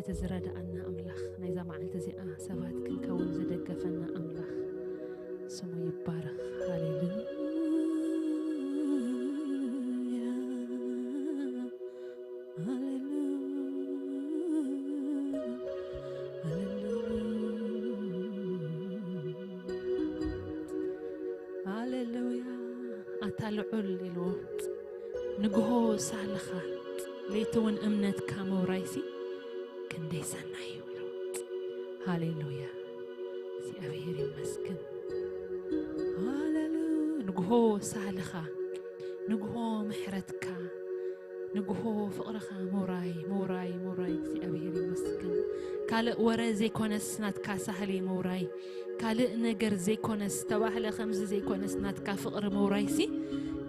እቲ ዝረድኣና ኣምላኽ፣ ናይዛ መዓልቲ እዚኣ ሰባት ክንከውን ዝደገፈና ኣምላኽ ስሙ ይባረኽ። ሃሌሉያ፣ ሃሌሉያ፣ ሃሌሉያ። ሃሌሉያ። ኣታ ልዑል ኢልዎ፣ ንግሆ ሳልኻ፣ ለይቲ እውን እምነትካ ምውራይሲ ክንደይ ሰናይ እዩ ኢልዎ። ሃሌሉያ፣ እግዚኣብሔር ይመስገን። ሃሌሉያ። ንግሆ ሳልኻ፣ ንግሆ ምሕረትካ፣ ንግሆ ፍቕርኻ ምውራይ፣ ምውራይ፣ ምውራይ። እግዚኣብሔር ይመስገን። ካልእ ወረ ዘይኮነስ ናትካ ሳህሊ ምውራይ፣ ካልእ ነገር ዘይኮነስ፣ ተባህለ ከምዚ ዘይኮነስ ናትካ ፍቕሪ ምውራይሲ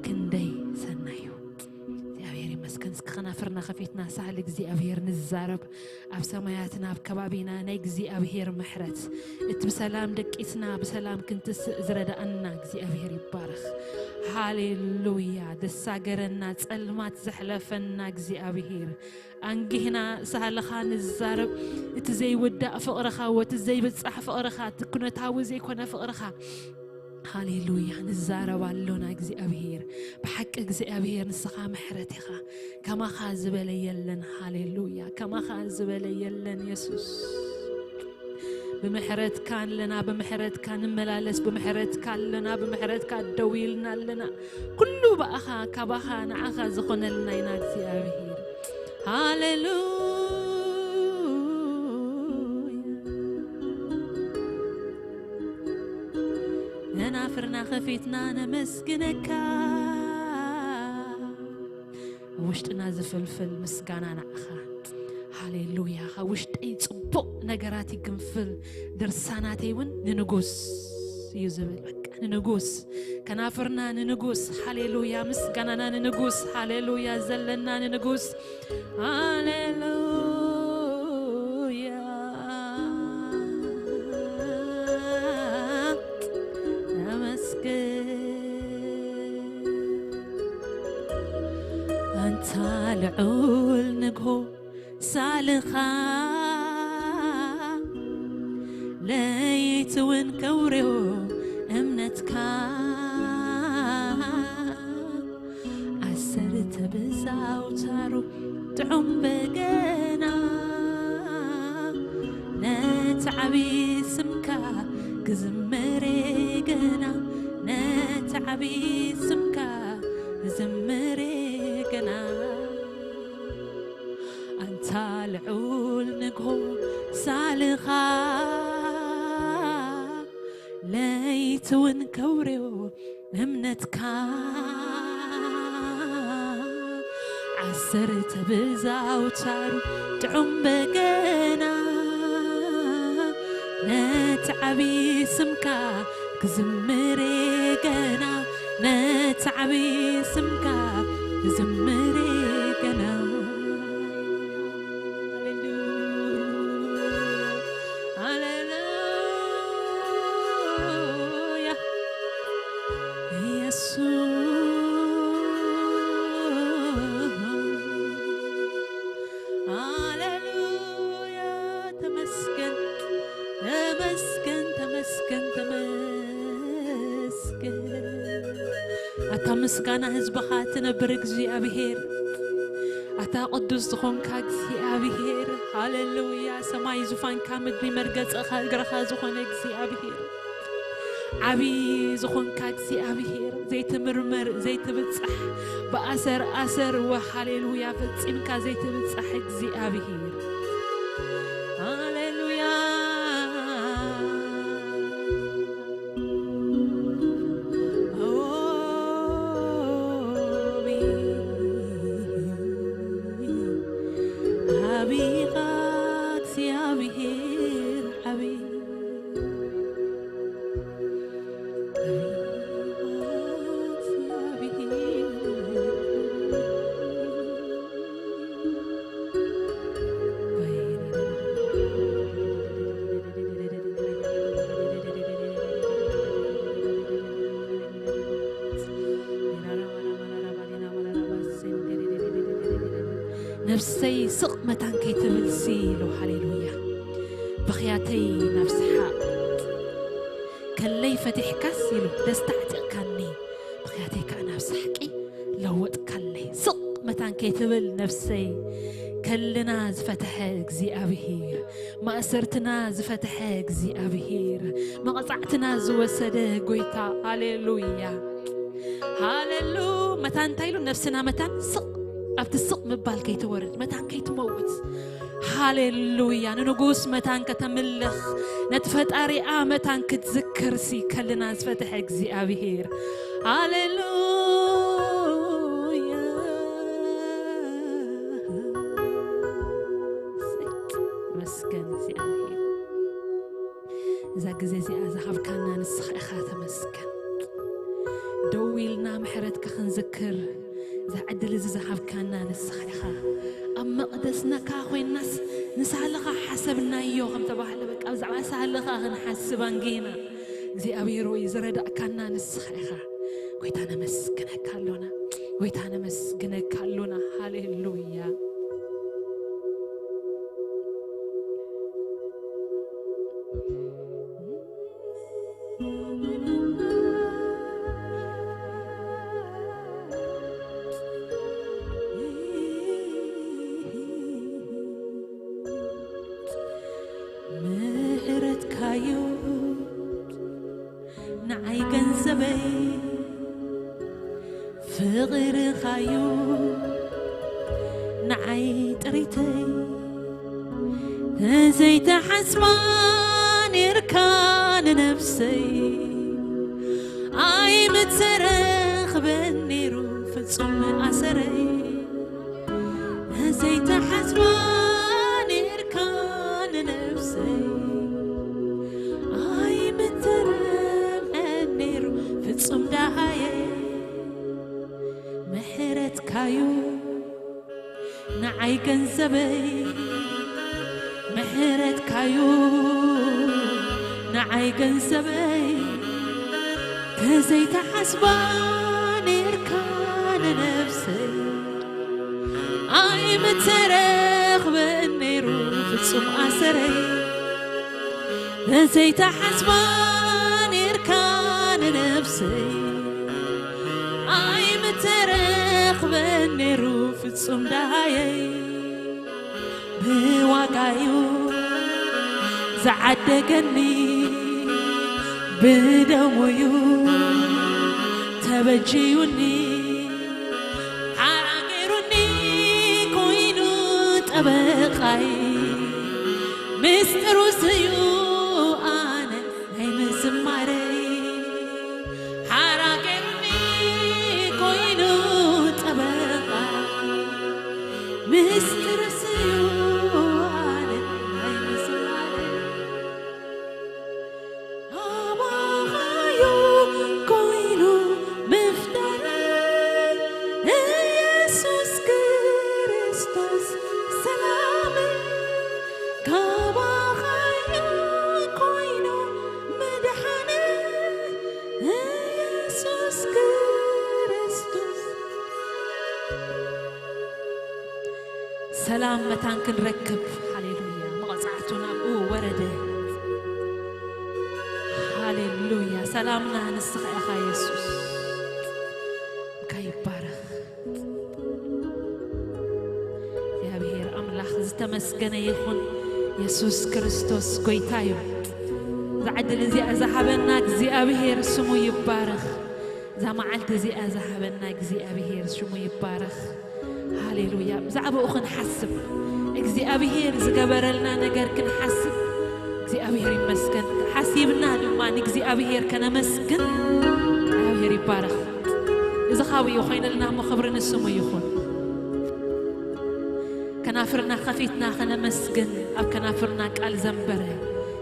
ክንደይ ሰናይ እዩ። እግዚኣብሔር ይመስገን። እስኪ ከናፍርና ከፊትና ሳህሊ እግዚኣብሔር ንዛረብ። ኣብ ሰማያትና ኣብ ከባቢና ናይ እግዚኣብሔር ምሕረት፣ እቲ ብሰላም ደቂስና ብሰላም ክንትስእ ዝረዳእና እግዚኣብሔር ይባረኽ። ሃሌሉያ። ዘሳገረና ጸልማት ዘሕለፈና እግዚኣብሔር፣ ኣንጊህና ሳህልኻ ንዛረብ። እቲ ዘይውዳእ ፍቕርኻ፣ ወቲ ዘይብጻሕ ፍቕርኻ፣ እቲ ኩነታዊ ዘይኮነ ፍቕርኻ፣ ሃሌሉያ፣ ንዛረብ ኣሎና እግዚኣብሔር። ብሓቂ እግዚኣብሔር ንስኻ ምሕረት ኢኻ። ከማኻ ዝበለ የለን። ሃሌሉያ፣ ከማኻ ዝበለ የለን የሱስ። ብምሕረትካ ኣለና፣ ብምሕረትካ ንመላለስ፣ ብምሕረትካ ኣለና፣ ብምሕረትካ ደው ኢልና ኣለና። ኩሉ ብኣኻ፣ ካባኻ፣ ንዓኻ ዝኾነልና ኢና እግዚኣብሔር። ሃሌሉያ። ነናፍርና ከፊትና ነመስግነካ። ኣብ ውሽጥና ዝፍልፍል ምስጋና ንዓኻ። ሃሌሉያ። ካብ ውሽጠይ ጽቡቕ ነገራት ይግንፍል፣ ድርሳናተይ እውን ንንጉስ እዩ ዝብል። በቃ ንንጉስ፣ ከናፍርና ንንጉስ። ሃሌሉያ። ምስጋናና ንንጉስ። ሃሌሉያ። ዘለና ንንጉስ። ሃሌሉያ። ተመስገን። ኣንታ ልዑል ንግሆ ሳልኻ፣ ለይቲ እውን ከውርዮ እምነትካ፣ ዓሰርተ ብዛውታሩ ጥዑም በገና፣ ነቲ ዓቢ ስምካ ክዝምር ገና፣ ነቲ ዓቢ ስምካ ክዝምር ገና። ኣንታ ልዑል ንግሆ ሳልኻ፣ ለይቲ እውን ከውርዮ እምነትካ፣ ዓሰርተ ብዛውታሩ ጥዑም በገና፣ ነቲ ዓቢ ስምካ ክዝምር ገና፣ ነቲ ዓቢ ስምካ ክዝምር ገና። ሃሌሉያ፣ ሃሌሉያ። የሱስ፣ ሃሌሉያ። ተመስገን፣ ተመስገን፣ ተመስገን፣ ተመስገን። ኣታ ምስጋና ህዝብኻ ትነብር እግዚኣብሔር፣ ኣታ ቅዱስ ዝኾንካ እግዚኣብሔር፣ ሃሌሉያ። ሰማይ ዙፋንካ፣ ምድሪ መርገጽኻ፣ እግርኻ ዝኾነ እግዚኣብሔር፣ ዓቢ ዝኾንካ እግዚኣብሔር፣ ዘይትምርመር፣ ዘይትብጻሕ፣ ብኣሰር ኣሰር፣ ወ-፣ ሃሌሉያ፣ ፈጺምካ ዘይትብጻሕ እግዚኣብሔር። ሃሌሉያ። ዓቢ፣ ዓቢ ኢኻ እግዚኣብሔር፣ ዓቢ። ነፍሰይ ስቕ መታን ከይትብልሲ ኢሉ። ሃሌሉያ። ብኽያተይ ናብ ሰሓቕ ከለይ ፈቲሕካስ ኢሉ፣ ደስታ ኣዕጢቕካኒ፣ ብኽያተይ ከኣ ናብ ሳሕቂ ለወጥካለይ። ስቕ መታን ከይትብል ነፍሰይ፣ ከልና ዝፈትሐ እግዚኣብሔር፣ ማእሰርትና ዝፈትሐ እግዚኣብሔር፣ መቕጻዕትና ዝወሰደ ጎይታ። ሃሌሉያ። ሃሌሉ። መታን እንታይ ኢሉ? ነፍስና መታን ስቕ፣ ኣብቲ ስቕ ምባል ከይትወርድ፣ መታን ከይትመውት። ሃሌሉያ። ንንጉስ መታን ከተምልኽ፣ ነቲ ፈጣሪኣ መታን ክትዝክርሲ ከልና ዝፈትሐ እግዚኣብሔር። ሃሌሉያ። መስገን እግዚኣብሔር። እዛ ግዜ እዚኣ ዝሃብካና ንስኻ ኢኻ፣ ተመስገን። ደው ኢልና ምሕረትካ ክንዝክር እዛ ዕድል እዚ ዝሃብካና ንስኻ ኢኻ። ኣብ መቕደስነካ ኮይናስ ንሳህልኻ ሓሰብናዮ ከም ተባህለ፣ በቃ ብዛዕባ ሳህልኻ ክንሓስብ ኣንጌና። እግዚኣብሔር ወይ ዝረዳእካና ንስኻ ኢኻ። ጎይታ ነመስግነካ ኣሎና፣ ጎይታ ነመስግነካ ኣሎና። ሃሌሉያ። ምሕረትካዩ ንዓይ ገንዘበይ፣ ፍቕርኻዩ ንዓይ ጥሪተይ፣ ተዘይተሓስባ ኔርካ ንነፍሰይ፣ ኣይምተረኽበን ኔሩ ፍጹም ኣሰረይ። ዘይተሓስባ ኔርካ ንነፍሰይ፣ ኣይምተረምዐን ኔሩ ፍጹም ደሃየ። ምሕረትካዩ ንዓይ ገንዘበይ፣ ምሕረትካዩ ንዓይ ገንዘበይ፣ ተዘይተሓስባ ኔርካ ንነፍሰይ፣ ኣይምተረኽበን ኔሩ ፍጹም ኣሰረይ። ተዘይተሓስባ ኔርካ ንነፍሰይ፣ ኣይምተረኽበን ኔሩ ፍጹም ደሃየይ። ብዋጋዩ ዝዓደገኒ፣ ብደሙዩ ተበጅዩኒ፣ ሓራ ገይሩኒ ኮይኑ ጠበቓይ። ምስጢሩ ስዩ ኣነ ናይ ምዝማረይ፣ ሓራ ገይሩኒ ኮይኑ ጠበቓ። ምስጢሩ ስዩ ኣነ ናይ ምዝማረይ፣ ኣባኻዩ ኮይኑ ምፍጣረይ፣ ኢየሱስ ክርስቶስ ሰላመይ። ካባኻዩ ኮይኑ ምድሓነይ፣ ኢየሱስ ክርስቶስ። ሰላም መታን ክንረክብ፣ ሃሌሉያ፣ መቕጻዕቱ ናብኡ ወረደ። ሃሌሉያ፣ ሰላምና ንስኻ ኢኻ የሱስ። እካ ይባረኽ። እግዚኣብሔር ኣምላኽ ዝተመስገነ ይኹን። የሱስ ክርስቶስ ጎይታ እዩ። እዛ ዕድል እዚኣ ዝሃበና እግዚኣብሔር ስሙ ይባረኽ። እዛ መዓልቲ እዚኣ ዝሃበና እግዚኣብሔር ሽሙ ይባረኽ። ሃሌሉያ። ብዛዕባኡ ክንሓስብ፣ እግዚኣብሔር ዝገበረልና ነገር ክንሓስብ፣ እግዚኣብሔር ይመስገን። ሓሲብና ድማ ንእግዚኣብሔር ከነመስግን እግዚኣብሔር ይባረኽ። እዚ ካብኡ ኮይነልና እሞ ክብሪ ንስሙ ይኹን። ከናፍርና ከፊትና ከነመስግን ኣብ ከናፍርና ቃል ዘንበረ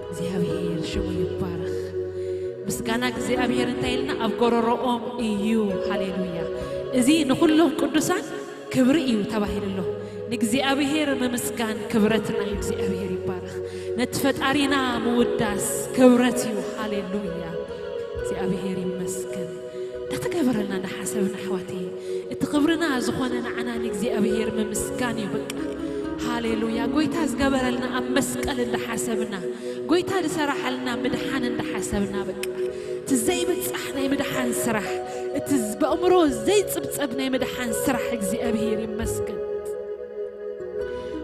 እግዚኣብሔር ሽሙ ይባረኽ። ምስጋና እግዚኣብሔር እንታይ ኢልና? ኣብ ጎረሮኦም እዩ። ሃሌሉያ። እዚ ንኹሎም ቅዱሳን ክብሪ እዩ ተባሂሉ ኣሎ። ንእግዚኣብሔር ምምስጋን ክብረት ናይ እግዚኣብሔር ይባረኽ። ነቲ ፈጣሪና ምውዳስ ክብረት እዩ። ሃሌሉያ። እግዚኣብሔር ይመስገን። እንዳተገበረልና እንዳሓሰብና ኣሕዋተይ፣ እቲ እቲ ክብርና ዝኾነ ንዓና ንእግዚኣብሔር ምምስጋን እዩ። በቃ ሃሌሉያ። ጎይታ ዝገበረልና ኣብ መስቀል እንዳሓሰብና፣ ጎይታ ዝሰራሓልና ምድሓን እንዳሓሰብና፣ በቃ እቲ ዘይብጻሕ ናይ ምድሓን ስራሕ፣ እቲ ዝ-፣ በእምሮ ዘይጽብጸብ ናይ ምድሓን ስራሕ እግዚኣብሔር ይመስገን።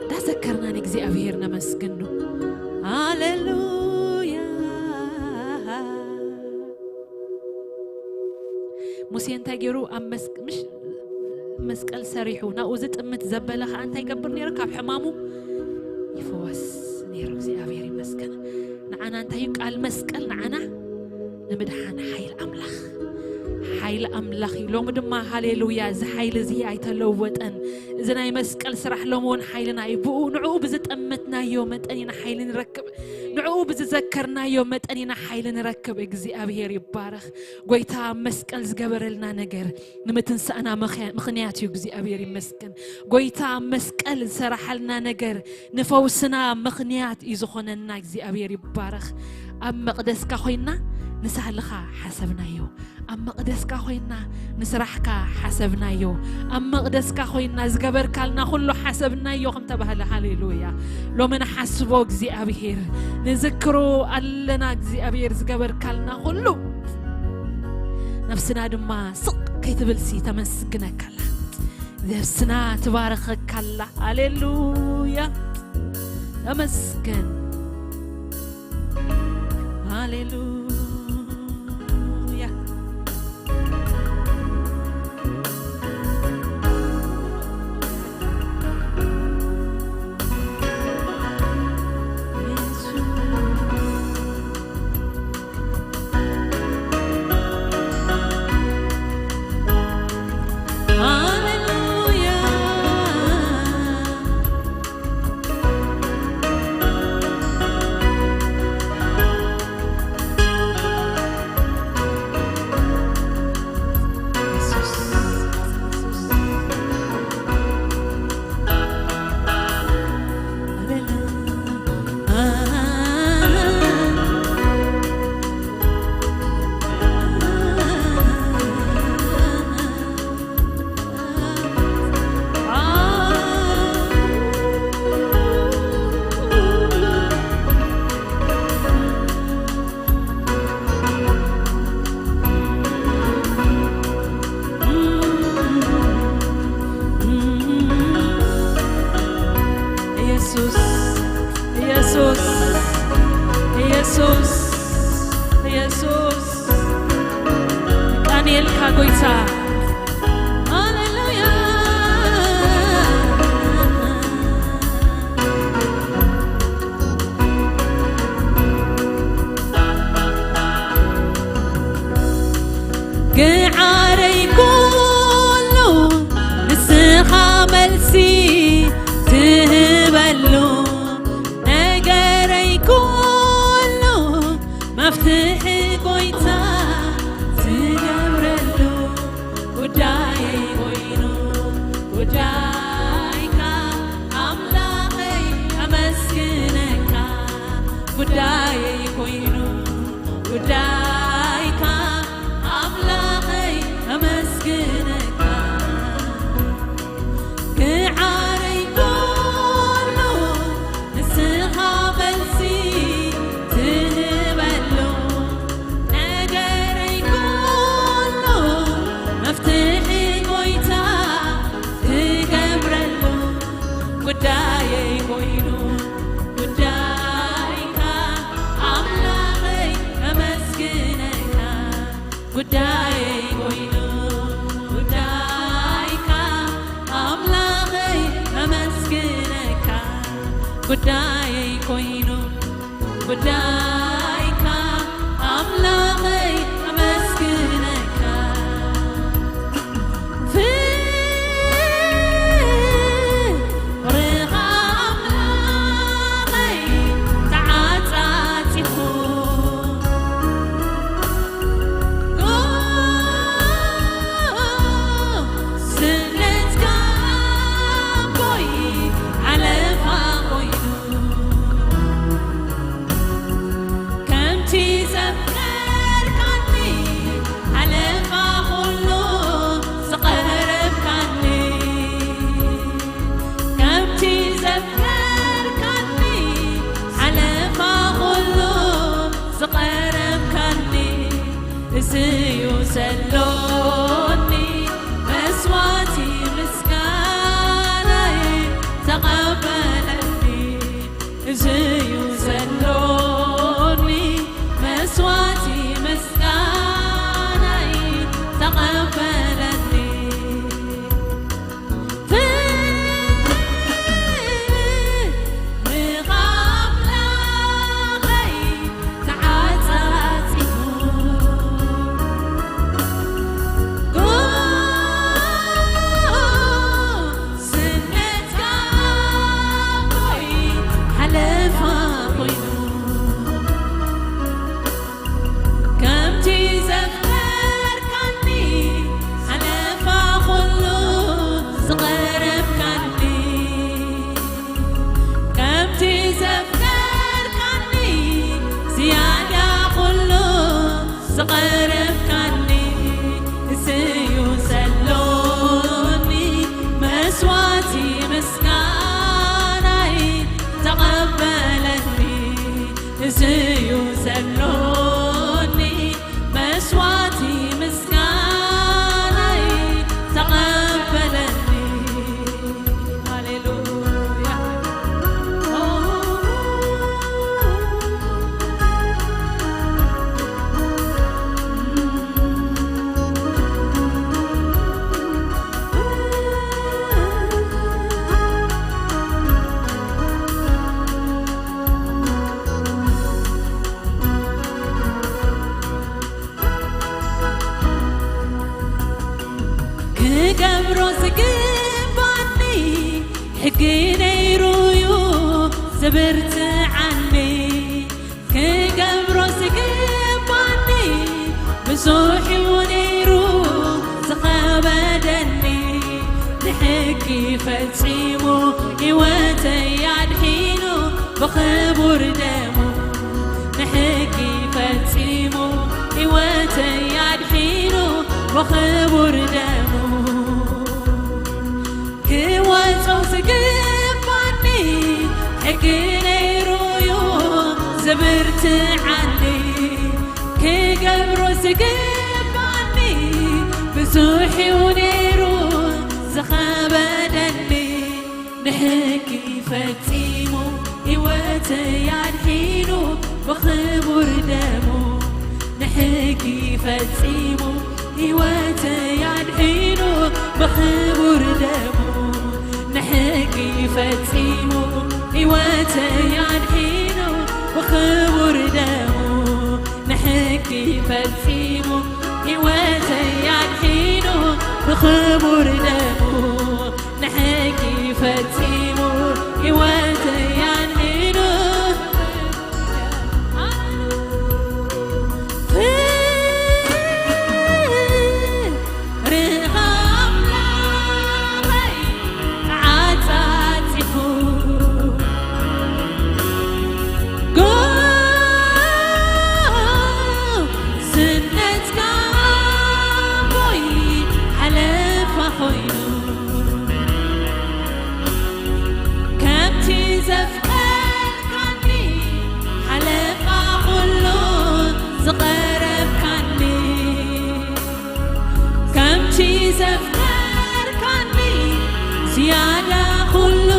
እንዳዘከርና ንእግዚኣብሔር ነመስግኖ። ሃሌሉያ። ሙሴ እንታይ ገይሩ? ኣብ መስ-፣ ምሽ-፣ መስቀል ሰሪሑ ናብኡ ዝጥምት ዘበለ ኸዓ እንታይ ይገብር ነይሩ? ካብ ሕማሙ ይፍወስ ነይሩ። እግዚኣብሔር ይመስገን። ንዓና እንታይ እዩ ቃል መስቀል? ንዓና ንምድሓን ሓይሊ ኣምላኽ፣ ሓይሊ ኣምላኽ እዩ። ሎሚ ድማ ሃሌሉያ፣ እዚ ሓይሊ እዚ ኣይተለወጠን። እዚ ናይ መስቀል ስራሕ ሎሚ እውን ሓይልና እዩ። ብኡ፣ ንዕኡ ብዝጠመትናዮ መጠን ኢና ሓይሊ ንረክብ። ንዕኡ ብዝዘከርናዮ መጠን ኢና ሓይሊ ንረክብ። እግዚኣብሔር ይባረኽ። ጎይታ ኣብ መስቀል ዝገበረልና ነገር ንምትንሳእና ምኽያ-፣ ምኽንያት እዩ። እግዚኣብሔር ይመስገን። ጎይታ ኣብ መስቀል ዝሰራሓልና ነገር ንፈውስና ምኽንያት እዩ ዝኾነና። እግዚኣብሔር ይባረኽ። ኣብ መቕደስካ ኮይንና ንሳህልኻ ሓሰብናዮ። ኣብ መቕደስካ ኮይንና ንስራሕካ ሓሰብናዮ። ኣብ መቕደስካ ኮይንና ዝገበርካልና ኩሉ ሓሰብናዮ ከም ተባህለ። ሃሌሉያ። ሎሚ ንሓስቦ እግዚኣብሔር፣ ንዝክሮ ኣለና እግዚኣብሔር ዝገበርካልና ኩሉ። ነፍስና ድማ ስቕ ከይትብልሲ ተመስግነካ ኣላ። ነፍስና ትባረኸካ ኣላ። ሃሌሉያ። ተመስገን። ሃሌሉያ። ሃሌሉያ። ኢየሱስ፣ ኢየሱስ፣ ኢየሱስ፣ ኢየሱስ። ቃንየልካ ጎይታ። ሃሌሉያ። ግዓረይ ኩሉ ንስኻ መልሲ ትህበሉ፣ ነገረይ ኩሉ መፍትሒ ጎይታ ትገብረሉ፣ ጉዳየይ ኮይኑ ጉዳይካ ኣምላኸይ ኣመስግነካ፣ ጉዳየይ ኮይኑ ጉዳይካ ኣምላኸይ ኣመስግነካ። ግዓረይ ኩሉ ንስኻ መልሲ ትህበሉ፣ ነገረይ ኩሉ መፍትሒ ጎይታ ትገብረሉ፣ ጉዳየይ ኮይኑ ጉዳይካ ኣምላኸይ ኣመስግነካ። ጉዳየይ ኮይኑ ጉዳይካ ኣምላኸይ ኣመስግነካ። ጉዳየይ ኮይኑ ጉዳይካ ኣምላኸይ ኣመስግነካ። ፍቕርኻ ኣምላኸይ ተዓጻጺፉ፣ ስእነትካ ኣቦይ ሓለፋ ኮይኑ፣ ከምቲ ዘፍቀርካኒ ሓለፋ ኩሉ ዝቐረብካ ክገብሮ ዝግባኒ ሕጊ ነይሩ እዩ ዝብርትዓኒ። ክገብሮ ዝግባኒ ብዙሕ እዩ ነይሩ ዝኸበደኒ። ንሕጊ ፈጺሙ ህይወተይ ኣድሒኑ ብኽቡር ደሙ። ንሕጊ ፈጺሙ ህይወተይ ኣድሒኑ ብኽቡር ደሙ። ክወጾ ዝግባኒ ሕጊ ነይሩ እዩ ዝብርትዓኒ። ክገብሮ ዝግባኒ ብዙሕ እዩ ነይሩ ዝኸበደኒ። ንሕጊ ፈጺሙ ህይወተይ ኣድሒኑ ብኽቡር ደሙ። ንሕጊ ፈጺሙ ህይወተይ ኣድሒኑ ብኽቡር ደሙ። ንሕጊ ፈጺሙ ህይወተይ ኣድሒኑ ብኽቡር ደሙ። ንሕጊ ፈጺሙ ህይወተይ ኣድሒኑ ብኽቡር ደሙ። ንሕጊ ፈጺሙ ህይወተይ ኣድሒኑ። ፍቕርኻ ኣምላኸይ ተዓጻጺፉ፣ ጉስነትካ ኣቦይ ሓለፋ ኮይኑ፣ ከምቲ ዘፍቀርካኒ ሓለፋ ኩሉ ዝቐረብካኒ፣ ከምቲ ዘፍቀርካኒ ዝያዳ ኩሉ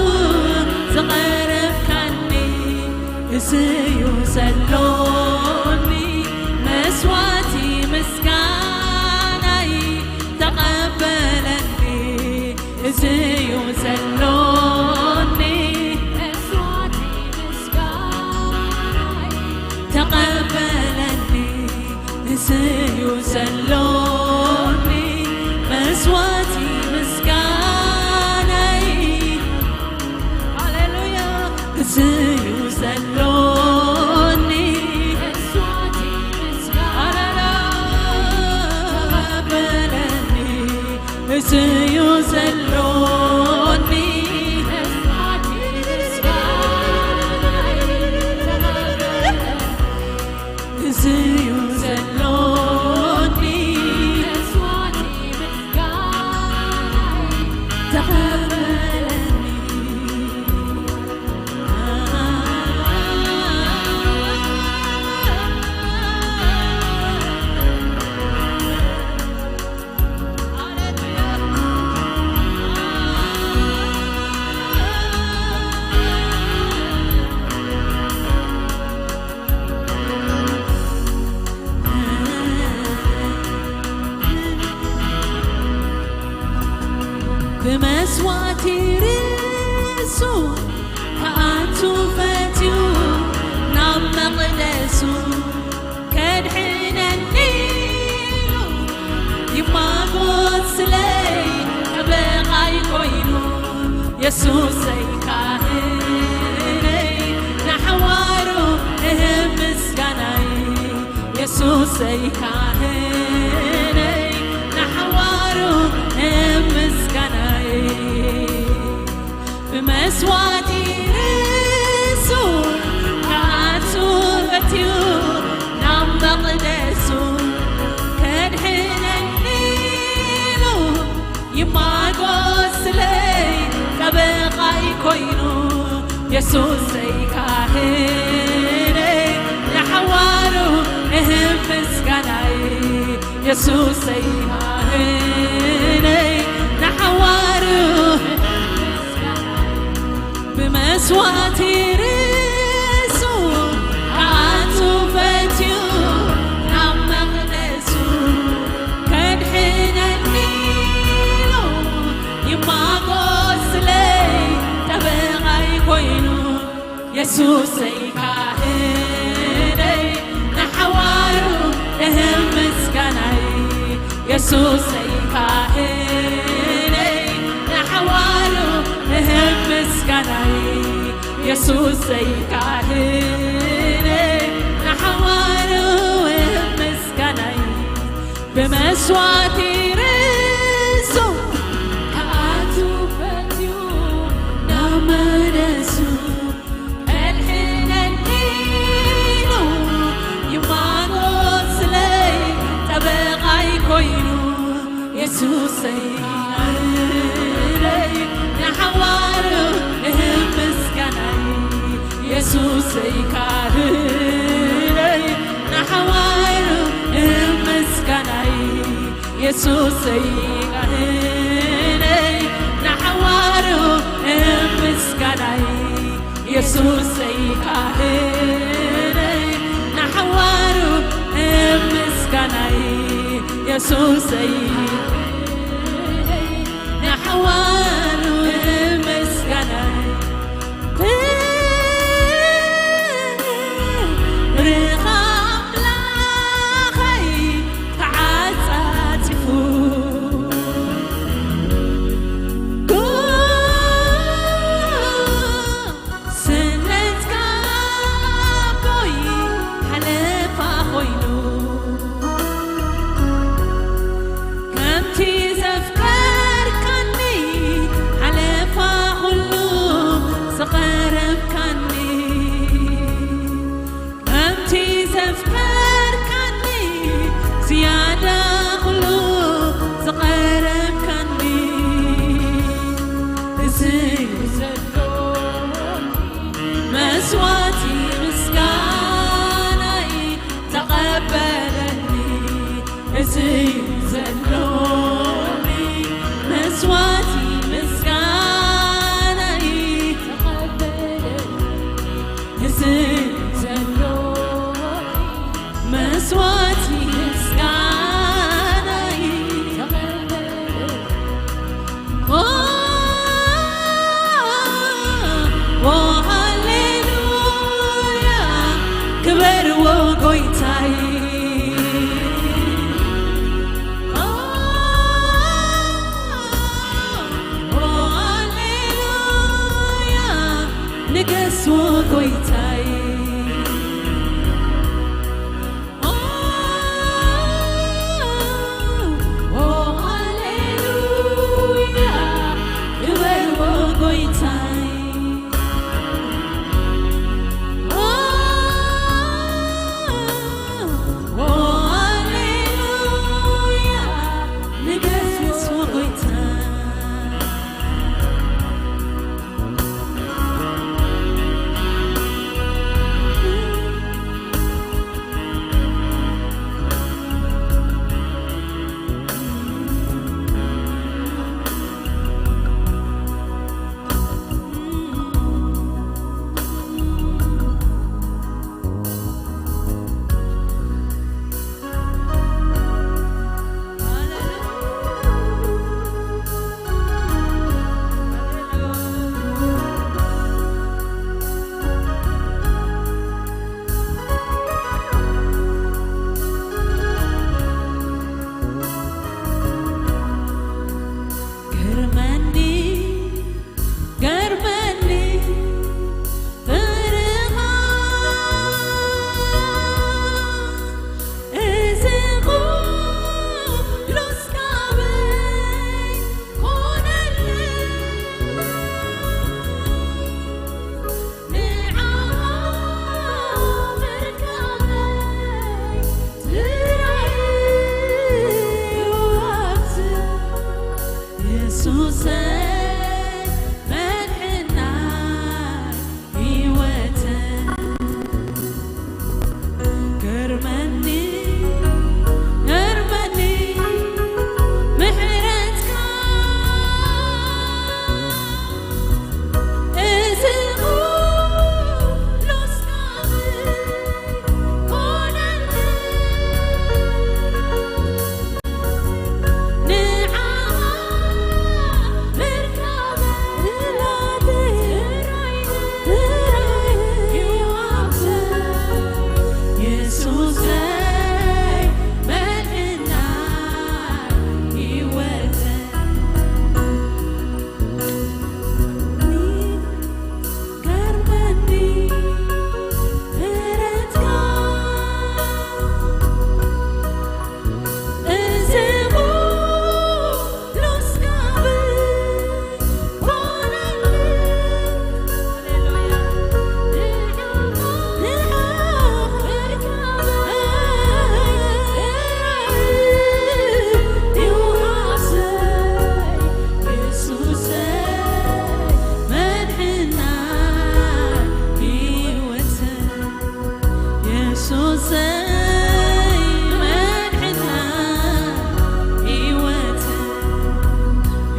ዝቐረብካኒ፣ እዚ እዩ ዘሎኒ መስዋዕቲ ምስጋናይ ተቐበለኒ። እዚ እዩ ዘሎኒ መስዋዕቲ ምስጋናይ ተቐበለኒ። እዚ እዩ ዘሎኒ መስዋዕቲ ምስጋናይ። ሃሌሉያ። እዚ እዩ ዘሎኒ መስዋዕቲ ምስጋናይ ተቐበለኒ። እዚ እዩ ዘሎኒ መስዋዕቲ ምስጋናይ ተቐበለኒ። እዚ እዩ ዘሎኒ መስዋዕቲ ምስጋናይ ተቐበለኒ። ብመስዋዕቲ ርእሱ ክኣቱ ፈትዩ ናብ መቕደሱ ከድሕነኒ ኢሉ ይማጎት ስለይ ጠበቓይ ኮይኑ የሱሰይ ካህነይ ንሓዋሩ እህብ ምስጋናይ የሱሰይ ካህነይ ንሓዋሩ እህብ ምስጋናይ ብመስዋዕቲ ርእሱ ክኣቱ ፈትዩ ናብ መቕደሱ ከድሕነኒ ኢሉ ይማጎስ ስለይ ጠበቓይ ኮይኑ የሱሰይ ካህነይ ንሓዋሩ እህብ ምስጋናይ የሱሰይ ካህነይ ንሓዋሩ ብመስዋዕቲ ርእሱ ክኣቱ ፈትዩ ናብ መቕደሱ ከድሕነኒ ኢሉ ይማጎስ ስለይ ጠበቓይ ኮይኑ የሱሰይ ካህነይ ንሓዋሩ እህብ ምስጋናይ የሱሰይ ካህነይ የሱሰይ ካህነይ ንሓዋሩ ምስጋናይ ብመስዋእቲ ርእሱ ክኣቱ ፈትዩ ናብ መለሱ ከድሕነኒ ኢሉ ይማኖት ስለይ ጠበቓይ ኮይኑ የሱሰይ ካህነይ ንሓዋሩ ምስጋናይ የሱሰይ ካህነይ ንሓዋሩ ምስጋናይ የሱሰይ ካህነይ ንሓዋሩ ምስጋናይ የሱሰይ ካህነይ ንሓዋሩ ምስጋናይ የሱሰይ ንሓዋሩ ምስጋናይ ክብሪ ኣምላኸይ ተዓጻጺፉ ስነትካ ኣቦይ ሓለፋ ኮይኑ ከምቲ ዘፍቀርካኒ ሓለፋ ኩሉ ዝቐረብካኒ ከምቲ ዘፍቀርካኒ ዝያዳ ኩሉ ዝቐረብካኒ እዚ መስዋዕቲ ምስጋናይ ተቐበለኒ እዚ ዘሎኒ መስዋዕቲ ምስጋናይ ተቐበለኒ እዚ ዘሎኒ መስዋዕቲ ምስጋናይ ተቐበለኒ ኦ ሃሌሉያ ክበርዎ ጎይታይ ኦ ሃሌሉያ ንገስዎ ጎይታይ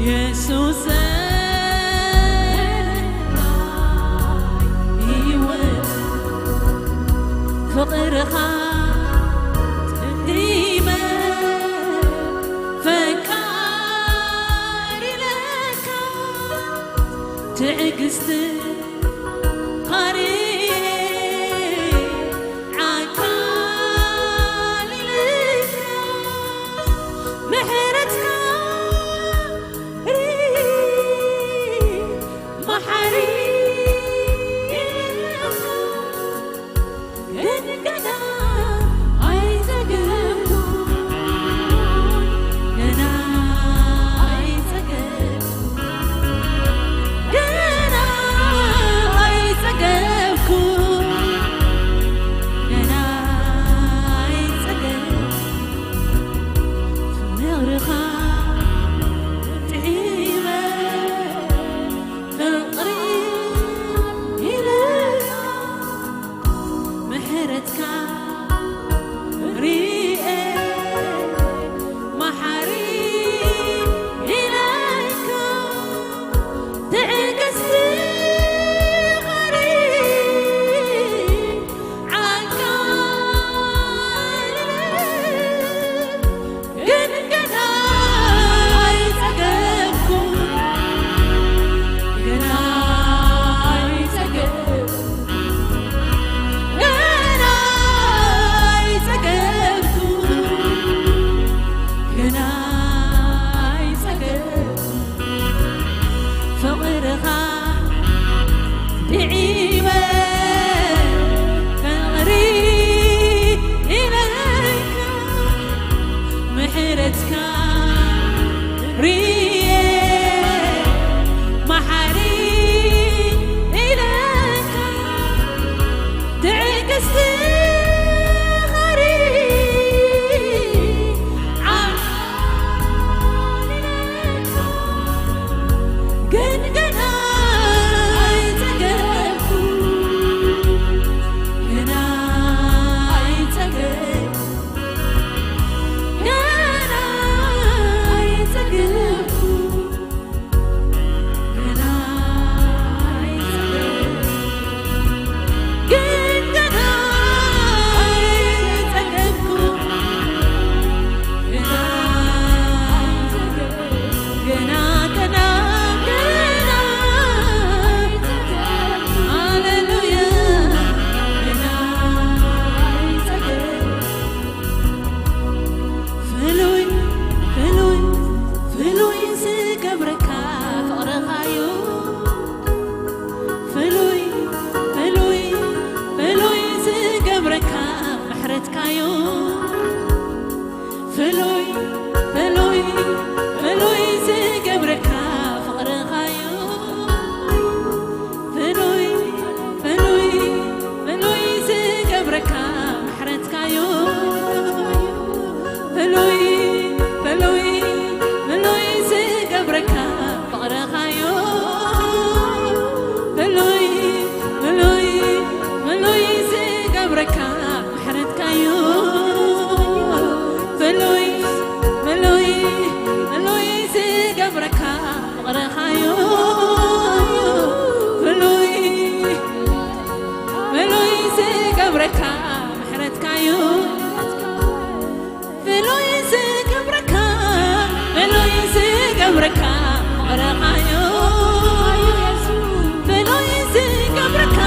የሱስ ህይወት ፍቕርኻ ትህይመ ፈቃር ኢለካ ትዕግስቲ ኻሪ ዓቃል ኢለካ ምሕረትካ ሪ መሓሪ ኢለካ ግን ገና ኣይጸገብኩ ገና ኣይጸገብኩ ገና ኣይጸገብኩ ገና ኣይጸገብኩ ፍቕርኻ ጥዒመ ፍቕሪ ኢለካ ምሕረትካ ሪኤ መሓሪ ኢለካ ትዕግስቲ ኻሪ ዓቃል ግን ገና ኣይጸገብኩ ገና ኣይጸገብኩ ገና ኣይጸገብኩ ገና ኣይጸገብኩ ፍቕርኻ ጥዒመ ፍቕሪ ኢለካ ምሕረትካ ሪኤ መሓሪ ኢለካ ትዕግስቲ ኻሪ ዓሊለካ ግን ገና ኣይጸገብኩ ገና ኣይጸገብኩ ገና ኣይጸገብኩ ገና ኣይጸገብኩ ግን ገና ኣይጸገብኩ ገና ገና ገና ሃሌሉያ ገና ኣይጸገብኩ ፍሉይ ፍሉይ ፍሉይ ዝገብረካ ፍቕርኻዩ ፍሉይ ፍሉይ ፍሉይ ዝገብረካ ምሕረትካዩ ፍሉይ ፍሉይ ፍሉይ ዝገብረካ ፍቕርኻዩ ፍሉይ ፍሉይ ፍሉይ ዝገብረካ ምሕረትካዩ ፍሉይ ፍሉይ ፍሉይ ዝገብረካ ፍቕርኻዩ ፍሉይ ፍሉይ ፍሉይ ዝገብረካ ምሕረትካዩ ፍሉይ ፍሉይ ፍሉይ ዝገብረካ ፍቕርኻዩ ፍሉይ ፍሉይ ዝገብረካ ምሕረትካዩ ፍሉይ ዝገብረካ ፍሉይ ዝገብረካ ፍቕርኻዩ ፍሉይ ዝገብረካ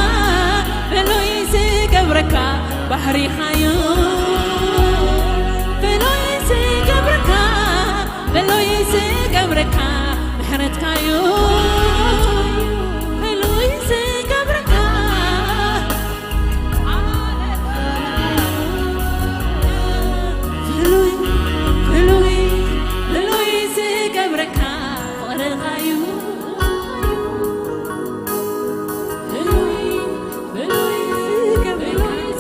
ፍሉይ ዝገብረካ ባህሪኻዩ ፍሉይ ዝገብረካ ፍሉይ ዝገብረካ ምሕረትካዩ ፍሉይ ዝገብረካ ፍሉይ ፍሉይ ፍሉይ ዝገብረካ ፍቕርኻዩ ፍሉይ ፍሉይ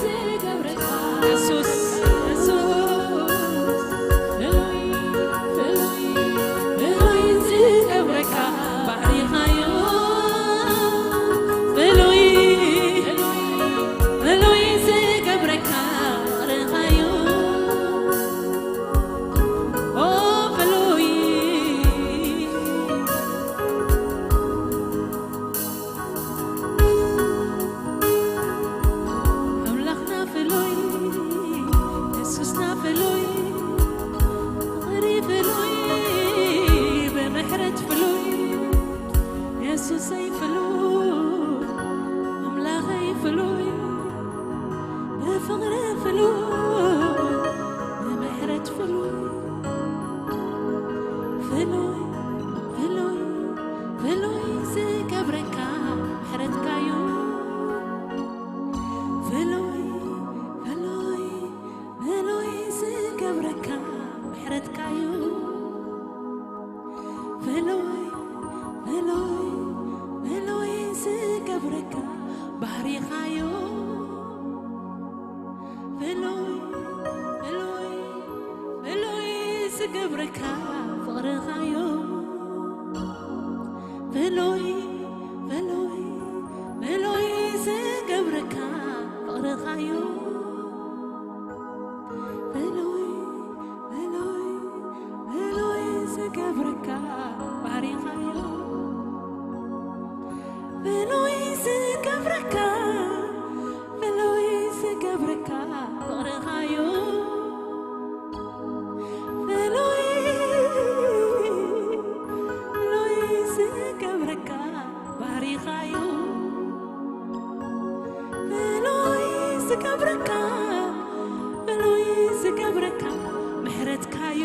ዝገብረካ የሱስ የሱስ ፍሉይ ፍሉይ ፍሉይ ዝገብረካ ባህሪኻዩ ፍሉይ ፍሉይ ዝገብረካ ፍቕርኻዩ ኦ ፍሉይ ዝገብረካ ባህሪኻዮ። ፍሉይ፣ ፍሉይ፣ ፍሉይ ዝገብረካ ፍቕርኻዮ። ፍሉይ፣ ፍሉይ፣ ፍሉይ ዝገብረካ ፍቕርኻዮ። ፍሉይ፣ ፍሉይ፣ ፍሉይ ዝገብረካ ባህሪኻዮ። ፍሉይ ዝገብረካ፣ ፍሉይ ዝገብረካ ፍቕርኻዮ። ፍሉይ፣ ፍሉይ ዝገብረካ ባህሪኻዮ። ፍሉይ ዝገብረካ፣ ፍሉይ ዝገብረካ ምሕረትካዩ።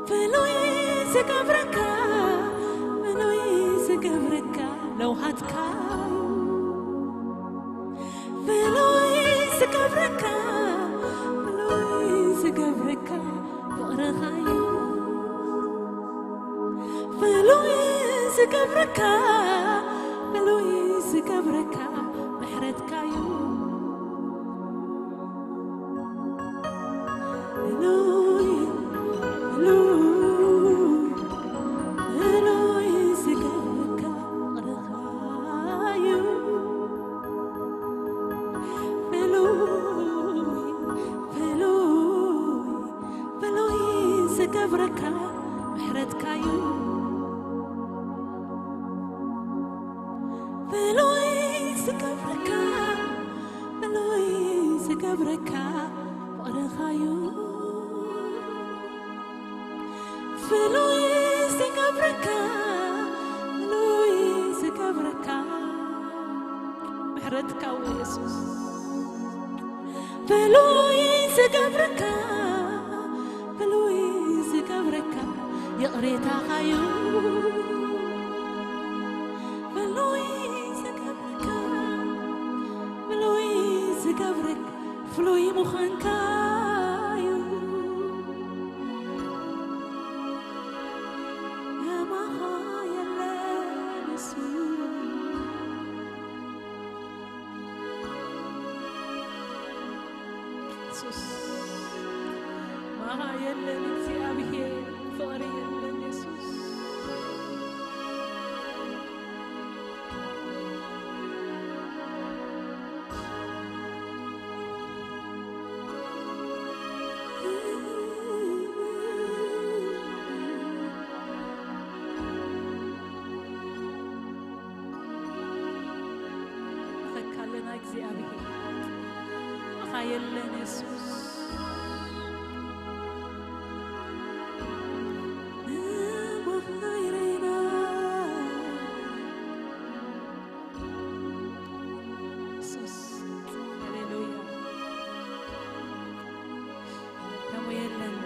ፍሉይ ዝገብረካ፣ ፍሉይ ዝገብረካ ለውሃትካዩ። ፍሉይ ዝገብረካ፣ ፍሉይ ዝገብረካ ፍቕርኻዩ። ፍሉይ ዝገብረካ፣ ፍሉይ ዝገብረካ ምሕረትካዩ። ፍሉይ፣ ፍሉይ፣ ፍሉይ ዝገብረካ ፍቕርኻዩ። ፍሉይ፣ ፍሉይ፣ ፍሉይ ዝገብረካ ምሕረትካዩ። ፍሉይ ዝገብረካ፣ ፍሉይ ዝገብረካ ፍቕርኻዩ። ፍሉይ ዝገብረካ፣ ፍሉይ ዝገብረካ ምሕረትካዩ የሱስ። ፍሉይ ዝገብረካ፣ ፍሉይ ዝገብረካ ይቕሬታኻዩ። ፍሉይ ዝገብረካ፣ ፍሉይ ዝገብረካ ፍሉይ ምዃንካዩ። ከማኻ የለን የሱስ። የሱስ፣ ማኻ የለን እግዚኣብሔር፣ ፍቕሪ የለን የሱስ። ንኸካለና እግዚኣብሔር፣ ንኻ የለን የሱስ። ንኻ ይረይና። የሱስ፣ ሃሌሉያ። ከምኡ የለን፣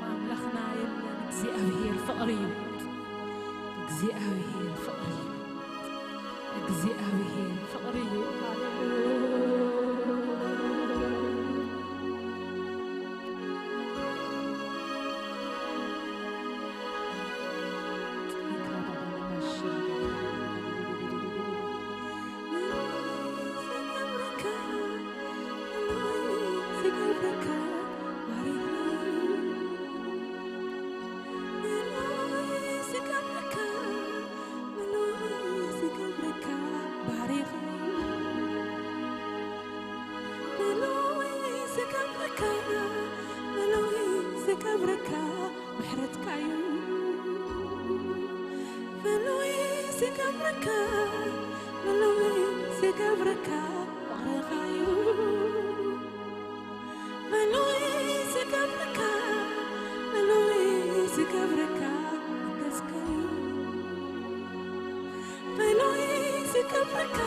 ኣምላኽና የለን። እግዚኣብሔር ፍቕሪ እዩ። እግዚኣብሔር ፍቕሪ እዩ። እግዚኣብሔር ፍቕሪ እዩ። ሃሌሉያ። ዝገብረካ፣ ምሕረትካዩ። ፍሉይ ዝገብረካ፣ ፍሉይ ዝገብረካ፣ ፍቕርኻዩ። ፍሉይ ዝገብረካ፣ ፍሉይ ዝገብረካ፣ ሞገስካዩ። ፍሉይ ዝገብረካ፣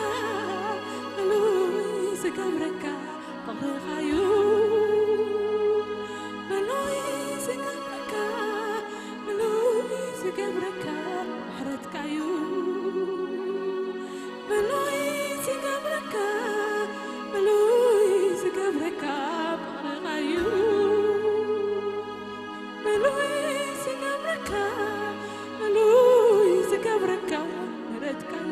ፍሉይ ዝገብረካ፣ ፍቕርኻዩ። ፍሉይ ዝገብረካ፣ ፍሉይ ዝገብረካ፣ ምሕረትካዩ። ፍሉይ ዝገብረካ፣ ፍሉይ ዝገብረካ፣ ፍቕርኻዩ። ፍሉይ ዝገብረካ፣ ፍሉይ ዝገብረካ፣ ምሕረትካዩ።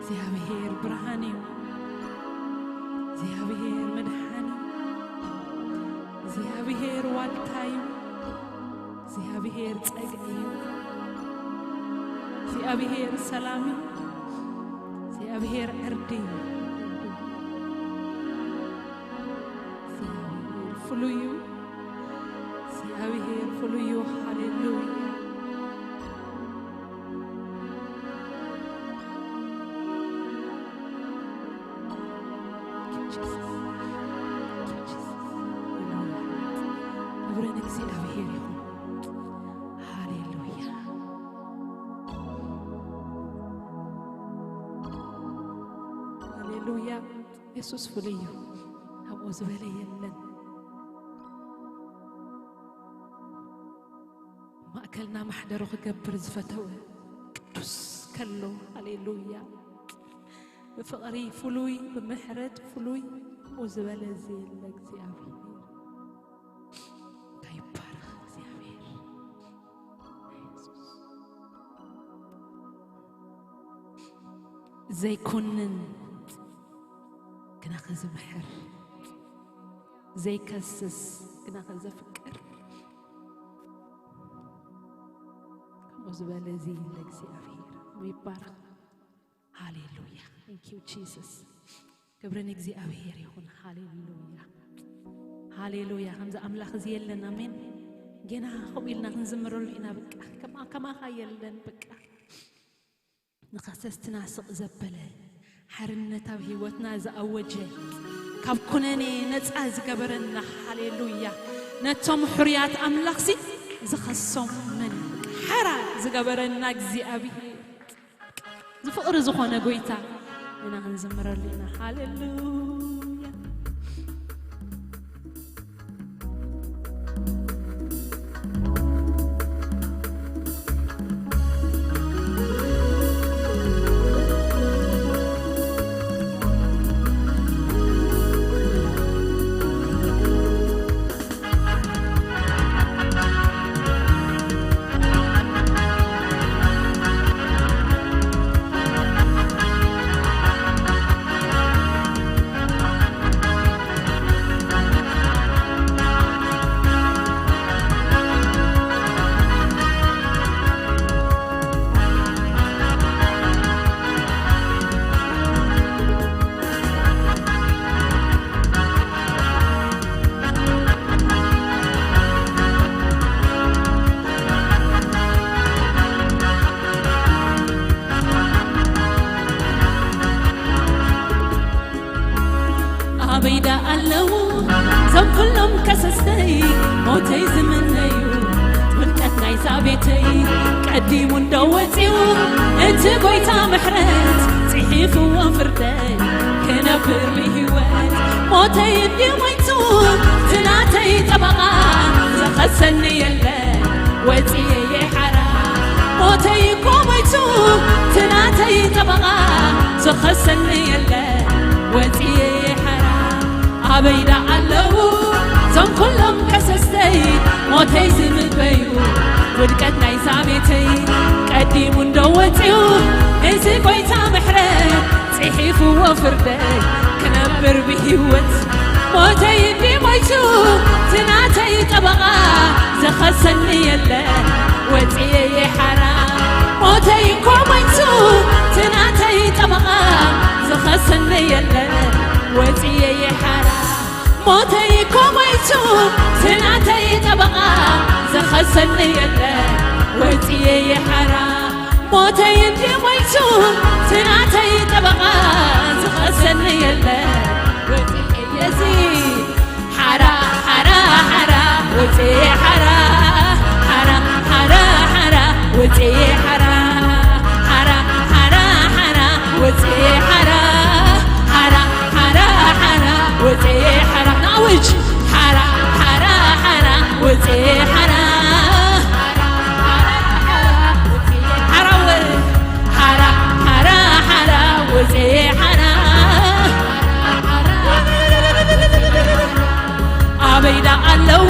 እግዚኣብሔር ብርሃን እዩ። እግዚኣብሔር መድሓኒ እዩ። እግዚኣብሔር ዋልታ እዩ። እግዚኣብሔር ጸግዒ እዩ። እግዚኣብሔር ሰላም እዩ። እግዚኣብሔር ዕርዲ እዩ። እግዚኣብሔር ፍሉይ እዩ። እግዚኣብሔር ፍሉይ እዩ። ሃሌሉያ። ክብሪ ንእግዚኣብሔር ይኹን። ሃሌሉያ። ሃሌሉያ። የሱስ ፍሉይ እዩ። ከምኡ ዝበለ የለን። ማእከልና ማሕደሩ ክገብር ዝፈተወ ቅዱስ ከሎ፣ ሃሌሉያ። ብፍቕሪ ፍሉይ፣ ብምሕረት ፍሉይ፣ ከምኡ ዝበለ ዘየለ እግዚኣብሔር። እንታይ ይባረኽ እግዚኣብሔር። የሱስ። ዘይኮንን ግናኸ ዝምሕር፣ ዘይከስስ ግናኸ ዘፍቅር፣ ከምኡ ዝበለ እዚ ለእግዚኣብሔር ይባረኽ። ሃሌሉያ። Thank you Jesus። ክብሪ ንእግዚኣብሔር ይኹን። ሃሌሉያ፣ ሃሌሉያ። ከምዚ ኣምላኽ እዚ የለን። ኣሜን። ጌና ከምኡ ኢልና ክንዝምረሉ ኢና። በቃ ከማ-፣ ከማኻ የለን። በቃ ንኸሰስትና ስቕ ዘበለ፣ ሓርነት ኣብ ህይወትና ዝኣወጀ፣ ካብ ኩነኔ ነፃ ዝገበረና፣ ሃሌሉያ፣ ነቶም ሕሩያት ኣምላኽሲ ዝኸሶም መን እዩ? ሓራ ዝገበረና እግዚኣብሔር፣ ዝፍቕሪ ዝኾነ ጎይታ ኢና ክንዝምረሉ ኢና። ሃሌሉያ። ኣበይ ደኣ ኣለዉ እዞም ኩሎም ከሰስተይ፣ ሞተይ ዝምነዩ ውድቀት ናይዛ ቤተይ? ቀዲሙ እንዶ ወፂኡ እቲ ጎይታ ምሕረት፣ ፅሒፍዎ ፍርደይ ክነብር ብህይወት። ሞተይ እንዲ ሞይቱ እቲ ናተይ ጠበቓ፣ ዝኸሰኒ የለ ወፂየ የሓራ። ሞተይ እኮ ሞይቱ እቲ ናተይ ጠበቓ፣ ዝኸሰኒ የለ ወፂየ የሓራ። ኣበይ ደኣ ኣለዉ እዞም ኩሎም ከሰስተይ፣ ሞተይ ዝምበዩ ውድቀት ናይዛ ቤተይ? ቀዲሙ እንዶ ወፂኡ እዚ ጎይታ ምሕረት፣ ፅሒፍዎ ፍርደይ ክነብር ብህይወት። ሞተይ እንዲ ሞይቱ እቲ ናተይ ጠበቓ፣ ዝኸሰኒ የለ ወፂየ የሓራ። ሞተይ እኮ ሞይቱ እቲ ናተይ ጠበቓ፣ ዝኸሰኒ የለ ወፂየ የሓራ። ሞተይ እኮ ሞይቱ እቲ ናተይ ጠበቓ፣ ዝኸሰኒ የለ ወፂየ የሓራ። ሞተይ እንዲ ሞይቱ እቲ ናተይ ጠበቓ፣ ዝኸሰኒ የለ ወፂየ የዚ ሓራ፣ ሓራ፣ ሓራ፣ ወፂየ ሓራ። ሓራ፣ ሓራ፣ ሓራ፣ ወፂየ ሓራ። ሓራ፣ ሓራ፣ ሓራ፣ ወፂየ ሓራ። ሓራ፣ ሓራ፣ ሓራ፣ ወፂየ ሓራ። ንኣውጅ። ሓራ፣ ሓራ፣ ሓራ፣ ወፂየ ሓራ። ሓራ፣ ሓራ፣ ሓራ፣ ወፂየ ሓራ። ኣበይ ደኣ ኣለዉ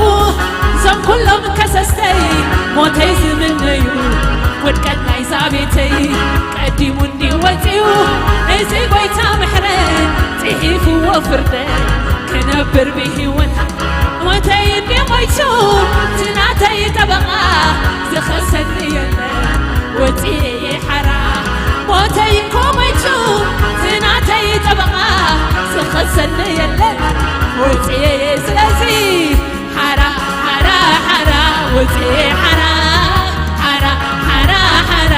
እዞም ኩሎም ከሰስተይ፣ ሞተይ ዝምነዩ ውድ እዚ ጎይታ ምሕረት ጽሒፍዎ ፍርደ ክነብር ብህይወት ሞተይ እንዲ ሞይቱ እቲ ናተይ ጠበቓ ዝኸሰኒ የለ ወጽየ ሓራ ሞተይ እኮ ሞይቱ እቲ ናተይ ጠበቓ ዝኸሰኒ የለ ወጽየ ስለዚ ሓራ ሓራ ሓራ ወጽየ ሓራ ሓራ ሓራ ሓራ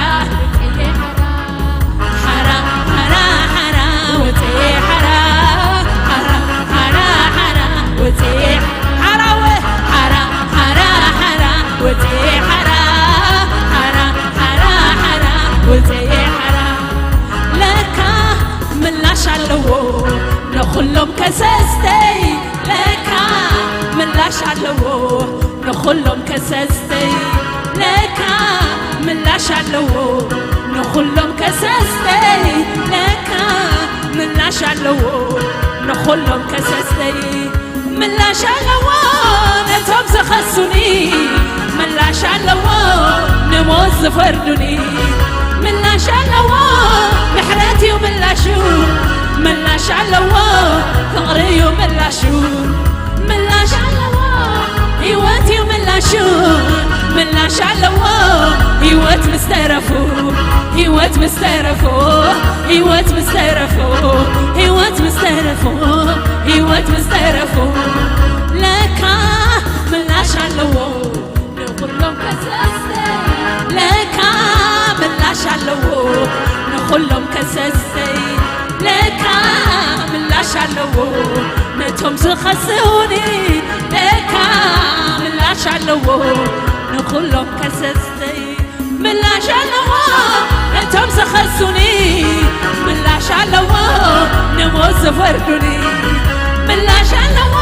ወጽየ ሓራ ሓራ ሓራ ሓራ ወጽየ ሓራ ሓራ ሓራ ሓራ ወጽየ ሓራ ወ ሓራ ሓራ ሓራ ወጽየ ሓራ ሓራ ሓራ ሓራ ወጽየ ሓራ ለካ ምላሽ ኣለዎ ንኹሎም ከሰስተይ ለካ ምላሽ ኣለዎ ንኹሎም ከሰስተይ ለካ ምላሽ ኣለዎ ንኹሎም ከሰስተይ ለካ ምላሽ ኣለዎ ንኹሎም ከሰስተይ ምላሽ ኣለዎ ነቶም ዝኸሱኒ ምላሽ ኣለዎ ንሞት ዝፈርዱኒ ምላሽ ኣለዎ ምሕረት እዩ ምላሹ ምላሽ ኣለዎ ፍቕሪ እዩ ምላሹ ምላሽ ኣለዎ ህይወት እዩ ምላሹ ምላሽ ኣለዎ ህይወት ምስ ተረፉ ህይወት ምስ ተረፉ ህይወት ምስ ተረፉ ህይወት ምስ ተረፉ ህይወት ምስ ተረፉ ለካ ምላሽ ኣለዎ ንኹሎም ከሰስተ ለካ ምላሽ ኣለዎ ንኹሎም ከሰስተይ ለካ ምላሽ ኣለዎ ነቶም ዝኸስውኒ ለካ ምላሽ ኣለዎ ንኹሎም ከሰስተይ ምላሽ ኣለዎ ነቶም ዝኸሱኒ ምላሽ ኣለዎ ንሞት ዝፈርዱኒ ምላሽ ኣለዎ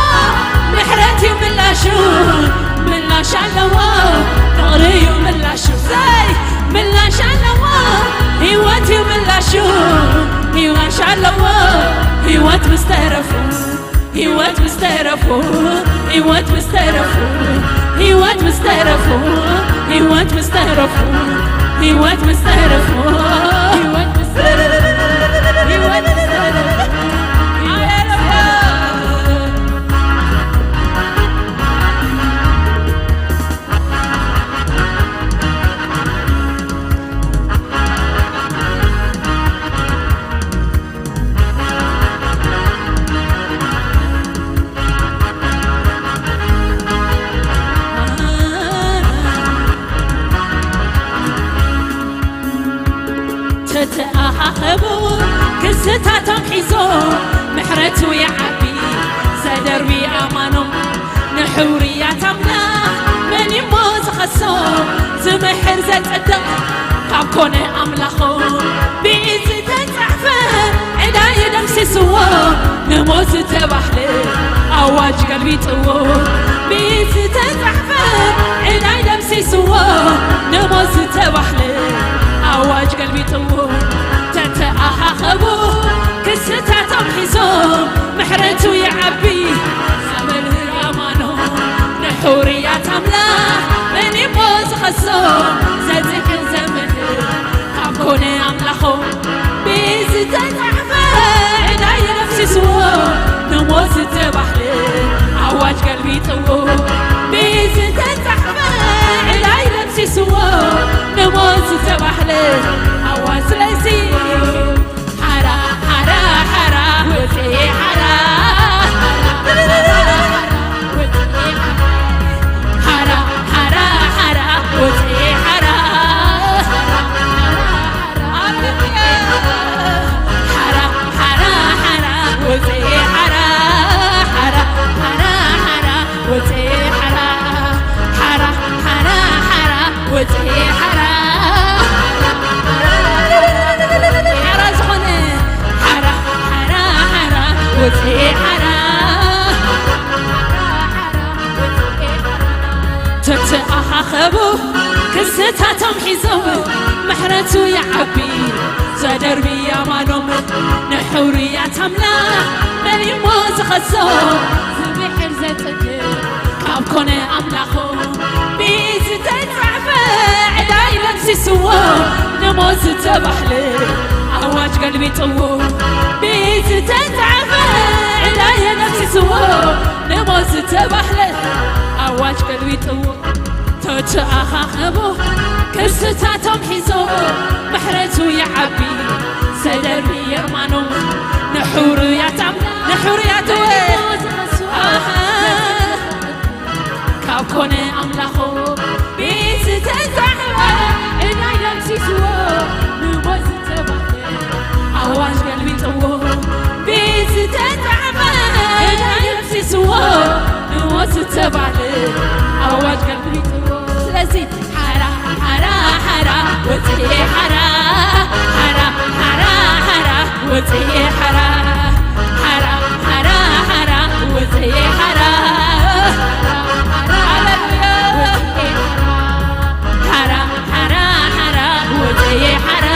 ምሕረት እዩ ምላሹ ምላሽ ኣለዎ ፍቕሪ እዩ ምላሹ ዘይ ምላሽ ኣለዎ ህይወት እዩ ምላሹ ምላሽ ኣለዎ ህይወት ምስ ተረፉ ህይወት ምስ ተረፉ ህይወት ምስ ተረፉ ህይወት ምስ ተረፉ ህይወት ምስ ተረፉ ህይወት ምስ ተረፉ ህይወት ምስ ተረፉ ህይወት ምስ ተረፉ ሃሌሉያ ተተኣኻኸቡ ክስታቶም ሒዞም ምሕረቱ ይዓቢ ዘደርቢ ኣማኖም ንሕውርያት ኣምላኽ መን እሞ ዝኸሶ ዝምሕር ዘጽድቕ ካብ ኮነ ኣምላኾም ብኢድ ዝተጻሕፈ ዕዳ ይደምስስዎ ንሞት ዝተባህለ ኣዋጅ ገልቢጥዎ ብኢድ ዝተጻሕፈ ዕዳ ይደምስስዎ ንሞት ዝተባህለ ኣዋጅ ገልቢጥዎ ተተኣኻኸቡ ክስታቶም ሒዞም ምሕረቱ ይዓቢ ዘመልህር ኣማኖ ንሕውርያት ኣምላኽ መን እሞ ዝኸሶ ዘጽድቅን ዘምህር ካብ ኮነ ኣምላኾም ብዝተጻሕፈ ዕዳ ይደምስስዎ ንሞት ዝተባህለ ኣዋጅ ገልቢጥዎ ብዝተጻሕፈ ዕዳ ይደምስስዎ ንሞት ዝተባህለ ኣዋጅ ስለዚ ሓራ ሓራ ሓራ ወፅኤ ሓራ ሓራ ሓራ ሓራ ወፅኤ ሓራ ሓራ ሓራ ሓራ ወፅኤ ሓራ ሓራ ሓራ ሓራ ወፅኤ ሓራ ሓራ ሓራ ሓራ ወፅኤ ሓራ ሓራ ዝኾነ ሓራ ሓራ ሓራ ወፅኤ ሓራ ተተኣኻኸቡ ክስታቶም ሒዞም ምሕረቱ ይዓቢ ዘደርቢ ኣማኖም ንሕውርያት ኣምላኽ መን እሞ ዝኸሶ ዝምሕር ዘጽድቅ ካብ ኮነ ኣምላኾም ብዝተጻሕፈ ዕዳ ይደምስስዎ ንሞት ዝተባህለ ኣዋጅ ገልቢጥዎ ብዝተጻሕፈ ዕዳ የነፍስዎ ንሞት ዝተባህለ ኣዋጅ ገልቢጥዎ ተተኣኻኸቡ ክስታቶም ሒዞ ምሕረቱ ይዓቢ ሰደር የማኖም ንሕሩያት ኣምላኽ ንሕሩያት ካብ ኮነ ኣምላኹ ብዝተዛሕወ እናይ ደምሲስዎ ንሞት ዝተባለ ኣዋጅ ገልቢጥዎ ብዝተዛሕወ እናይ ደምሲስዎ ንሞት ዝተባለ ኣዋጅ ገልቢጥዎ ስለዚ ሓራ ሓራ ሓራ ወፅኤ ሓራ ሓራ ሓራ ሓራ ወፅኤ ሓራ ሓራ ሓራ ሓራ ወፅኤ ሓራ ሃሌሉያ ሓራ ሓራ ሓራ ወፅኤ ሓራ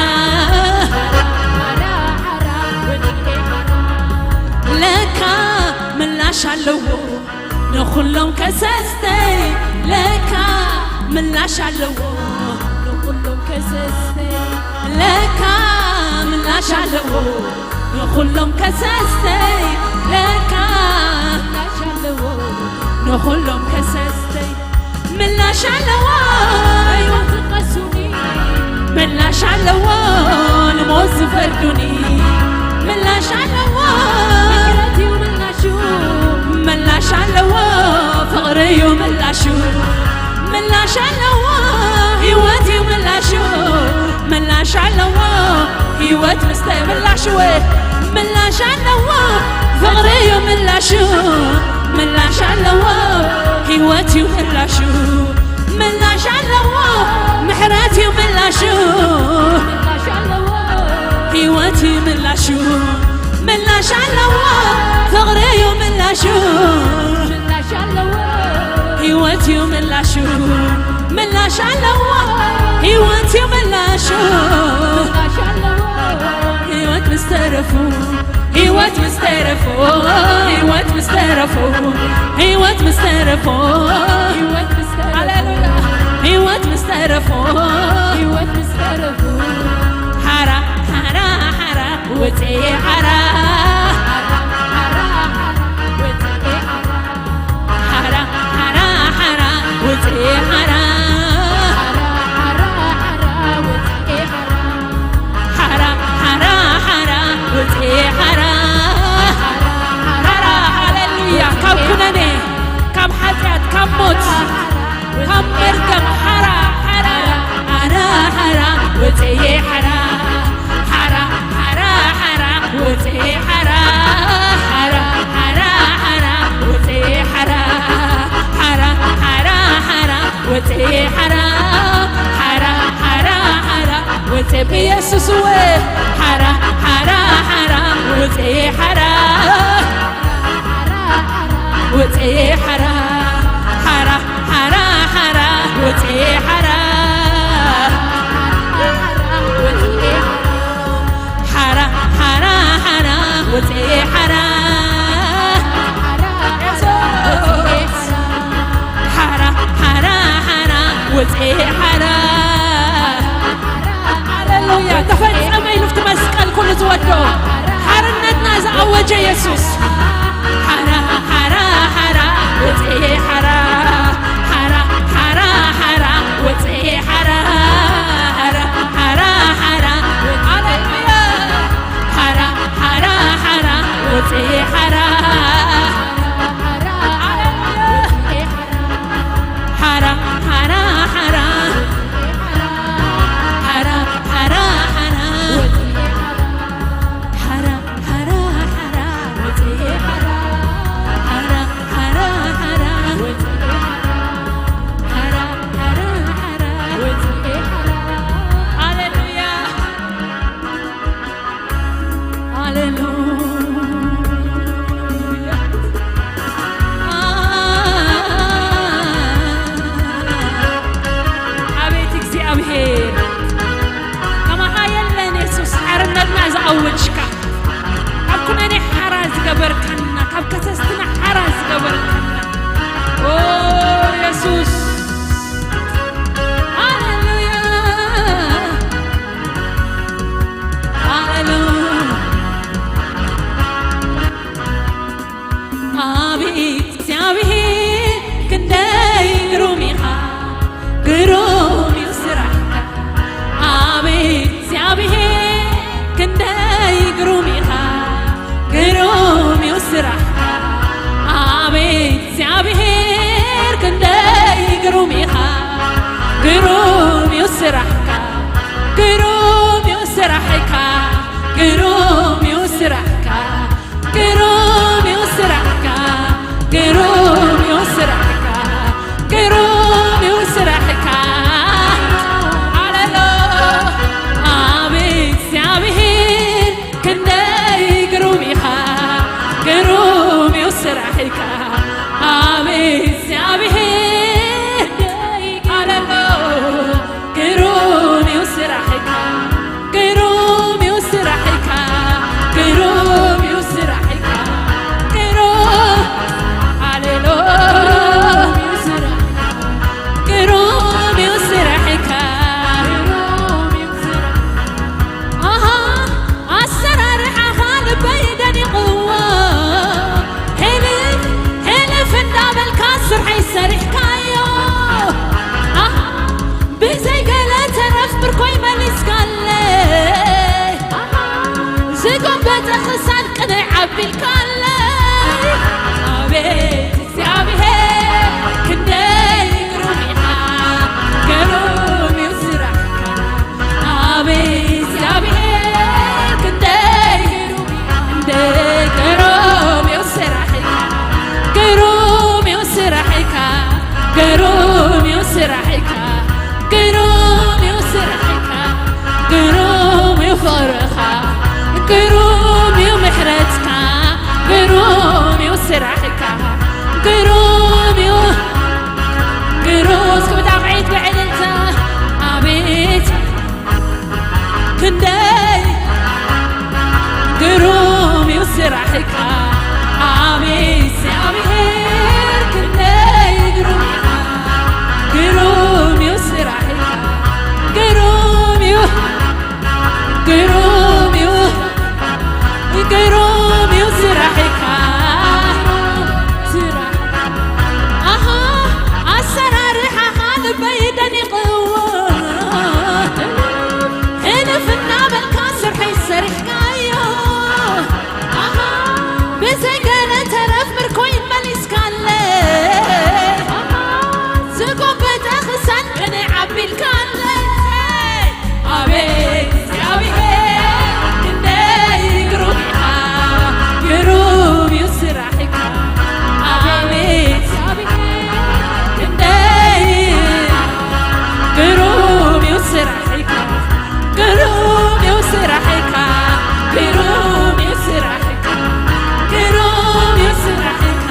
ለካ ምላሽ ኣለዎ ንኹሎም ከሰስተይ ለካ ምላሽ ኣለዎ ንኹሎም ከሰስተይ ለካ ምላሽ ኣለዎ ንኹሎም ከሰስተይ ለካ ምላሽ ኣለዎ ንኹሎም ከሰስተይ ምላሽ ኣለዎ ሕይወት ዝቀሱኒ ምላሽ ኣለዎ ንሞት ዝፈርዱኒ ምላሽ ኣለዎ ምሕረት እዩ ምላሹ ምላሽ ኣለዎ ፍቕሪ እዩ ምላሹ ምላሽ ኣለዎ ህይወት እዩ ምላሹ ምላሽ ኣለዎ ህይወት ምስተ ምላሽ ወ ምላሽ ኣለዎ ፍቕሪ እዩ ምላሹ ምላሽ ኣለዎ ህይወት እዩ ምላሹ ምላሽ ኣለዎ ምሕረት እዩ ምላሹ ምላሽ ኣለዎ ህይወት እዩ ምላሹ ምላሽ ኣለዎ ፍቕሪ እዩ ምላሹ ምላሽ ኣለዎ ህይወት እዩ ምላሹ ምላሽ ኣለዎ ህይወት እዩ ምላሹ ምላሽ ኣለዎ ህይወት ምስ ተረፉ ህይወት ምስ ተረፎ ህይወት ምስ ተረፎ ህይወት ምስ ተረፎ ሃሌሉያ ህይወት ምስ ተረፎ ህይወት ምስ ተረፎ ሓራ ሓራ ሓራ ወፅኤ ሓራ ሓራ ሓራ ወፅኤ ሓራ ሓራ ሓራ ወፅኤ ሓራ ሓራ ሓራ ሓራ ወፅኤ ሓራ ሓራ ሓራ ሓራ ወፅኤ ሓራ ሓራ ሃሌሉያ ካብ ኩነኔ ካብ ሓጢኣት ካብ ሞት ካብ መርገም ሓራ ሓራ ሓራ ሓራ ወፅኤ ሓራ ሓራ ሓራ ሓራ ወፅኤ ሓራ ሓራ ሓራ ሓራ ወፅኤ ሓራ ሓራ ሓራ ሓራ ወፅኤ ሓራ ሓራ ሓራ ሓራ ወፅኤ ብየሱስ ወ ሓራ ሓራ ሓራ ወፅኤ ሓራ ወፅኤ ሓራ ሓራ ሓራ ሓራ ወፅኤ ሓራ ሓራ ሓራ ሓራ ወፅኤ ሓራ ሓራ ሓራ ሓራ ወፅኤ ሓራ ሃሌሉያ ተፈጸመ ኢሉ እቲ መስቀል ኩሉ ዝወደኦ ሓርነትና ዝኣወጀ የሱስ ሓራ ሓራ ሓራ ወፅኤ ሓራ ሓራ ሓራ ሓራ ወፅኤ ሓራ ሓራ ሓራ ሓራ ሃሌሉያ ሓራ ሓራ ሓራ ወፅኤ ሓራ ሓራ ሓራ ሓራ ሓራ ሓራ ሓራ ሓራ ሓራ ሓራ ወፅኤ ሓራ ሓራ ሓራ ሓራ ወፅኤ ሓራ ሓራ ሓራ ሓራ ወፅኤ ሓራ ሃሌሉያ ሃሌሉያ ኣቤት እግዚኣብሔር ከማኻ የለን የሱስ ሓርነትና ዝኣወጅካ ካብ ኩነኔ ሓራ ዝገበርካና ካብ ከሰስትና ሓራ ዝገበርካና ኦ የሱስ ሃሌሉያ ስራሕካ ኣቤት እግዚኣብሔር፣ ኣለሎ ግሩም እዩ ስራሕካ፣ ግሩም እዩ ስራሕካ፣ ግሩም እዩ ስራሕካ፣ ግሩም፣ ሃሌሉያ፣ ግሩም እዩ ስራሕካ፣ ግሩም እዩ ስራሕካ። ኣሃ፣ ኣሰራርሓኻ ልበይ ደኒቕዎ። ሕልፍ፣ ሕልፍ እንዳበልካ ስርሐይ ሰሪሕካዮ። ኣሃ፣ ብዘይ ገለ ተረፍ ምርኮይ መሊስካለይ። ኣሃ፣ ዝጎበጠ ክሳድ ቅንዕ ኣቢልካለይ። ኣቤት እግዚኣብሔር ክንደይ ግሩም ኢኻ፣ ግሩም እዩ ስራሕካ። ኣቤት እግዚኣብሔር ክንደይ ግሩም፣ ክንደይ ግሩም እዩ ስራሕካ፣ ግሩም እዩ ስራሕካ፣ ግሩም እዩ ስራሕካ፣ ግሩም እዩ ስራሕካ፣ ግሩም እዩ ፍቕርኻ፣ ግሩም እዩ ምሕረትካ፣ ግሩም እዩ ስራሕካ፣ ግሩም እዩ፣ ግሩም እስኪ ብጣቕዒት ብዕልልታ፣ ኣቤት ክንደይ ግሩም እዩ ስራሕካ፣ ኣቤት እግዚኣብሔር ክንደይ ግሩም ኢኻ፣ ግሩም እዩ ስራሕካ፣ ግሩም እዩ፣ ግሩም እዩ፣ ግሩም እዩ ስራሕካ፣ ስራሕ፣ ኣሃ፣ ኣሰራርሓኻ ልበይ ደኒቕዎ። ሕልፍ እናበልካ ስርሐይ ሰሪሕካዮ። ኣሃ፣ ብዘይ ገለ ተረፍ ምርኮይ መሊስካለይ። ኣሃ፣ ዝጎበጠ ክሳድ ቅንዕ ኣቢልካለይ። ኣቤት እግዚኣብሔር ክንደይ ግሩም ኢኻ፣ ግሩም እዩ ስራሕካ። ኣቤት እግዚኣብሔር ክንደይ ግሩም እዩ ስራሕካ፣ ግሩም እዩ ስራሕካ፣ ግሩም እዩ ስራሕካ፣ ግሩም እዩ ስራሕካ።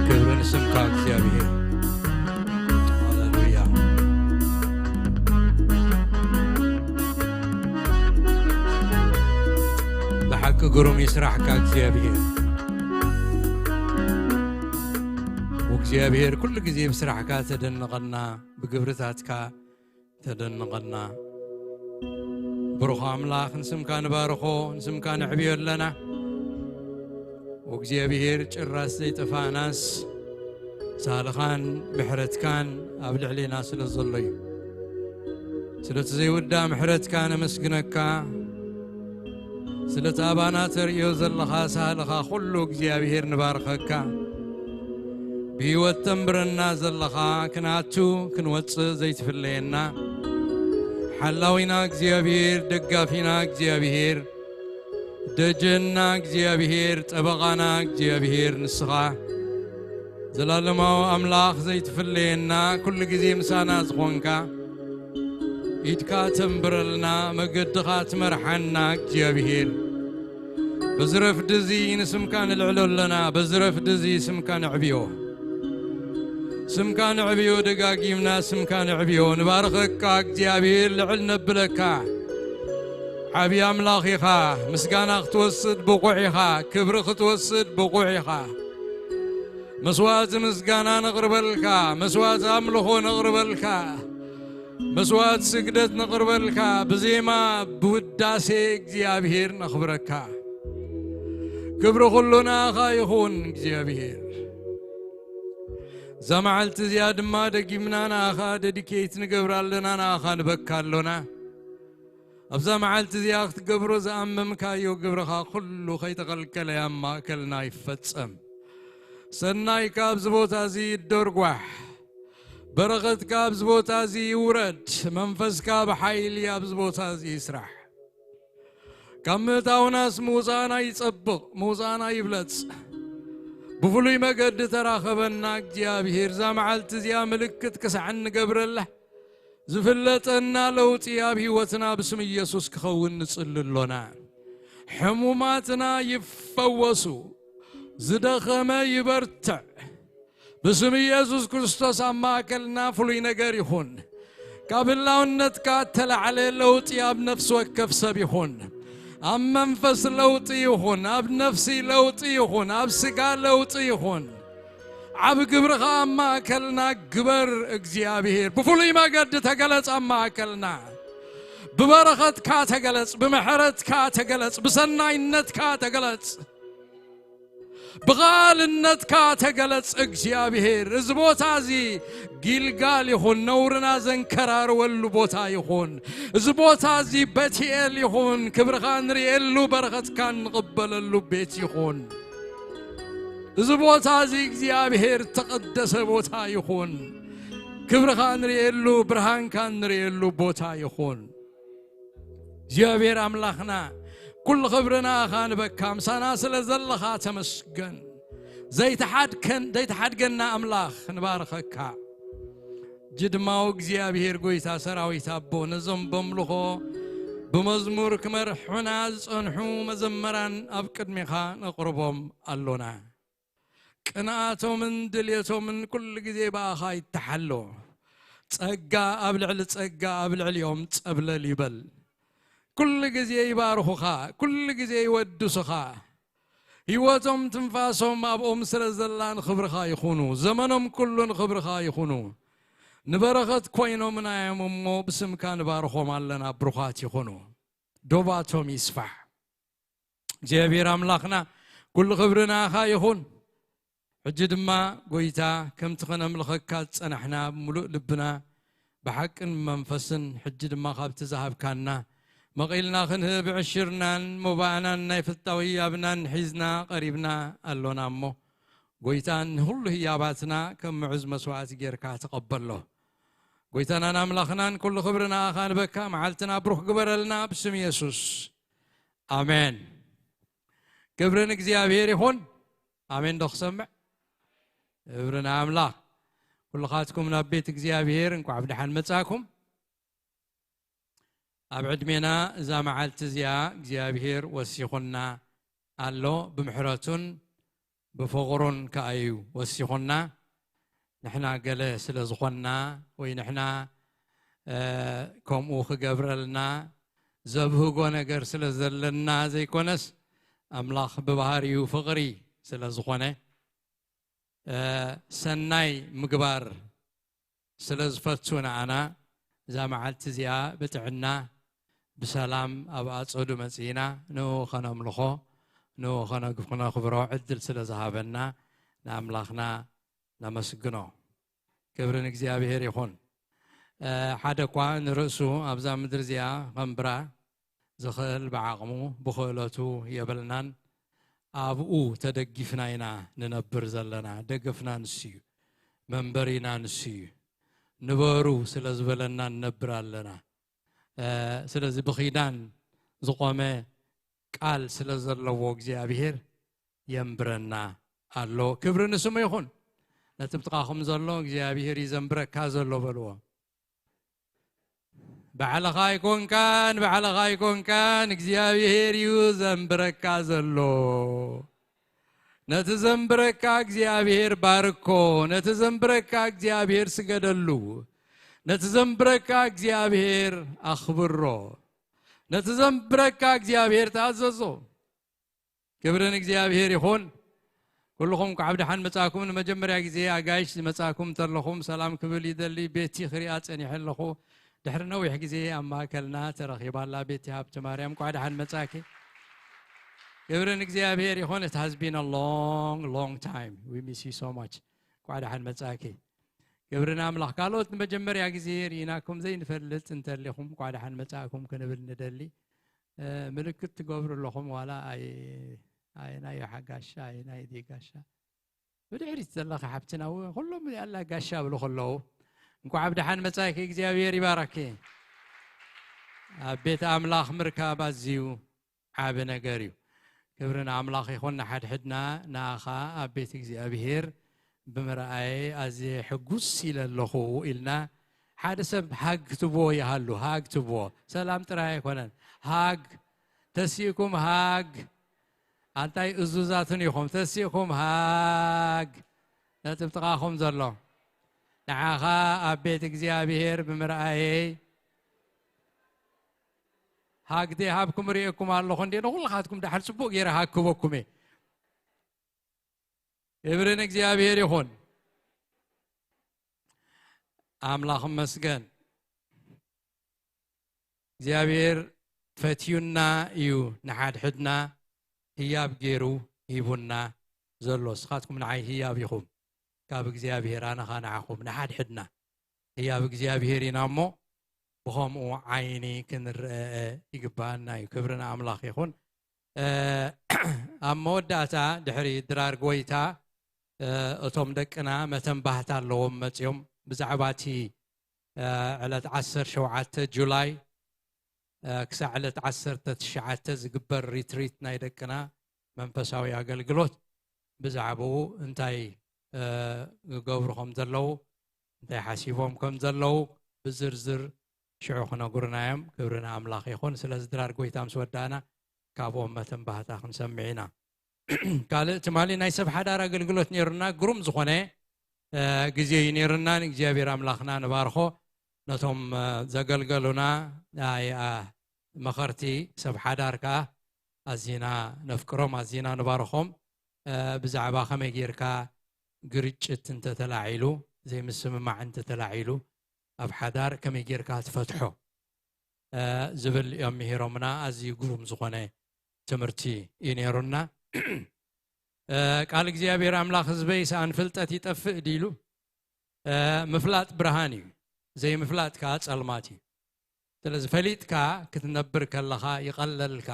ክብሪ ንስምካ እግዚኣብሔር። ሃሌሉያ። ብሓቂ ግሩም እዩ ስራሕካ እግዚኣብሔር። ወእግዚኣብሔር ኩሉ ግዜ ብስራሕካ ተደንቐና፣ ብግብርታትካ ተደንቐና። ብሩኽ ኣምላኽ ንስምካ ንባርኾ፣ ንስምካ ነዕብዮ ኣለና። ወእግዚኣብሔር ጭራስ ዘይጠፋእናስ ሳልኻን ምሕረትካን ኣብ ልዕሌና ስለ ዘሎ እዩ። ስለቲ ዘይውዳእ ምሕረትካ ነመስግነካ። ስለቲ ኣባና ተርእዮ ዘለኻ ሳህልኻ ኩሉ እግዚኣብሔር ንባርኸካ። ብህይወት ተንብረና ዘለኻ፣ ክንኣቱ ክንወጽእ ዘይትፍለየና፣ ሓላዊና እግዚኣብሔር፣ ደጋፊና እግዚኣብሔር፣ ደጀንና እግዚኣብሔር፣ ጠበቓና እግዚኣብሔር ንስኻ፣ ዘላለማዊ ኣምላኽ ዘይትፍለየና፣ ኩሉ ግዜ ምሳና ዝኾንካ፣ ኢድካ ተንብረልና፣ መገድኻ ትመርሓና እግዚኣብሔር። በዚ ረፍዲ እዚ ንስምካ ንልዕሎ ኣለና፣ በዚ ረፍዲ እዚ ስምካ ነዕብዮ። ስምካ ነዕብዮ፣ ደጋጊምና ስምካ ነዕብዮ። ንባርኸካ እግዚኣብሔር፣ ልዕል ነብለካ። ዓብዪ ኣምላኽ ኢኻ፣ ምስጋና ክትወስድ ብቑዕ ኢኻ፣ ክብሪ ክትወስድ ብቑዕ ኢኻ። መስዋእቲ ምስጋና ነቕርበልካ፣ መስዋእቲ ኣምልኾ ነቕርበልካ፣ መስዋእቲ ስግደት ነቕርበልካ፣ ብዜማ ብውዳሴ እግዚኣብሔር ነኽብረካ። ክብሪ ኩሉ ንኣኻ ይኹን እግዚኣብሔር። እዛ መዓልቲ እዚኣ ድማ ደጊምና ንኣኻ ደዲኬት ንገብራ ኣለና፣ ንኣኻ ንበካ ኣሎና። ኣብዛ መዓልቲ እዚኣ ክትገብሮ ዝኣመምካዮ ግብርኻ ኩሉ ከይተኸልከለ ኣብ ማእከልና ይፈጸም። ሰናይካ ኣብዚ ቦታ እዚ ይደርጓሕ። በረኸትካ ኣብዚ ቦታ እዚ ይውረድ። መንፈስካ ብሓይሊ ኣብዚ ቦታ እዚ ይስራሕ። ካብ ምእታውናስ ምውፃእና ይጸብቕ፣ ምውፃእና ይብለጽ። ብፍሉይ መገዲ ተራኸበና እግዚኣብሔር። እዛ መዓልቲ እዚኣ ምልክት ክሳዕ እንገብረላ ዝፍለጠና ለውጢ ኣብ ህይወትና ብስም ኢየሱስ ክኸውን ንጽሊ ኣሎና። ሕሙማትና ይፈወሱ፣ ዝደኸመ ይበርትዕ። ብስም ኢየሱስ ክርስቶስ ኣብ ማእከልና ፍሉይ ነገር ይኹን። ካብ ህላውነትካ እተላዕለ ለውጢ ኣብ ነፍሲ ወከፍ ሰብ ይኹን። ኣብ መንፈስ ለውጢ ይኹን፣ ኣብ ነፍሲ ለውጢ ይኹን፣ ኣብ ስጋ ለውጢ ይኹን። ዓብ ግብርኻ ኣብ ማእከልና ግበር እግዚኣብሔር። ብፍሉይ መገዲ ተገለጽ ኣብ ማእከልና። ብበረኸትካ ተገለጽ፣ ብምሕረትካ ተገለጽ፣ ብሰናይነትካ ተገለጽ። ብቓልነትካ ተገለጽ እግዚኣብሔር። እዚ ቦታ እዚ ጊልጋል ይኹን፣ ነውርና ዘንከራርወሉ ቦታ ይኹን። እዚ ቦታ እዚ ቤትኤል ይኹን፣ ክብርኻ ንርእየሉ፣ በረኸትካ እንቕበለሉ ቤት ይኹን። እዚ ቦታ እዚ እግዚኣብሔር እተቐደሰ ቦታ ይኹን። ክብርኻ ንርእየሉ፣ ብርሃንካ ንርእየሉ ቦታ ይኹን። እግዚኣብሔር ኣምላኽና፣ ኩሉ ክብሪ ንኣኻ ንበካ፣ ምሳና ስለ ዘለኻ ተመስገን። ዘይተሓድከን-፣ ዘይተሓድገና ኣምላኽ ንባርኸካ። ጅድማዊ እግዚኣብሔር ጐይታ ሰራዊት ኣቦ፣ ነዞም በምልኾ ብመዝሙር ክመርሑና ዝጸንሑ መዘመራን ኣብ ቅድሜኻ ነቕርቦም ኣሎና። ቅንኣቶምን ድልየቶምን ኩሉ ግዜ ብኣኻ ይተሓሎ። ጸጋ ኣብ ልዕሊ ጸጋ ኣብ ልዕሊኦም ጸብለል ይበል። ኩሉ ግዜ ይባርኹኻ፣ ኩሉ ግዜ ይወድሱኻ። ህይወቶም ትንፋሶም ኣብኦም ስለ ዘላ ንኽብርኻ ይኹኑ። ዘመኖም ኩሉ ንኽብርኻ ይኹኑ። ንበረኸት ኮይኖምና እዮም እሞ ብስምካ ንባርኾም ኣለና። ብሩኻት ይኹኑ። ዶባቶም ይስፋሕ። እግዚኣብሔር ኣምላኽና፣ ኩሉ ክብሪ ንኣኻ ይኹን። ሕጂ ድማ ጐይታ፣ ከምቲ ኸነምልኸካ ዝጸናሕና ብምሉእ ልብና፣ ብሓቅን ብመንፈስን፣ ሕጂ ድማ ካብቲ ዝሃብካና መቒልና ክንህብ፣ ዕሽርናን መባእናን ናይ ፍታዊ ያብናን ሒዝና ቀሪብና ኣሎና እሞ፣ ጐይታ፣ ንኹሉ ህያባትና ከም ምዑዝ መስዋዕቲ ጌርካ ተቐበሎ። ጐይታናን ኣምላኽናን፣ ኩሉ ክብሪ ንኣኻ ንበካ፣ መዓልትና ብሩኽ ግበረልና፣ ብስም የሱስ። ኣሜን። ክብሪ ንእግዚኣብሔር ይኹን። ኣሜን ዶ ክሰምዕ? ክብሪ ንኣምላኽ። ኩልኻትኩም ናብ ቤት እግዚኣብሔር እንቋዕ ብደሓን መጻእኩም። ኣብ ዕድሜና እዛ መዓልቲ እዚኣ እግዚኣብሔር ወሲኹና ኣሎ። ብምሕረቱን ብፍቕሩን ከኣ እዩ ወሲኹና። ንሕና ገለ ስለ ዝኾንና ወይ ንሕና፣ እ፣ ከምኡ ክገብረልና ዘብህጎ ነገር ስለ ዘለና ዘይኮነስ፣ ኣምላኽ ብባህሪኡ ፍቕሪ ስለ ዝኾነ፣ እ፣ ሰናይ ምግባር ስለ ዝፈቱ ንኣና እዛ መዓልቲ እዚኣ ብጥዕና ብሰላም ኣብ ኣጸዱ መጺእና ንኡ ኸነምልኾ፣ ንኡ ኸነግ-፣ ኸነኽብሮ ዕድል ስለ ዝሃበና ንኣምላኽና ነመስግኖ። ክብሪ ንእግዚኣብሔር ይኹን። እ፣ ሓደ እኳ ንርእሱ ኣብዛ ምድሪ እዚኣ ኸንብራ ዝኽእል ብዓቕሙ ብኽእለቱ የብልናን። ኣብኡ ተደጊፍና ኢና ንነብር ዘለና። ደገፍና ንሱ እዩ። መንበሪና ንሱ እዩ። ንበሩ ስለ ዝበለና ንነብር ኣለና። እ፣ ስለዚ ብኺዳን ዝቖመ ቃል ስለ ዘለዎ እግዚኣብሔር የንብረና ኣሎ። ክብሪ ንስሙ ይኹን። ነቲ ብጥቓኹም ዘሎ እግዚኣብሔር እዩ ዘንብረካ ዘሎ በልዎ። ባዕልኻ ኣይኮንካን፣ ባዕልኻ ኣይኮንካን፣ እግዚኣብሔር እዩ ዘንብረካ ዘሎ። ነቲ ዘንብረካ እግዚኣብሔር ባርኮ፣ ነቲ ዘንብረካ እግዚኣብሔር ስገደሉ፣ ነቲ ዘንብረካ እግዚኣብሔር ኣኽብሮ፣ ነቲ ዘንብረካ እግዚኣብሔር ተኣዘዞ። ክብሪ ንእግዚኣብሔር ይኹን። ኩልኹም እንኳዕ ብደሓን መጻእኩም። ንመጀመርያ ግዜ ኣጋይሽ ዝመጻእኩም እንተለኹም ሰላም ክብል ይደሊ። ቤቲ ክሪኣ ጸኒሐ ኣለኹ። ድሕሪ ነዊሕ ግዜ ኣብ ማእከልና ተረኺባ ኣላ። ቤቲ ሃብተ ማርያም፣ እንኳዕ ደሓን መጻእኪ። ክብሪ ንእግዚኣብሔር ይኹን። It has been a long, long time. We miss you so much. እንኳዕ ደሓን መጻእኪ። ክብሪ ንኣምላኽ። ካልኦት ንመጀመርያ ግዜ ርኢናኩም ዘይንፈልጥ እንተሊኹም፣ እንኳዕ ደሓን መጻእኩም ክንብል ንደሊ። እ፣ ምልክት ትገብሩ ኣለኹም፣ ዋላ ኣይ-፣ ኣየናይ ሓጋሻ፣ ኣየናይ ዲጋሻ። ብድሕሪት ዘለኺ ሓብትና፣ ኩሎም ያላ ጋሻ ብሉ ከለዉ፣ እንኳዕ ብደሓን መጻእኪ፣ እግዚኣብሔር ይባረኪ። ኣብ ቤት ኣምላኽ ምርካብ ኣዝዩ ዓቢ ነገር እዩ። ክብሪ ንኣምላኽ ይኹን። ንሓድሕድና ንኣኻ ኣብ ቤት እግዚኣብሔር ብምርኣየ ኣዝየ ሕጉስ ኢለ ኣለኹ ኢልና ሓደ ሰብ ሃግ ክትብዎ ይሃሉ፣ ሃግ ትብዎ። ሰላም ጥራይ ኣይኮነን። ሃግ፣ ተሲእኩም ሃግ። ኣንታይ እዙዛትን ኢኹም፣ ተሲእኩም ሃግ። ነጥብ ጥቓኹም ዘሎ። ንዓኻ ኣብ ቤት እግዚኣብሔር ብምርኣየይ ሃግ ዘይሃብኩም ርእየኩም ኣለኹ እንዴ፣ ንኹልኻትኩም ደሓር ጽቡቕ ገይረ ሃግ ክበኩም እየ። ክብሪ ንእግዚኣብሔር ይኹን። ኣምላኽ ይመስገን። እግዚኣብሔር ፈትዩና እዩ ንሓድሕድና ህያብ ገይሩ ሂቡና ዘሎ። ንስኻትኩም ንዓይ ህያብ ኢኹም። ካብ እግዚኣብሔር ኣነ ኸኣ ንዓኹም፣ ንሓድሕድና ህያብ እግዚኣብሔር ኢና እሞ፣ ብኸምኡ ዓይኒ ክንረአ ይግባኣና እዩ። ክብሪ ንኣምላኽ ይኹን። እ፣ ኣብ መወዳእታ ድሕሪ ድራር ጎይታ፣ እ፣ እቶም ደቅና መተንባህታ ኣለዎም መጺኦም ብዛዕባ እቲ፣ እ፣ ዕለት ዓሰርተ ሸውዓተ ጁላይ፣ እ፣ ክሳዕ ዕለት ዓሰርተ ትሽዓተ ዝግበር ሪትሪት ናይ ደቅና መንፈሳዊ ኣገልግሎት ብዛዕባኡ እንታይ፣ እ፣ ክገብሩ ከም ዘለዉ፣ እንታይ ሓሲቦም ከም ዘለዉ ብዝርዝር ሽዑ ክነግሩና እዮም። ክብሪ ንኣምላኽ ይኹን። ስለዚ ድራር ጎይታ ምስ ወዳእና ካብኦም መተንባህታ ክንሰምዕ ኢና። ካልእ ትማሊ ናይ ሰብ ሓዳር ኣገልግሎት ነይሩና፣ ግሩም ዝኾነ፣ እ፣ ግዜ እዩ ነይሩና። ንእግዚኣብሔር ኣምላኽና ንባርኾ። ነቶም፣ እ፣ ዘገልገሉና ናይ፣ ኣ፣ መኸርቲ ሰብ ሓዳር ከኣ ኣዚና ነፍቅሮም፣ ኣዚና ንባርኾም። እ፣ ብዛዕባ ከመይ ጌርካ ግርጭት እንተተላዒሉ፣ ዘይምስምማዕ እንተተላዒሉ፣ ኣብ ሓዳር ከመይ ጌርካ ትፈትሖ፣ እ፣ ዝብል እዮም ምሂሮምና። ኣዝዩ ግሩም ዝኾነ ትምህርቲ እዩ ነይሩና። እ፣ ቃል እግዚኣብሔር ኣምላኽ፣ "ህዝበይ ሰኣን ፍልጠት ይጠፍእ" ድኢሉ። እ፣ ምፍላጥ ብርሃን እዩ፣ ዘይምፍላጥ ከኣ ጸልማት እዩ። ስለዚ ፈሊጥካ ክትነብር ከለኻ ይቐለልካ።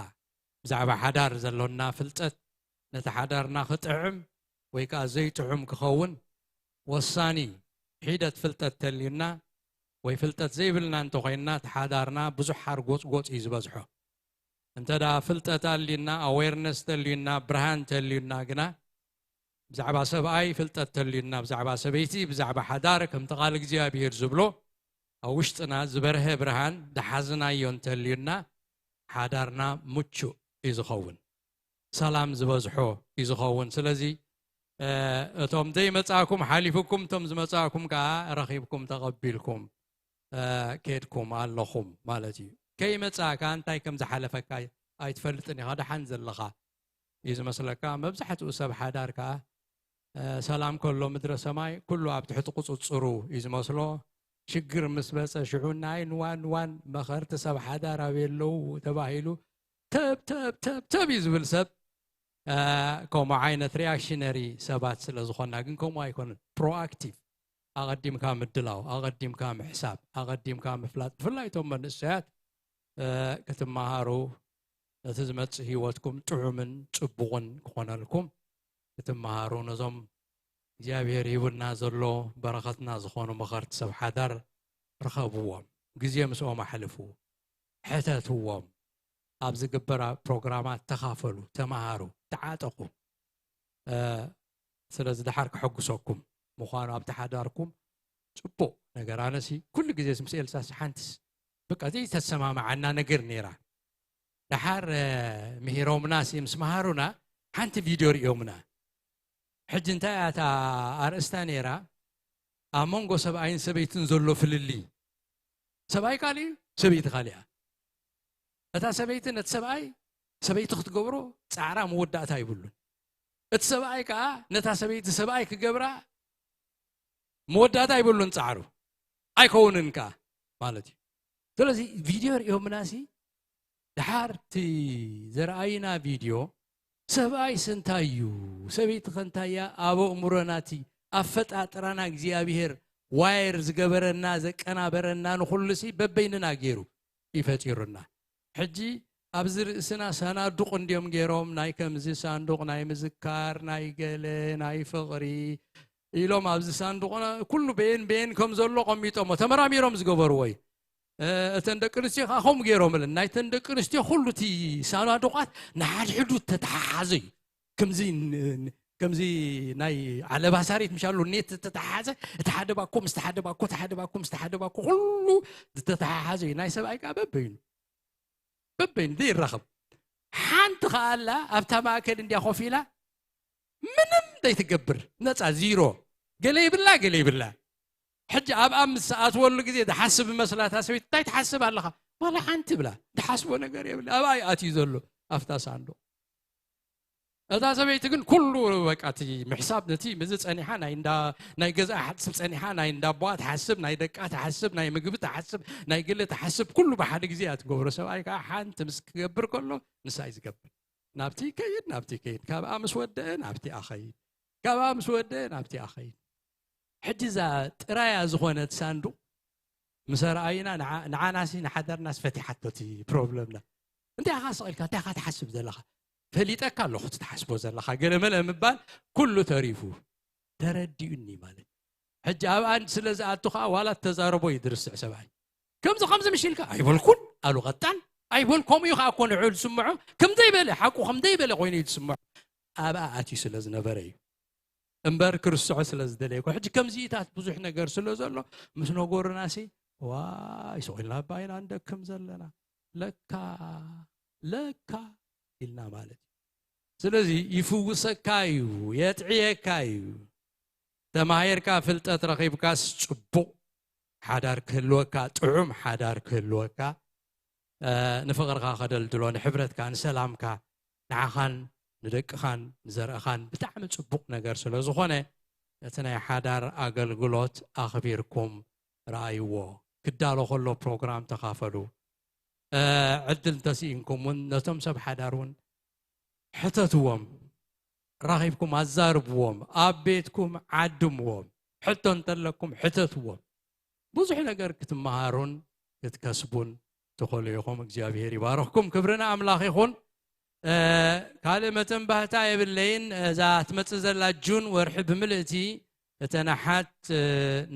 ብዛዕባ ሓዳር ዘሎና ፍልጠት ነቲ ሓዳርና ክጥዕም ወይ ከኣ ዘይጥዑም ክኸውን ወሳኒ እዩ። ሒደት ፍልጠት ተልዩና ወይ ፍልጠት ዘይብልና እንተኾይንና፣ እቲ ሓዳርና ብዙሕ ሓርጎጽጎጽ እዩ ዝበዝሖ። እንተ ደኣ ፍልጠት ኣልዩና፣ ኣዌርነስ ተልዩና፣ ብርሃን ተልዩና ግና፣ ብዛዕባ ሰብኣይ ፍልጠት ተልዩና፣ ብዛዕባ ሰበይቲ፣ ብዛዕባ ሓዳር፣ ከምቲ ቃል እግዚኣብሔር ዝብሎ፣ ኣብ ውሽጥና ዝበርሀ ብርሃን ዝሓዝናዮ እንተልዩና፣ ሓዳርና ምቹእ እዩ ዝኸውን። ሰላም ዝበዝሖ እዩ ዝኸውን። ስለዚ፣ እ፣ እቶም ዘይመጻእኩም ሓሊፉኩም፣ እቶም ዝመጻእኩም ከኣ ረኺብኩም፣ ተቐቢልኩም፣ እ፣ ኬድኩም ኣለኹም ማለት እዩ። ከይመጻእካ እንታይ ከም ዝሓለፈካ ኣይትፈልጥን ኢኻ፣ ደሓን ዘለኻ እዩ ዝመስለካ። መብዛሕትኡ ሰብ ሓዳር ከኣ፣ እ፣ ሰላም ከሎ ምድረ ሰማይ ኩሉ ኣብ ትሕቲ ቁጽጽሩ እዩ ዝመስሎ። ሽግር ምስ መጸ ሽዑ ናይን ዋን ዋን፣ መኸርቲ ሰብ ሓዳር ኣበይ ኣለዉ ተባሂሉ ተብ፣ ተብ፣ ተብ፣ ተብ እዩ ዝብል ሰብ፣ እ፣ ከምኡ ዓይነት ሪያክሽነሪ ሰባት ስለ ዝኾንና፣ ግን ከምኡ ኣይኮነን። ፕሮኣክቲቭ፣ ኣቐዲምካ ምድላው፣ ኣቐዲምካ ምሕሳብ፣ ኣቐዲምካ ምፍላጥ፣ ብፍላይ እቶም መንእሰያት፣ እ፣ ክትመሃሩ፣ ነቲ ዝመጽእ ህይወትኩም ጥዑምን ጽቡቕን ክኾነልኩም ክትመሃሩ፣ ነዞም እግዚኣብሔር ሂቡና ዘሎ በረኸትና ዝኾኑ መኸርቲ ሰብ ሓዳር ርኸብዎም። ግዜ ምስኦም ኣሕልፉ፣ ሕተትዎም። ኣብ ዝግበር ፕሮግራማት ተኻፈሉ፣ ተመሃሩ፣ ተዓጠቑ። እ፣ ስለዚ ደሓር ከሐጉሰኩም ምዃኑ ኣብቲ ሓዳርኩም ጽቡቕ ነገር። ኣነሲ ኩሉ ግዜ ምስ ኤልሳስ ሓንትስ በቃ ዘይተሰማምዓና ነገር ነይራ። ደሓር፣ እ፣ ምሂሮምናሲ ምስ መሃሩና ሓንቲ ቪድዮ ርእዮምና። ሕጂ እንታይ እያ እታ ኣርእስታ ነይራ? ኣብ መንጎ ሰብኣይን ሰበይትን ዘሎ ፍልልይ። ሰብኣይ ካልእ እዩ፣ ሰበይቲ ካልእ እያ። እታ ሰበይቲ ነቲ ሰብኣይ ሰበይቲ ክትገብሮ ጻዕራ መወዳእታ ኣይብሉን። እቲ ሰብኣይ ከኣ ነታ ሰበይቲ ሰብኣይ ክገብራ መወዳእታ ኣይብሉን ጻዕሩ። ኣይከውንን ከኣ ማለት እዩ። ስለዚ ቪድዮ ርእዮምናሲ፣ ደሓር እቲ ዘርኣዩና ቪድዮ ሰብኣይስ እንታይ እዩ? ሰበይትኸ እንታይ እያ? ኣብ ኣእምሮና እቲ ኣፈጣጥራና እግዚኣብሄር ዋየር ዝገበረና ዘቀናበረና ንኹሉሲ በበይንና ገይሩ እዩ ፈጢሩና። ሕጂ ኣብዚ ርእስና ሳናዱቕ እንድዮም ገይሮም፣ ናይ ከምዚ ሳንዱቕ ናይ ምዝካር፣ ናይ ገለ፣ ናይ ፍቕሪ ኢሎም ኣብዚ ሳንዱቕ ኩሉ በየን በየን ከም ዘሎ ቀሚጦሞ ተመራሚሮም ዝገበርዎ እዩ። እተን ደቂ ኣንስትዮ ከዓ ከምኡ ገይሮምለን። ናይተን ደቂ ኣንስትዮ ኩሉ እቲ ሳናዱቓት ንሓድሕዱ ተተሓሓዘ እዩ። ከምዚ ከምዚ ናይ ዓለባ ሳሪት ምሻሉ ኔት ዝተተሓሓዘ፣ እቲ ሓደ ባኮ ምስ ሓደ ባኮ፣ እቲ ሓደ ባኮ ምስ ሓደ ባኮ ኩሉ ዝተተሓሓዘ እዩ። ናይ ሰብኣይ ከዓ በበይኑ በበይኑ ዘይራኸብ። ሓንቲ ከዓ ኣላ ኣብታ ማእከል እንዲያ ኮፍ ኢላ ምንም ዘይትገብር፣ ነፃ ዚሮ። ገለ ይብላ ገለ ይብላ። ሕጂ ኣብኣ ምስ ኣትወሉ ግዜ ዝሓስብ መስላታ ሰበይቲ እንታይ ትሓስብ ኣለኻ? ዋላ ሓንቲ ብላ፣ ዝሓስቦ ነገር የብላ። ኣብኣ እዩ ኣትዩ ዘሎ፣ ኣብታ ሳንዱቕ። እታ ሰበይቲ ግን ኩሉ በቃ እቲ ምሕሳብ ነቲ ምዚ ጸኒሓ ናይ እንዳ ናይ ገዛ ሓስብ ጸኒሓ ናይ እንዳ ኣቦኣ ትሓስብ ናይ ደቃ ትሓስብ ናይ ምግቢ ትሓስብ ናይ ግለ ትሓስብ ኩሉ ብሓደ ግዜ እያ ትገብሮ። ሰብኣይ ከዓ ሓንቲ ምስ ክገብር ከሎ ንሳ እዩ ዝገብር። ናብቲ ይከይድ ናብቲ ይከይድ ካብኣ ምስ ወደአ ናብቲ ኣኸይድ ካብኣ ምስ ወደአ ናብቲ ኣኸይድ። ሕጂ እዛ ጥራያ ዝኾነት ሳንዱቕ ምስ ኣርኣዩና ንዓ- ንዓናሲ ንሓዳርናስ ፈቲሓቶ እቲ ፕሮብለምና። እንታይ ኢኻ ስቕ ኢልካ እንታይ ኢኻ ትሓስብ ዘለኻ? ፈሊጠካ ኣለኹ እቲ ትሓስቦ ዘለኻ ገለመለ ምባል ኩሉ ተሪፉ ተረዲኡኒ ማለት። ሕጂ ኣብኣ ስለ ዝኣቱ ከዓ ዋላ እተዛረቦ እዩ ዝርስዕ ሰብኣይ። ከምዚ ከምዚ ምሽ ኢልካ ኣይበልኩን ኣሉ ቀጣን ኣይበል። ከምኡ እዩ ከዓ እኮ ንዑ ዝስምዖ ከምዘይበለ ሓቁ ከምዘይበለ ኮይኑ እዩ ዝስምዖ። ኣብኣ ኣትዩ ስለ ዝነበረ እዩ እምበር ክርስዖ ስለ ዝደለየኩ። ሕጂ ከምዚኢታት ብዙሕ ነገር ስለ ዘሎ ምስ ነገሩናሲ ዋይ ስቕ ኢልና ባይና ንደክም ዘለና ለካ ለካ ኢልና ማለት እዩ። ስለዚ ይፍውሰካ እዩ፣ የጥዕየካ እዩ። ተማሂርካ ፍልጠት ረኺብካስ ጽቡቕ ሓዳር ክህልወካ፣ ጥዑም ሓዳር ክህልወካ፣ እ፣ ንፍቕርካ ከደልድሎ፣ ንሕብረትካ፣ ንሰላምካ፣ ንዓኻን ንደቅኻን ንዘርእኻን ብጣዕሚ ጽቡቕ ነገር ስለ ዝኾነ፣ እቲ ናይ ሓዳር ኣገልግሎት ኣኽቢርኩም ረኣይዎ። ክዳሎ ከሎ ፕሮግራም ተኻፈሉ። እ፣ ዕድል እንተስኢንኩም እውን ነቶም ሰብ ሓዳር እውን ሕተትዎም፣ ራኺብኩም ኣዛርብዎም፣ ኣብ ቤትኩም ዓድምዎም፣ ሕቶ እንተለኩም ሕተትዎም። ብዙሕ ነገር ክትመሃሩን ክትከስቡን ትኽእሉ ኢኹም። እግዚኣብሔር ይባርኽኩም። ክብሪ ንኣምላኽ ይኹን። እ፣ ካልእ መተንባህታ የብለይን። እዛ ትመጽእ ዘላ ጁን ወርሒ ብምልእቲ እተን ኣሓት፣ እ፣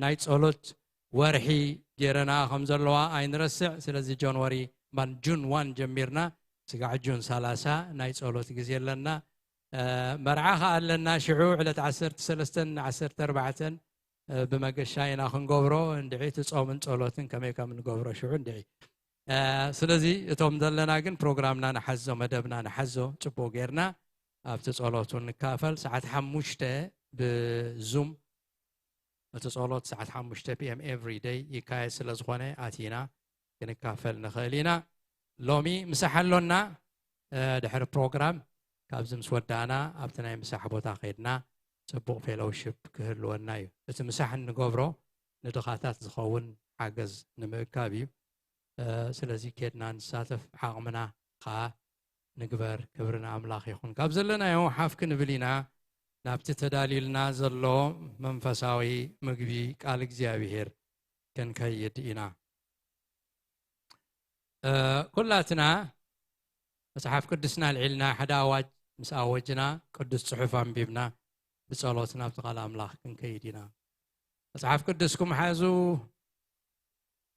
ናይ ጸሎት ወርሒ ገይረና ከም ዘለዋ ኣይንረስዕ። ስለዚ ጆንዋሪ ማን ጁን ዋን ጀሚርና ስጋዕ ጁን ሰላሳ ናይ ጸሎት ግዜ ኣለና። እ፣ መርዓ ኸኣ ኣለና ሽዑ ዕለት ዓሰርተ ሰለስተን ዓሰርተ ኣርባዕተን፣ እ፣ ብመገሻ ኢና ክንገብሮ። እንድዒ እቲ ጾምን ጸሎትን ከመይ ከም እንገብሮ ሽዑ እንድዒ። እ፣ ስለዚ እቶም ዘለና ግን ፕሮግራምና ንሓዞ፣ መደብና ንሓዞ ጽቡቕ ጌርና ኣብቲ ጸሎት እውን ንካፈል። ሰዓት ሓሙሽተ ብዙም እቲ ጸሎት ሰዓት ሓሙሽተ ፒ ኤም ኤቭሪ ደይ ይካየድ ስለ ዝኾነ ኣቲና ክንካፈል ንኽእል ኢና። ሎሚ ምሳሕ ኣሎና። እ፣ ድሕሪ ፕሮግራም ካብዚ ምስ ወዳእና ኣብቲ ናይ ምሳሕ ቦታ ከይድና ጽቡቕ ፌሎውሺፕ ክህልወና እዩ። እቲ ምሳሕ እንገብሮ ንድኻታት ዝኸውን ሓገዝ ንምእካብ እዩ። እ፣ ስለዚ ኬድና ንሳተፍ ዓቕምና ኸኣ ንግበር። ክብሪ ንኣምላኽ ይኹን። ካብ ዘለናዮ ሓፍ ክንብል ኢና። ናብቲ ተዳልዩልና ዘሎ መንፈሳዊ ምግቢ ቃል እግዚኣብሔር ክንከይድ ኢና። እ፣ ኩላትና መጽሓፍ ቅዱስና ኣልዒልና ሓደ ኣዋጅ ምስ ኣወጅና ቅዱስ ጽሑፍ ኣንቢብና ብጸሎት ናብቲ ቃል ኣምላኽ ክንከይድ ኢና። መጽሓፍ ቅዱስኩም ሓዙ።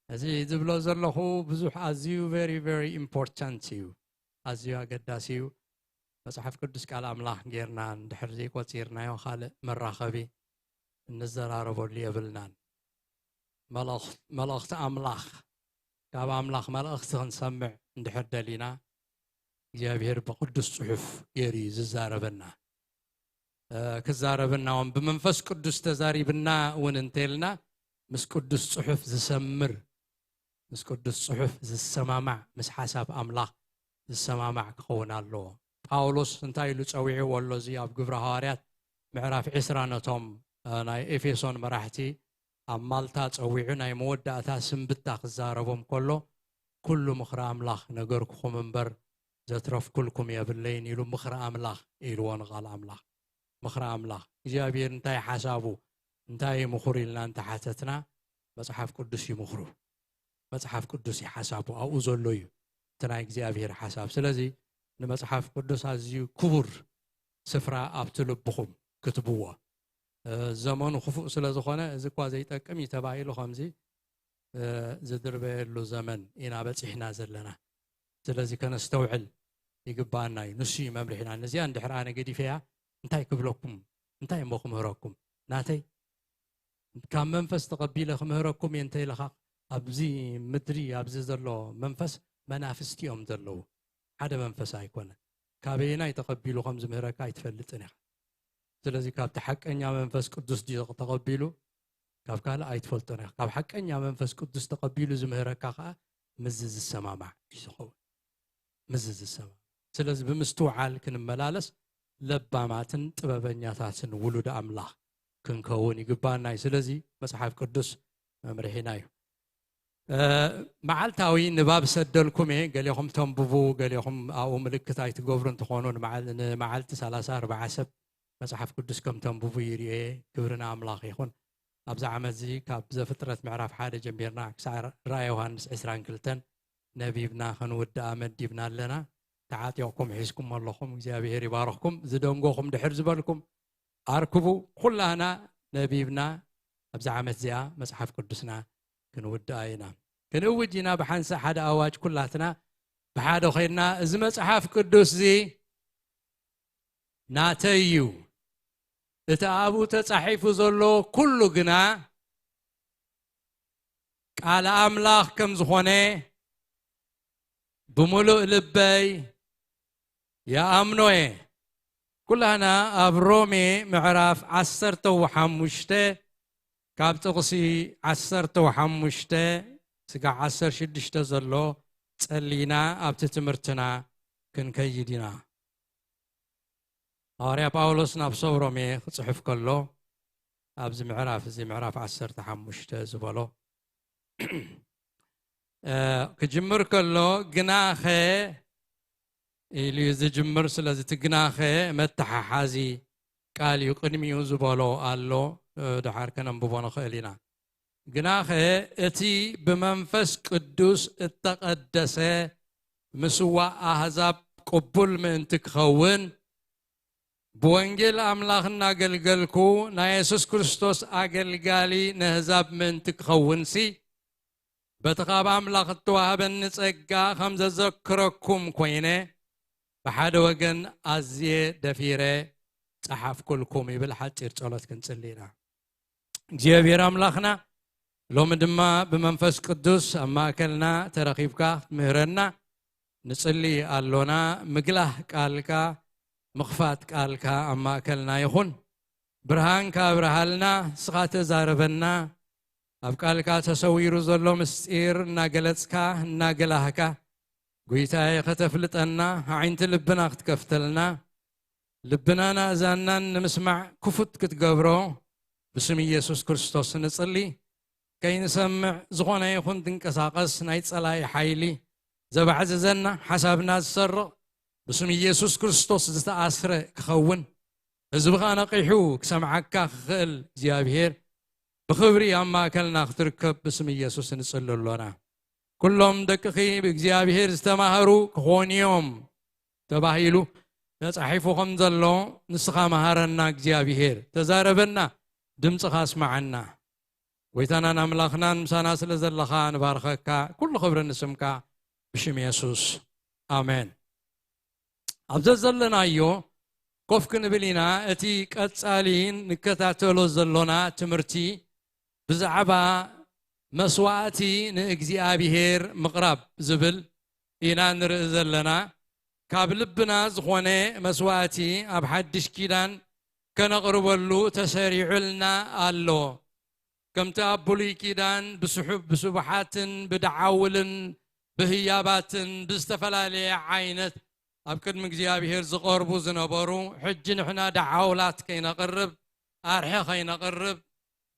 እዚ ዝብሎ ዘለኹ ብዙሕ ኣዝዩ very very important እዩ። ኣዝዩ ኣገዳሲ እዩ። መጽሓፍ ቅዱስ ቃል ኣምላኽ ጌርና እንድሕር ዘይቆጺርናዮ ካልእ መራኸቢ እንዘራረበሉ የብልናን። መልእኽ-፣ መልእኽቲ ኣምላኽ፣ ካብ ኣምላኽ መልእኽቲ ክንሰምዕ እንድሕር ደሊና፣ እግዚኣብሔር ብቅዱስ ጽሑፍ ገይሩ እዩ ዝዛረበና። እ፣ ክዛረበና እውን ብመንፈስ ቅዱስ ተዛሪብና እውን እንተልና፣ ምስ ቅዱስ ጽሑፍ ዝሰምር፣ ምስ ቅዱስ ጽሑፍ ዝሰማማዕ፣ ምስ ሓሳብ ኣምላኽ ዝሰማማዕ ክኸውን ኣለዎ። ጳውሎስ እንታይ ኢሉ ጸዊዕዎ ኣሎ? እዚ ኣብ ግብሪ ሃዋርያት ምዕራፍ ዕስራ ነቶም፣ እ፣ ናይ ኤፌሶን መራሕቲ ኣብ ማልታ ጸዊዑ ናይ መወዳእታ ስንብታ ክዛረቦም ከሎ፣ "ኩሉ ምኽሪ ኣምላኽ ነገርኩኹም እምበር፣ ዘትረፍኩልኩም የብለይን ኢሉ ምኽሪ ኣምላኽ ኢልዎ ንቓል ኣምላኽ። ምኽሪ ኣምላኽ እግዚኣብሔር እንታይ ሓሳቡ እንታይ ምኹር ኢልና እንተሓተትና መጽሓፍ ቅዱስ ይምኽሩ። መጽሓፍ ቅዱስ ይሓሳቡ ኣብኡ ዘሎ እዩ እቲ ናይ እግዚኣብሔር ሓሳብ። ስለዚ ንመጽሓፍ ቅዱስ ኣዝዩ ክቡር ስፍራ ኣብቲ ልብኹም ክትብዎ። ዘመኑ ክፉእ ስለ ዝኾነ እዚ እኳ ዘይጠቅም እዩ ተባሂሉ ከምዚ ዝድርበየሉ ዘመን ኢና በፂሕና ዘለና። ስለዚ ከነስተውዕል ይግባኣና እዩ። ንሱ እዩ መምርሒና። ነዚኣ እንድሕር ኣነ ገዲፈያ እንታይ ክብለኩም እንታይ እሞ ክምህረኩም ናተይ ካብ መንፈስ ተቐቢለ ክምህረኩም እየ እንተኢለኻ ኣብዚ ምድሪ ኣብዚ ዘሎ መንፈስ መናፍስቲ እዮም ዘለዉ። ሓደ መንፈስ ኣይኮነ። ካበየናይ ተቐቢሉ ከም ዝምህረካ ኣይትፈልጥን ኢኻ። ስለዚ ካብቲ ሓቀኛ መንፈስ ቅዱስ ድዩ ተቐቢሉ ካብ ካልእ ኣይትፈልጦን ኢኻ። ካብ ሓቀኛ መንፈስ ቅዱስ ተቐቢሉ ዝምህረካ ከዓ ምዚ ዝሰማማዕ እዩ ዝኸውን። ምዚ ዝሰማማዕ። ስለዚ ብምስትውዓል ክንመላለስ ለባማትን ጥበበኛታትን ውሉድ ኣምላኽ ክንከውን ይግባና እዩ። ስለዚ መጽሓፍ ቅዱስ መምርሒና እዩ። መዓልታዊ ንባብ ሰደልኩም እየ። ገሌኹም ተንብቡ፣ ገሌኹም ኣብኡ ምልክት ኣይትገብሩ እንትኾኑ ንመዓልቲ ሰላሳ ኣርባዓ ሰብ መጽሓፍ ቅዱስ ከም ተንብቡ ይርኤ። ክብሪ ንኣምላኽ ይኹን። ኣብዚ ዓመት እዚ ካብ ዘፍጥረት ምዕራፍ ሓደ ጀሚርና ክሳዕ ራእየ ዮሃንስ ዕስራን ክልተን ነቢብና ክንውድኣ መዲብና ኣለና። ተዓጢቕኩም ሒዝኩም ኣለኹም። እግዚኣብሔር ይባርኽኩም። ዝደንጎኹም ድሕር ዝበልኩም ኣርክቡ። ኩላህና ነቢብና ኣብዚ ዓመት እዚኣ መጽሓፍ ቅዱስና ክንውድኣ ኢና። ክንእውጅ ኢና ብሓንሳእ ሓደ ኣዋጅ ኩላትና ብሓደ ኮይንና እዚ መጽሓፍ ቅዱስ እዚ ናተይ እዩ። እቲ ኣብኡ ተጻሒፉ ዘሎ ኩሉ ግና ቃል ኣምላኽ ከም ዝኾነ ብምሉእ ልበይ ይኣምኖ እየ። ኩላህና ኣብ ሮሜ ምዕራፍ ዓሰርተ ሓሙሽተ ካብ ጥቕሲ ዓሰርተ ሓሙሽተ ስጋዕ ዓሰርተ ሽዱሽተ ዘሎ ጸሊና ኣብቲ ትምህርትና ክንከይድ ኢና። ሃዋርያ ጳውሎስ ናብ ሰብ ሮሜ ክጽሕፍ ከሎ ኣብዚ ምዕራፍ እዚ ምዕራፍ ዓሰርተ ሓሙሽተ ዝበሎ ክጅምር ከሎ ግናኸ ኢሉ እዩ ዝጅምር። ስለዚ እቲ ግናኸ መተሓሓዚ ቃል እዩ። ቅድሚኡ ዝበሎ ኣሎ፣ ድሓር ከነንብቦ ንኽእል ኢና። ግናኸ እቲ ብመንፈስ ቅዱስ እተቐደሰ ምስዋእ ኣህዛብ ቅቡል ምእንቲ ክኸውን ብወንጌል ኣምላኽ እናገልገልኩ ናይ የሱስ ክርስቶስ ኣገልጋሊ ነህዛብ ምእንቲ ክኸውንሲ በቲ ካብ ኣምላኽ እተዋህበኒ ጸጋ ከም ዘዘክረኩም ኮይነ ብሓደ ወገን ኣዝየ ደፊረ ጸሓፍኩልኩም ይብል። ሓጺር ጸሎት ክንጽሊ ኢና። እግዚኣብሔር ኣምላኽና ሎሚ ድማ ብመንፈስ ቅዱስ ኣብ ማእከልና ተረኺብካ ክትምህረና ንጽሊ ኣሎና። ምግላህ ቃልካ ምኽፋት ቃልካ ኣብ ማእከልና ይኹን። ብርሃንካ ኣብርሃልና፣ ንስኻ ተዛረበና። ኣብ ቃልካ ተሰዊሩ ዘሎ ምስጢር እናገለጽካ እናገላህካ ጐይታዬ ከተፍልጠና፣ ኣዒንቲ ልብና ክትከፍተልና፣ ልብናን ኣእዛንናን ንምስማዕ ክፉት ክትገብሮ ብስም ኢየሱስ ክርስቶስ ንጽሊ። ከይንሰምዕ ዝኾነ ይኹን ዝንቀሳቐስ ናይ ጸላኢ ሓይሊ ዘባዕዝዘና፣ ሓሳብና ዝሰርቕ ብስም ኢየሱስ ክርስቶስ ዝተኣስረ ክኸውን፣ ህዝብኻ ነቒሑ ክሰምዓካ ክኽእል እግዚኣብሔር ብኽብሪ ኣብ ማእከልና ክትርከብ ብስም ኢየሱስ ንጽሊ ኣሎና። ኩሎም ደቅኺ ብእግዚኣብሔር ዝተማህሩ ክኾኑ እዮም ተባሂሉ ተጻሒፉ ከም ዘሎ ንስኻ መሃረና እግዚኣብሔር፣ ተዛረበና፣ ድምጽኻ ኣስማዓና። ጎይታናን ኣምላኽናን ምሳና ስለ ዘለኻ ንባርኸካ። ኩሉ ክብሪ ንስምካ ብሽም የሱስ ኣሜን። ኣብ ዘዘለናዮ ኮፍ ክንብል ኢና። እቲ ቀጻሊ ንከታተሎ ዘሎና ትምህርቲ ብዛዕባ መስዋእቲ ንእግዚኣብሔር ምቕራብ ዝብል ኢና ንርኢ ዘለና። ካብ ልብና ዝኾነ መስዋእቲ ኣብ ሓድሽ ኪዳን ከነቕርበሉ ተሰሪዑልና ኣሎ። ከምቲ ኣብ ብሉይ ኪዳን ብስሑ-፣ ብስቡሓትን ብደዓውልን ብህያባትን ብዝተፈላለየ ዓይነት ኣብ ቅድሚ እግዚኣብሔር ዝቐርቡ ዝነበሩ፣ ሕጂ ንሕና ደዓውላት ከይነቕርብ፣ ኣርሒ ከይነቕርብ፣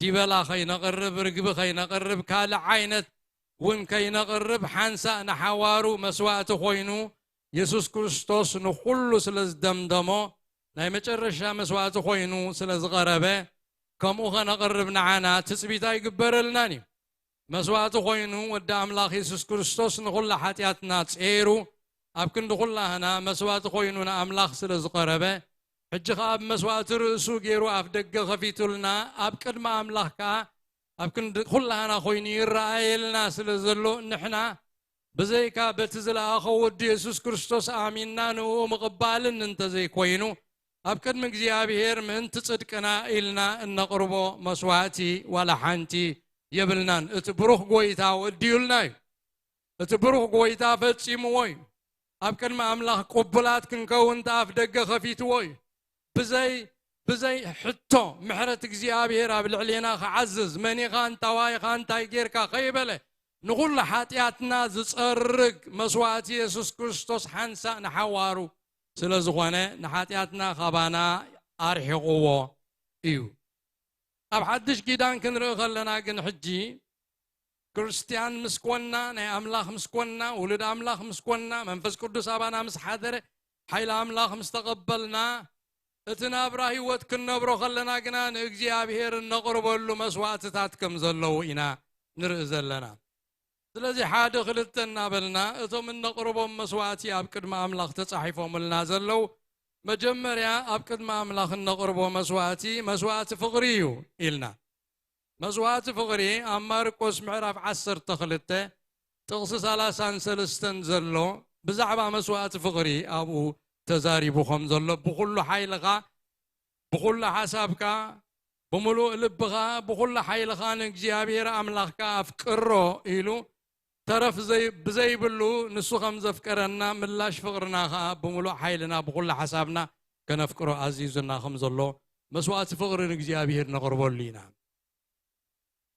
ዲበላ ከይነቕርብ፣ ርግቢ ከይነቕርብ፣ ካልእ ዓይነት እውን ከይነቕርብ፣ ሓንሳእ ንሓዋሩ መስዋእቲ ኮይኑ የሱስ ክርስቶስ ንኹሉ ስለ ዝደምደሞ፣ ናይ መጨረሻ መስዋእቲ ኮይኑ ስለ ዝቐረበ፣ ከምኡ ኸነቕርብ ንዓና ትጽቢት ኣይግበረልናን እዩ። መስዋእቲ ኮይኑ ወዲ ኣምላኽ የሱስ ክርስቶስ ንኹላ ሓጢኣትና ጸይሩ፣ ኣብ ክንዲ ኩላህና መስዋእቲ ኮይኑ ንኣምላኽ ስለ ዝቐረበ፣ ሕጂ ኸኣ ብመስዋእቲ ርእሱ ገይሩ ኣፍ ደገ ኸፊቱልና፣ ኣብ ቅድሚ ኣምላኽ ከኣ ኣብ ክንዲ ኩላህና ኮይኑ ይረኣየልና ስለ ዘሎ፣ ንሕና ብዘይካ በቲ ዝለኣኾ ወዲ የሱስ ክርስቶስ ኣሚንና ንእኡ ምቕባልን እንተዘይኮይኑ፣ ኣብ ቅድሚ እግዚኣብሔር ምእንቲ ጽድቅና ኢልና እነቕርቦ መስዋእቲ ዋላ ሓንቲ የብልናን። እቲ ብሩኽ ጐይታ ወዲዩልና እዩ። እቲ ብሩኽ ጐይታ ፈጺምዎ እዩ። ኣብ ቅድሚ ኣምላኽ ቅቡላት ክንከውን እቲ ኣፍ ደገ ኸፊትዎ እዩ። ብዘይ ብዘይ ሕቶ ምሕረት እግዚኣብሔር ኣብ ልዕሌና ክዓዝዝ፣ መን ኢኻ፣ እንታዋይ ኢኻ፣ እንታይ ጌርካ ከይበለ፣ ንኹሉ ሓጢኣትና ዝጸርግ መስዋእቲ የሱስ ክርስቶስ ሓንሳእ ንሓዋሩ ስለ ዝኾነ፣ ንሓጢኣትና ካባና ኣርሒቕዎ እዩ። ኣብ ሓድሽ ኪዳን ክንርኢ ከለና ግን፣ ሕጂ ክርስትያን ምስ ኮንና፣ ናይ ኣምላኽ ምስ ኮንና፣ ውሉድ ኣምላኽ ምስ ኮንና፣ መንፈስ ቅዱስ ኣባና ምስ ሓደረ፣ ሓይሊ ኣምላኽ ምስ ተቐበልና፣ እቲ ናብራ ህይወት ክንነብሮ ከለና ግና፣ ንእግዚኣብሔር እነቕርበሉ መስዋእትታት ከም ዘለዉ ኢና ንርኢ ዘለና። ስለዚ ሓደ ክልተ እናበልና፣ እቶም እነቕርቦም መስዋእቲ ኣብ ቅድሚ ኣምላኽ ተጻሒፎምልና ዘለዉ፣ መጀመርያ ኣብ ቅድሚ ኣምላኽ እነቕርቦ መስዋእቲ፣ መስዋእቲ ፍቕሪ እዩ ኢልና። መስዋእቲ ፍቕሪ ኣብ ማርቆስ ምዕራፍ ዓሰርተ ክልተ ጥቕሲ ሰላሳን ሰለስተን ዘሎ፣ ብዛዕባ መስዋእቲ ፍቕሪ ኣብኡ ተዛሪቡ ከም ዘሎ፣ ብኹሉ ሓይልኻ፣ ብኹሉ ሓሳብካ፣ ብምሉእ ልብኻ፣ ብኹሉ ሓይልኻ ንእግዚኣብሔር ኣምላኽካ ኣፍቅሮ ኢሉ፣ ተረፍ ዘይ-፣ ብዘይብሉ ንሱ ከም ዘፍቀረና፣ ምላሽ ፍቕርና ኸኣ ብምሉእ ሓይልና፣ ብኹሉ ሓሳብና ከነፍቅሮ ኣዚዙና ከም ዘሎ፣ መስዋእቲ ፍቕሪ ንእግዚኣብሔር ነቕርበሉ ኢና።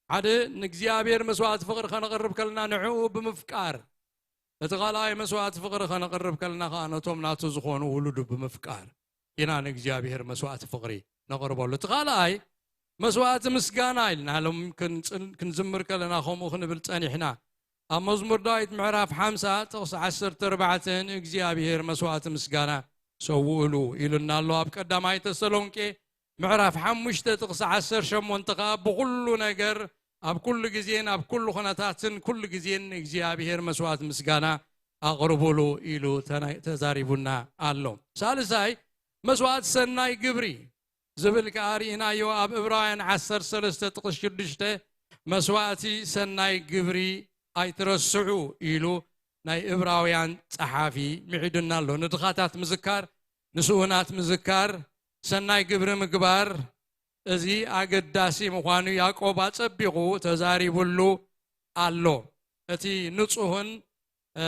ሓደ ንእግዚኣብሔር መስዋእቲ ፍቕሪ ከነቕርብ ከለና ንዕኡ ብምፍቃር፣ እቲ ካልኣይ መስዋእቲ ፍቕሪ ከነቕርብ ከለና ኸኣ ነቶም ናቱ ዝኾኑ ውሉዱ ብምፍቃር ኢና ንእግዚኣብሔር መስዋእቲ ፍቕሪ ነቕርበሉ። እቲ ካልኣይ መስዋእቲ ምስጋና ኢልና ሎም ክንጽን-፣ ክንዝምር ከለና ከምኡ ክንብል ጸኒሕና። ኣብ መዝሙር ዳዊት ምዕራፍ ሓምሳ ጥቕሲ ዓሰርተ ኣርባዕተ ንእግዚኣብሔር መስዋእቲ ምስጋና ሰውእሉ ኢሉና ኣሎ። ኣብ ቀዳማይ ተሰሎንቄ ምዕራፍ ሓሙሽተ ጥቕሲ ዓሰርተ ሸሞንተ ኸኣ ብኹሉ ነገር ኣብ ኩሉ ግዜን ኣብ ኩሉ ኹነታትን ኩሉ ግዜን ንእግዚኣብሔር መስዋእቲ ምስጋና ኣቕርቡሉ ኢሉ ተና-፣ ተዛሪቡና ኣሎ። ሳልሳይ መስዋእቲ ሰናይ ግብሪ ዝብል ከኣ ርኢናዮ ኣብ ዕብራውያን ዓሰርተ ሰለስተ ጥቕሲ ሽዱሽተ መስዋእቲ ሰናይ ግብሪ ኣይትረስዑ ኢሉ ናይ ዕብራውያን ጸሓፊ ምዒዱና ኣሎ። ንድኻታት ምዝካር፣ ንስኡናት ምዝካር፣ ሰናይ ግብሪ ምግባር፣ እዚ ኣገዳሲ ምዃኑ ያዕቆብ ኣጸቢቑ ተዛሪቡሉ ኣሎ። እቲ ንጹህን፣ እ፣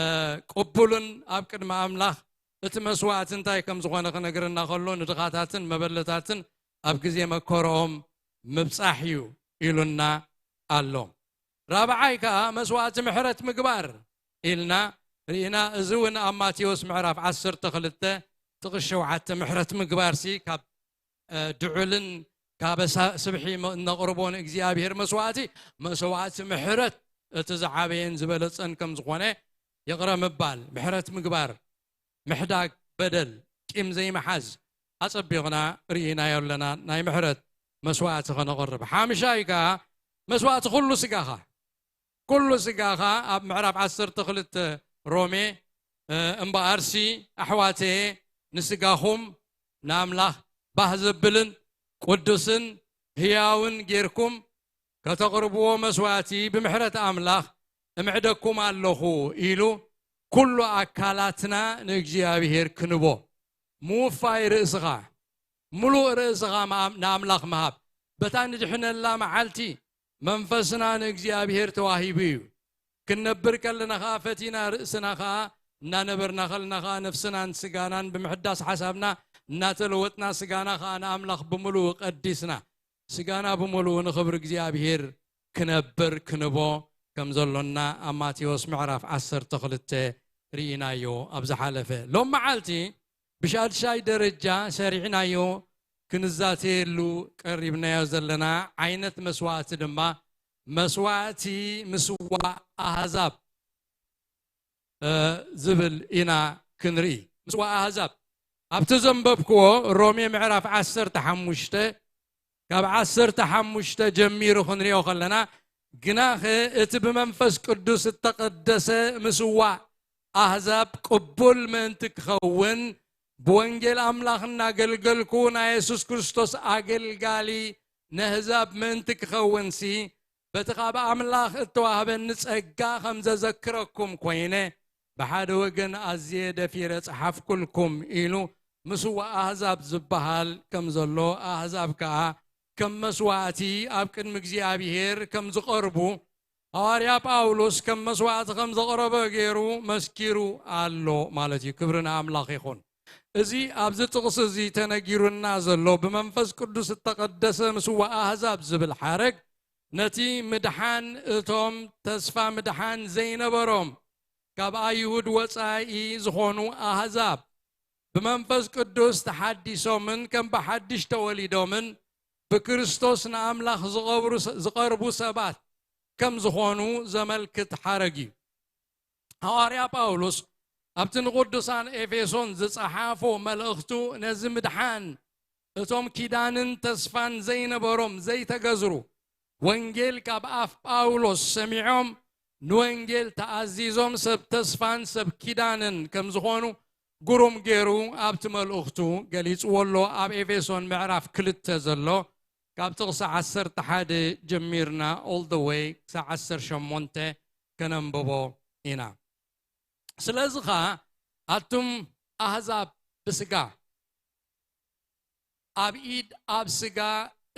ቅቡልን ኣብ ቅድሚ ኣምላኽ እቲ መስዋእቲ እንታይ ከም ዝኾነ ክነግረና ከሎ፣ ንድኻታትን መበለታትን ኣብ ግዜ መከርኦም ምብጻሕ እዩ ኢሉና ኣሎ። ራብዓይ ከኣ መስዋእቲ ምሕረት ምግባር ኢልና ርኢና። እዚ እውን ኣብ ማቴዎስ ምዕራፍ ዓሰርተ ክልተ ጥቕሲ ሸውዓተ ምሕረት ምግባርሲ ካብ፣ እ፣ ድዑልን ካብ ሳ-፣ ስብሒ መ-፣ እነቕርቦ ንእግዚኣብሔር መስዋእቲ፣ መስዋእቲ ምሕረት እቲ ዝዓበየን ዝበለጸን ከም ዝኾነ ይቕረ ምባል፣ ምሕረት ምግባር፣ ምሕዳግ በደል፣ ቂም ዘይምሓዝ ኣጸቢቕና ርኢናዮ ኣለና። ናይ ምሕረት መስዋእቲ ከነቕርብ። ሓምሻይ ከኣ መስዋእቲ ኩሉ ስጋኻ፣ ኩሉ ስጋኻ ኣብ ምዕራፍ ዓሰርተ ክልተ ሮሜ፣ እ፣ እምበኣርሲ ኣሕዋተየ ንስጋኹም ንኣምላኽ ባህ ዘብልን ቅዱስን ህያውን ጌርኩም ከተቕርብዎ መስዋእቲ ብምሕረት ኣምላኽ እምዕደኩም ኣለኹ ኢሉ ኩሉ ኣካላትና ንእግዚኣብሔር ክንቦ። ምውፋይ ርእስኻ፣ ምሉእ ርእስኻ ምኣ-፣ ንኣምላኽ ምሃብ። በታ ንድሕነላ መዓልቲ መንፈስና ንእግዚኣብሔር ተዋሂቡ እዩ። ክንነብር ከለና ኸኣ ፈቲና ርእስና ኸኣ እናነበርና ከለና ኸኣ ነፍስናን ስጋናን ብምሕዳስ ሓሳብና እናተለወጥና ስጋና ኸኣ ንኣምላኽ ብምሉኡ ቀዲስና ስጋና ብምሉኡ ንኽብሪ እግዚኣብሔር ክነብር ክንቦ ከም ዘሎና ኣብ ማቴዎስ ምዕራፍ ዓሰርተ ክልተ ርኢናዮ ኣብ ዝሓለፈ። ሎም መዓልቲ ብሻድሻይ ደረጃ ሰሪዕናዮ ክንዛተየሉ ቀሪብናዮ ዘለና ዓይነት መስዋእቲ ድማ መስዋእቲ ምስዋእ ኣህዛብ፣ እ፣ ዝብል ኢና ክንርኢ። ምስዋ ኣህዛብ ኣብቲ ዘንበብክዎ ሮሜ ምዕራፍ ዓሰርተ ሓሙሽተ ካብ ዓሰርተ ሓሙሽተ ጀሚሩ ክንሪኦ ከለና፣ ግናኸ እቲ ብመንፈስ ቅዱስ እተቐደሰ ምስዋዕ ኣህዛብ ቅቡል ምእንቲ ክኸውን፣ ብወንጌል ኣምላኽ እናገልገልኩ ናይ የሱስ ክርስቶስ ኣገልጋሊ ነህዛብ ምእንቲ ክኸውንሲ፣ በቲ ካብ ኣምላኽ እተዋህበኒ ጸጋ ከም ዘዘክረኩም ኮይነ፣ ብሓደ ወገን ኣዝየ ደፊረ ጸሓፍኩልኩም ኢሉ፣ ምስዋዕ ኣህዛብ ዝበሃል ከም ዘሎ፣ ኣህዛብ ከኣ ከም መስዋእቲ ኣብ ቅድሚ እግዚኣብሔር ከም ዝቐርቡ፣ ሃዋርያ ጳውሎስ ከም መስዋእቲ ከም ዘቕረበ ገይሩ መስኪሩ ኣሎ ማለት እዩ። ክብሪ ንኣምላኽ ይኹን። እዚ ኣብዚ ጥቕሲ እዚ ተነጊሩና ዘሎ ብመንፈስ ቅዱስ እተቐደሰ ምስዋዕ ኣህዛብ ዝብል ሓረግ፣ ነቲ ምድሓን እቶም ተስፋ ምድሓን ዘይነበሮም ካብ ኣይሁድ ወጻኢ ዝኾኑ ኣህዛብ ብመንፈስ ቅዱስ ተሓዲሶምን ከም ብሓድሽ ተወሊዶምን ብክርስቶስ ንኣምላኽ ዝቐብሩ ስ-፣ ዝቐርቡ ሰባት ከም ዝኾኑ ዘመልክት ሓረግ እዩ። ሃዋርያ ጳውሎስ ኣብቲ ንቕዱሳን ኤፌሶን ዝጸሓፎ መልእኽቱ ነዚ ምድሓን እቶም ኪዳንን ተስፋን ዘይነበሮም ዘይተገዝሩ ወንጌል ካብ ኣፍ ጳውሎስ ሰሚዖም ንወንጌል ተኣዚዞም ሰብ ተስፋን ሰብ ኪዳንን ከም ዝኾኑ ግሩም ገይሩ ኣብቲ መልእኽቱ ገሊጽዎ ኣሎ። ኣብ ኤፌሶን ምዕራፍ ክልተ ዘሎ ካብ ጥቕሲ ዓሰርተ ሓደ ጀሚርና all the way ክሳዕ ዓሰርተ ሸሞንተ ከነንብቦ ኢና። ስለዚ ኸኣ ኣቱም ኣህዛብ ብስጋ ኣብ ኢድ ኣብ ስጋ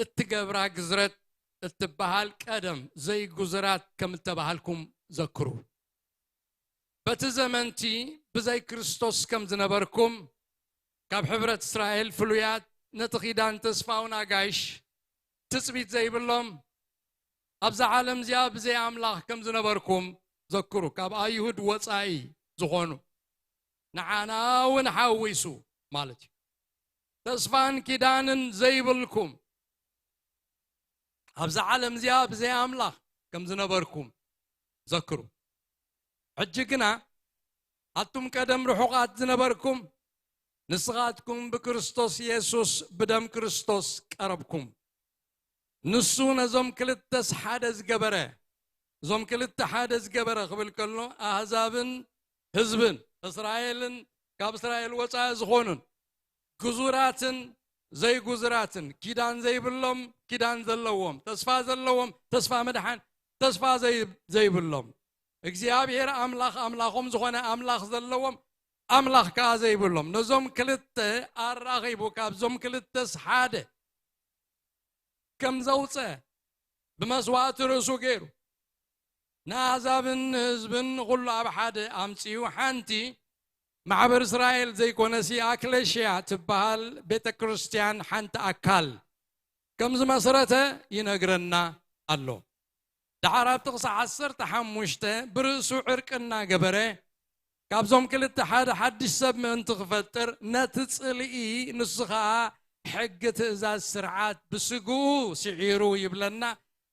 እትገብራ ግዝረት እትበሃል ቀደም ዘይጉዙራት ከም እተባሃልኩም ዘክሩ። በቲ ዘመንቲ ብዘይ ክርስቶስ ከም ዝነበርኩም፣ ካብ ሕብረት እስራኤል ፍሉያት፣ ነቲ ኪዳን ተስፋውን ኣጋይሽ ትጽቢት ዘይብሎም፣ ኣብዛ ዓለም እዚኣ ብዘይ ኣምላኽ ከም ዝነበርኩም ዘክሩ። ካብ ኣይሁድ ወጻኢ ዝኾኑ፣ ንዓና እውን ሓዊሱ ማለት እዩ። ተስፋን ኪዳንን ዘይብልኩም፣ ኣብዛ ዓለም እዚኣ ብዘይ ኣምላኽ ከም ዝነበርኩም ዘክሩ። ሕጂ ግና ኣቱም ቀደም ርሑቓት ዝነበርኩም፣ ንስኻትኩም ብክርስቶስ የሱስ ብደም ክርስቶስ ቀረብኩም። ንሱ ነዞም ክልተስ ሓደ ዝገበረ፣ እዞም ክልተ ሓደ ዝገበረ ክብል ከሎ፣ ኣህዛብን ህዝብን፣ እስራኤልን ካብ እስራኤል ወጻኢ ዝኾኑን፣ ግዙራትን ዘይጉዙራትን፣ ኪዳን ዘይብሎም፣ ኪዳን ዘለዎም፣ ተስፋ ዘለዎም፣ ተስፋ ምድሓን፣ ተስፋ ዘይ-፣ ዘይብሎም፣ እግዚኣብሔር ኣምላኽ ኣምላኾም ዝኾነ ኣምላኽ ዘለዎም፣ ኣምላኽ ከኣ ዘይብሎም፣ ነዞም ክልተ ኣራኺቡ፣ ካብዞም ክልተስ ሓደ ከም ዘውፀ ብመስዋእቲ ርእሱ ገይሩ፣ ንኣሕዛብን ንህዝብን ንኹሉ ኣብ ሓደ ኣምጺኡ፣ ሓንቲ ማሕበር እስራኤል ዘይኮነሲ ኣክሌሽያ ትበሃል ቤተ ክርስቲያን ሓንቲ ኣካል ከም ዝመስረተ ይነግረና ኣሎ። ደሓር ኣብ ጥቕሲ ዓሰርተ ሓሙሽተ ብርእሱ ዕርቂ እናገበረ፣ ካብዞም ክልተ ሓደ ሓድሽ ሰብ ምእንቲ ክፈጥር፣ ነቲ ጽልኢ፣ ንሱ ኸኣ ሕጊ፣ ትእዛዝ፣ ስርዓት ብስግኡ ስዒሩ ይብለና።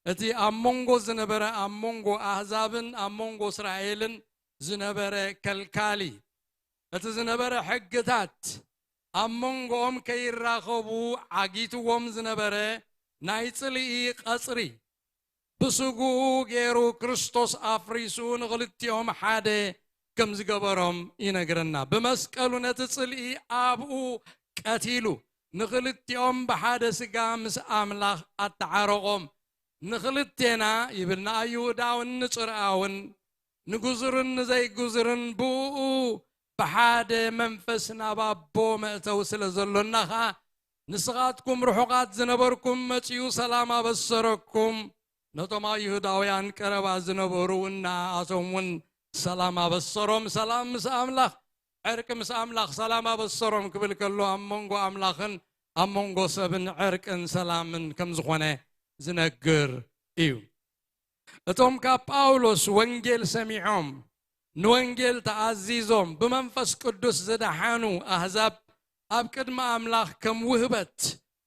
እቲ ኣብ መንጎ ዝነበረ፣ ኣብ መንጎ ኣህዛብን ኣብ መንጎ እስራኤልን ዝነበረ ከልካሊ፣ እቲ ዝነበረ ሕግታት ኣብ መንጎኦም ከይራኸቡ ዓጊትዎም ዝነበረ ናይ ጽልኢ ቀጽሪ፣ ብስግኡ ገይሩ ክርስቶስ ኣፍሪሱ ንኽልቲኦም ሓደ ከም ዝገበሮም ይነግረና። ብመስቀሉ ነቲ ጽልኢ ኣብኡ ቀቲሉ፣ ንኽልቲኦም ብሓደ ስጋ ምስ ኣምላኽ ኣተዓረቖም። ንኽልቴና ይብል፣ ንኣይሁዳውን ንጽርኣውን፣ ንግዙርን ንዘይግዙርን ብእኡ ብሓደ መንፈስ ናብ ኣቦ መእተዊ ስለ ዘሎና ኸኣ፣ ንስኻትኩም ርሑቓት ዝነበርኩም መጺኡ ሰላም ኣበሰረኩም። ነቶም ኣይሁዳውያን ቀረባ ዝነበሩ እውን ንኣኣቶም እውን ሰላም ኣበሰሮም። ሰላም ምስ ኣምላኽ፣ ዕርቂ ምስ ኣምላኽ፣ ሰላም ኣበሰሮም ክብል ከሎ፣ ኣብ መንጎ ኣምላኽን ኣብ መንጎ ሰብን ዕርቅን ሰላምን ከም ዝኾነ ዝነግር እዩ። እቶም ካብ ጳውሎስ ወንጌል ሰሚዖም፣ ንወንጌል ተኣዚዞም፣ ብመንፈስ ቅዱስ ዝደሓኑ ኣህዛብ፣ ኣብ ቅድሚ ኣምላኽ ከም ውህበት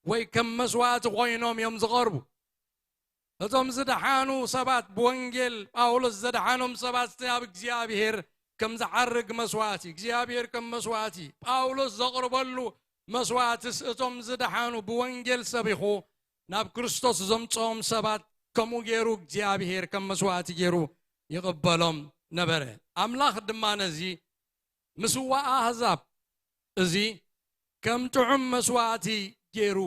ወይ ከም መስዋእቲ ኮይኖም እዮም ዝቐርቡ። እቶም ዝደሓኑ ሰባት፣ ብወንጌል ጳውሎስ ዘድሓኖም ሰባት፣ ኣብ እግዚኣብሔር ከም ዝዓርግ መስዋእቲ እግዚኣብሔር ከም መስዋእቲ ጳውሎስ ዘቕርበሉ መስዋእትስ እቶም ዝደሓኑ ብወንጌል ሰቢኹ ናብ ክርስቶስ ዘምፅኦም ሰባት ከምኡ ገይሩ እግዚኣብሔር ከም መስዋእቲ ገይሩ ይቕበሎም ነበረ። ኣምላኽ ድማ ነዚ ምስዋእ ኣህዛብ እዚ ከም ጥዑም መስዋእቲ ገይሩ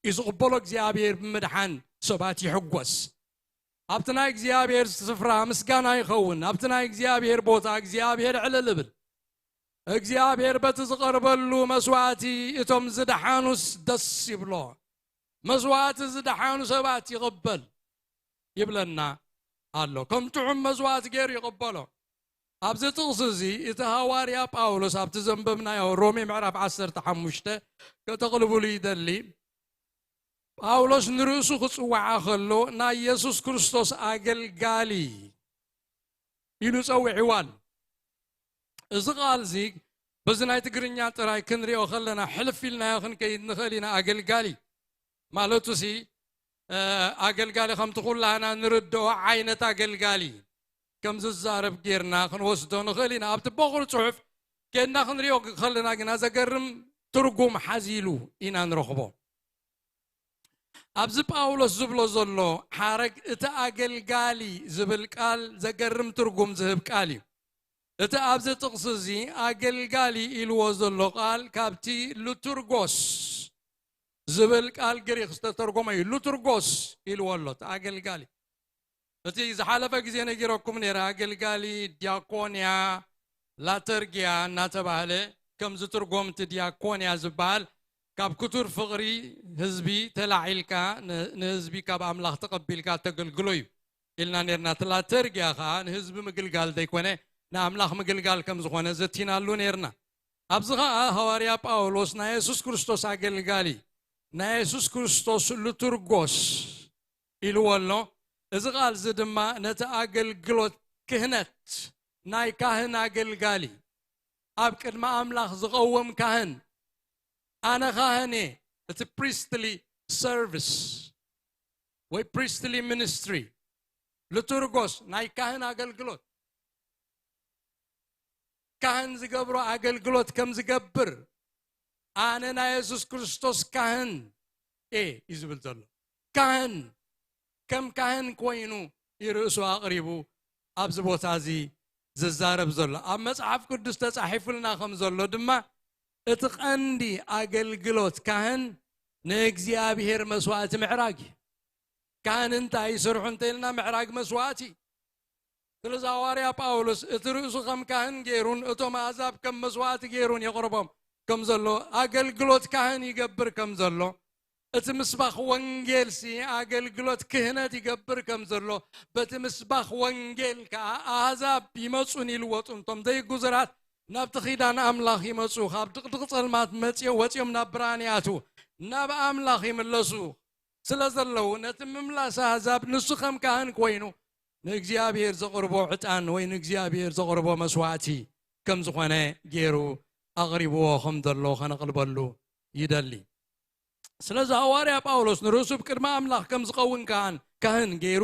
እዩ ዝቕበሎ። እግዚኣብሔር ብምድሓን ሰባት ይሕጎስ። ኣብቲ ናይ እግዚኣብሔር ስፍራ ምስጋና ይኸውን። ኣብቲ ናይ እግዚኣብሔር ቦታ እግዚኣብሔር ዕልል እብል። እግዚኣብሔር በቲ ዝቐርበሉ መስዋእቲ እቶም ዝደሓኑስ ደስ ይብሎ። መስዋእቲ ዝደሓኑ ሰባት ይቕበል ይብለና ኣሎ። ከም ጥዑም መስዋእቲ ገይሩ ይቕበሎ። ኣብዚ ጥቕሲ እዚ እቲ ሃዋርያ ጳውሎስ ኣብቲ ዘንበብናዮ ሮሜ ምዕራፍ ዓሰርተ ሓሙሽተ ከተቕልብሉ ይደሊ። ጳውሎስ ንርእሱ ክጽውዓ ከሎ ናይ የሱስ ክርስቶስ ኣገልጋሊ ኢሉ ጸዊዕዋል። እዚ ቃል እዚ በዚ ናይ ትግርኛ ጥራይ ክንሪኦ ከለና ሕልፍ ኢልናዮ ክንከይድ ንኽእል ኢና። ኣገልጋሊ ማለቱ ሲ ኣገልጋሊ ከምቲ ኩላህና ንርድኦ ዓይነት ኣገልጋሊ ከም ዝዛረብ ጌርና ክንወስዶ ንኽእል ኢና። ኣብቲ በቑር ጽሑፍ ኬድና ክንሪኦ ከለና ግና ዘገርም ትርጉም ሓዚሉ ኢና ንረኽቦ። ኣብዚ ጳውሎስ ዝብሎ ዘሎ ሓረግ እቲ ኣገልጋሊ ዝብል ቃል ዘገርም ትርጉም ዝህብ ቃል እዩ። እቲ ኣብዚ ጥቕሲ እዚ ኣገልጋሊ ኢልዎ ዘሎ ቃል ካብቲ ሉቱርጎስ ዝብል ቃል ግሪክ ዝተተርጎመ እዩ። ሉቱርጎስ ኢልዎ ኣሎ እቲ ኣገልጋሊ። እቲ ዝሓለፈ ግዜ ነጊረኩም ነይረ። ኣገልጋሊ፣ ዲያኮንያ፣ ላተርጊያ እናተባህለ ከም ዝትርጎም እቲ ዲያኮንያ ዝበሃል ካብ ክቱር ፍቕሪ ህዝቢ ተላዒልካ ንህዝቢ ካብ ኣምላኽ ተቐቢልካ ተገልግሎ እዩ ኢልና ነርና። እቲ ላተርጊያ ከዓ ንህዝቢ ምግልጋል ዘይኮነ ንኣምላኽ ምግልጋል ከም ዝኾነ ዘቲናሉ ነርና። ኣብዚ ከዓ ሃዋርያ ጳውሎስ ናይ የሱስ ክርስቶስ ኣገልጋሊ ናይ የሱስ ክርስቶስ ልቱርጎስ ኢልዎ ኣሎ። እዚ ቃል እዚ ድማ ነቲ ኣገልግሎት ክህነት ናይ ካህን ኣገልጋሊ ኣብ ቅድሚ ኣምላኽ ዝቐውም ካህን ኣነ ካህን እየ። እቲ ፕሪስትሊ ሰርቪስ ወይ ፕሪስትሊ ሚኒስትሪ ልቱርጎስ ናይ ካህን ኣገልግሎት ካህን ዝገብሮ ኣገልግሎት ከም ዝገብር ኣነ ናይ የሱስ ክርስቶስ ካህን እየ እዩ ዝብል ዘሎ። ካህን ከም ካህን ኮይኑ ይርእሱ ኣቕሪቡ ኣብዚ ቦታ እዚ ዝዛረብ ዘሎ። ኣብ መጽሓፍ ቅዱስ ተጻሒፉልና ከም ዘሎ ድማ እቲ ቀንዲ ኣገልግሎት ካህን ንእግዚኣብሔር መስዋእቲ ምዕራግ እዩ። ካህን እንታይ ይሰርሑ እንተኢልና ምዕራግ መስዋእቲ። ስለዚ ሃዋርያ ጳውሎስ እቲ ርእሱ ከም ካህን ገይሩን እቶም ኣሕዛብ ከም መስዋእቲ ገይሩን የቕርቦም ከም ዘሎ ኣገልግሎት ካህን ይገብር ከም ዘሎ እቲ ምስባኽ ወንጌል ሲ ኣገልግሎት ክህነት ይገብር ከም ዘሎ በቲ ምስባኽ ወንጌል ከዓ ኣሕዛብ ይመፁን ይልወጡን እቶም ዘይጉዙራት ናብቲ ኪዳን ኣምላኽ ይመፁ ካብ ድቕድቕ ፀልማት መፅዮ ወፅዮም ናብ ብርሃን ይኣትዉ ናብ ኣምላኽ ይምለሱ ስለ ዘለዉ ነቲ ምምላስ ኣሕዛብ ንሱ ከም ካህን ኮይኑ ንእግዚኣብሔር ዘቕርቦ ዕጣን ወይ ንእግዚኣብሔር ዘቕርቦ መስዋእቲ ከም ዝኾነ ገይሩ ኣቕሪብዎ ከም ዘሎ ከነቕልበሉ ይደሊ። ስለዚ ሃዋርያ ጳውሎስ ንርእሱ ብቅድሚ ኣምላኽ ከም ዝኸውን ካህን ካህን ገይሩ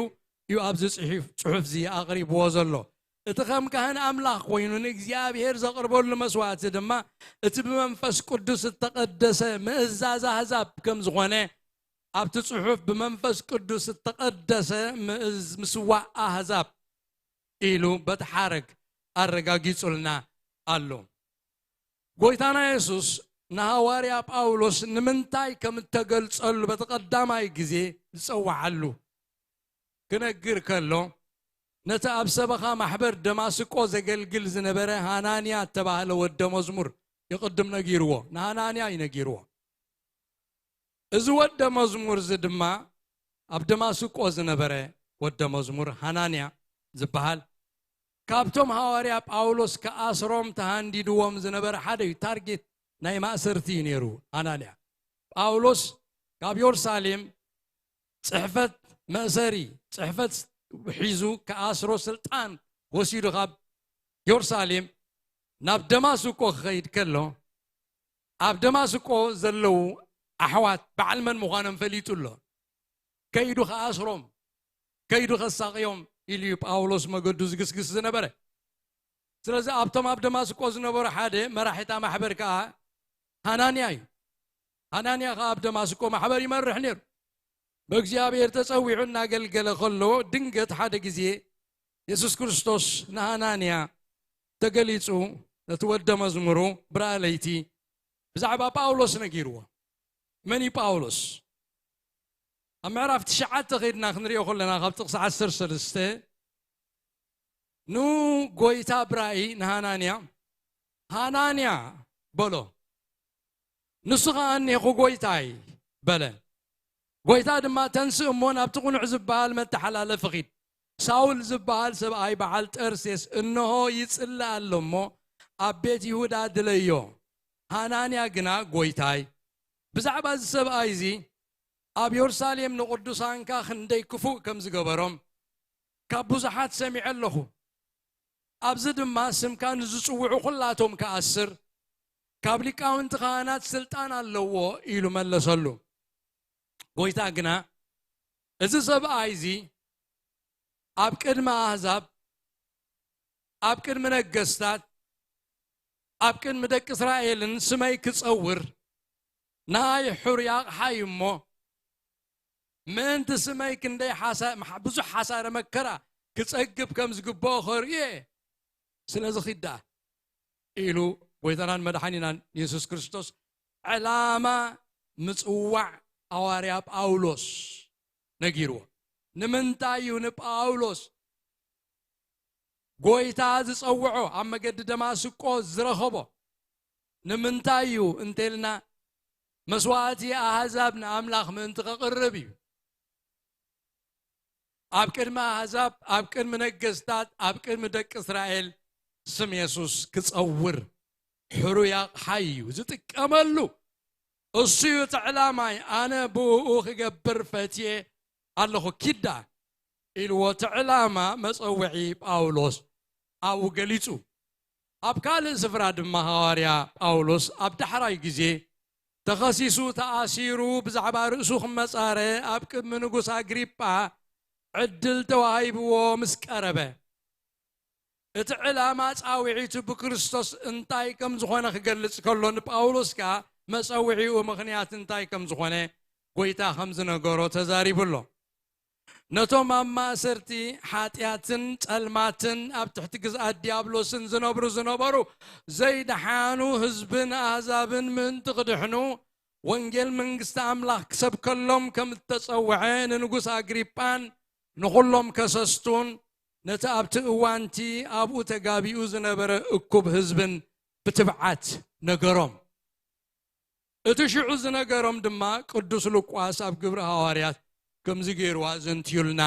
እዩ ኣብዚ ጽሑፍ ጽሑፍ እዚ ኣቕሪብዎ ዘሎ። እቲ ከም ካህን ኣምላኽ ኮይኑ ንእግዚኣብሔር ዘቕርበሉ መስዋእቲ ድማ እቲ ብመንፈስ ቅዱስ እተቐደሰ ምእዛዝ ኣሕዛብ ከም ዝኾነ ኣብቲ ጽሑፍ ብመንፈስ ቅዱስ እተቐደሰ ምስዋዕ ኣሕዛብ ኢሉ በቲ ሓረግ ኣረጋጊጹልና ኣሎ። ጎይታና የሱስ ንሃዋርያ ጳውሎስ ንምንታይ ከም እተገልጸሉ በቲ ቀዳማይ ግዜ ዝጸውዓሉ ክነግር ከሎ ነቲ ኣብ ሰበኻ ማሕበር ደማስቆ ዘገልግል ዝነበረ ሃናንያ እተባህለ ወደ መዝሙር ይቕድም ነጊርዎ ንሃናንያ እዩ ነጊርዎ። እዚ ወደ መዝሙር እዚ ድማ ኣብ ደማስቆ ዝነበረ ወደ መዝሙር ሃናንያ ዝበሃል ካብቶም ሃዋርያ ጳውሎስ ክኣስሮም ተሃንዲድዎም ዝነበረ ሓደ እዩ። ታርጌት ናይ ማእሰርቲ እዩ ነይሩ ሃናንያ። ጳውሎስ ካብ የሩሳሌም ጽሕፈት መእሰሪ ጽሕፈት ሒዙ ክኣስሮ ስልጣን ወሲዱ ካብ የሩሳሌም ናብ ደማስቆ ክኸይድ ከሎ ኣብ ደማስቆ ዘለዉ ኣሕዋት በዓል መን ምዃኖም ፈሊጡ ኣሎ። ከይዱ ክኣስሮም ከይዱ ከሳቕዮም ኢሉ እዩ ጳውሎስ መገዱ ዝግስግስ ዝነበረ። ስለዚ ኣብቶም ኣብ ደማስቆ ዝነበሩ ሓደ መራሒታ ማሕበር ከኣ ሃናንያ እዩ። ሃናንያ ከኣ ኣብ ደማስቆ ማሕበር ይመርሕ ነይሩ። ብእግዚኣብሔር ተጸዊዑ እናገልገለ ከሎ ድንገት ሓደ ግዜ የሱስ ክርስቶስ ንሃናንያ ተገሊጹ ነቲ ወደ መዝሙሩ ብርሃ ለይቲ ብዛዕባ ጳውሎስ ነጊርዎ። መን እዩ ጳውሎስ? ኣብ ምዕራፍ ትሽዓተ ከይድና ክንሪኦ ከለና ካብ ጥቕሲ ዓሰርተ ሰለስተ ንጎይታ ብራእይ ንሃናንያ ሃናንያ በሎ። ንሱ ኸኣ እኔኹ ጎይታይ በለ። ጎይታ ድማ ተንስእ እሞ ናብቲ ቅኑዕ ዝበሃል መተሓላለፊ ኺድ። ሳውል ዝበሃል ሰብኣይ በዓል ጠርሴስ እንሆ ይጽሊ ኣሎ እሞ ኣብ ቤት ይሁዳ ድለዮ። ሃናንያ ግና ጎይታይ ብዛዕባ እዚ ሰብኣይ እዚ ኣብ የሩሳሌም ንቕዱሳንካ ክንደይ ክፉእ ከም ዝገበሮም ካብ ብዙሓት ሰሚዐ ኣለኹ። ኣብዚ ድማ ስምካ ንዝጽውዑ ኩላቶም ክኣስር ካብ ሊቃውንቲ ካህናት ስልጣን ኣለዎ ኢሉ መለሰሉ። ጎይታ ግና እዚ ሰብኣይ እዚ ኣብ ቅድሚ ኣህዛብ ኣብ ቅድሚ ነገስታት ኣብ ቅድሚ ደቂ እስራኤልን ስመይ ክጸውር ንኣይ ሕሩይ ኣቕሓ እዩ እሞ ምእንቲ ስመይ ክንደይ ብዙሕ ሓሳረ መከራ ክጸግብ ከም ዝግብኦ ከርእዮ እየ። ስለዚ ኺድ ደኣ ኢሉ ጎይታናን መድሓኒናን የሱስ ክርስቶስ ዕላማ ምጽዋዕ ሃዋርያ ጳውሎስ ነጊርዎ። ንምንታይ እዩ ንጳውሎስ ጎይታ ዝጸውዖ ኣብ መገዲ ደማስቆ ዝረኸቦ? ንምንታይ እዩ እንተልና መስዋእቲ ኣህዛብ ንኣምላኽ ምእንቲ ከቕርብ እዩ። ኣብ ቅድሚ ኣህዛብ ኣብ ቅድሚ ነገስታት ኣብ ቅድሚ ደቂ እስራኤል ስም የሱስ ክጸውር ሕሩይ ኣቕሓይ እዩ ዝጥቀመሉ። እሱ እዩ እቲ ዕላማይ። ኣነ ብእኡ ክገብር ፈትየ ኣለኹ። ኪዳ ኢልዎ እቲ ዕላማ መጸውዒ ጳውሎስ ኣብኡ ገሊጹ። ኣብ ካልእ ስፍራ ድማ ሃዋርያ ጳውሎስ ኣብ ዳሕራይ ግዜ ተኸሲሱ ተኣሲሩ ብዛዕባ ርእሱ ክመጻረ ኣብ ቅድሚ ንጉስ ኣግሪጳ ዕድል ተዋሂብዎ ምስ ቀረበ እቲ ዕላማ ጻውዒቱ ብክርስቶስ እንታይ ከም ዝኾነ ክገልጽ ከሎ ንጳውሎስ ከኣ መጸውዒኡ ምኽንያት እንታይ ከም ዝኾነ ጎይታ ከም ዝነገሮ ተዛሪቡ ኣሎ። ነቶም ኣብ ማእሰርቲ ሓጢኣትን ጸልማትን ኣብ ትሕቲ ግዝኣት ዲያብሎስን ዝነብሩ ዝነበሩ ዘይደሓኑ ህዝብን ኣህዛብን ምእንቲ ክድሕኑ ወንጌል መንግስቲ ኣምላኽ ክሰብከሎም ከም እተጸውዐ ንንጉስ ኣግሪጳን ንኹሎም ከሰስቱን ነቲ ኣብቲ እዋንቲ ኣብኡ ተጋቢኡ ዝነበረ እኩብ ህዝብን ብትብዓት ነገሮም። እቲ ሽዑ ዝነገሮም ድማ ቅዱስ ሉቃስ ኣብ ግብሪ ሃዋርያት ከምዚ ገይሩ ኣዘንትዩልና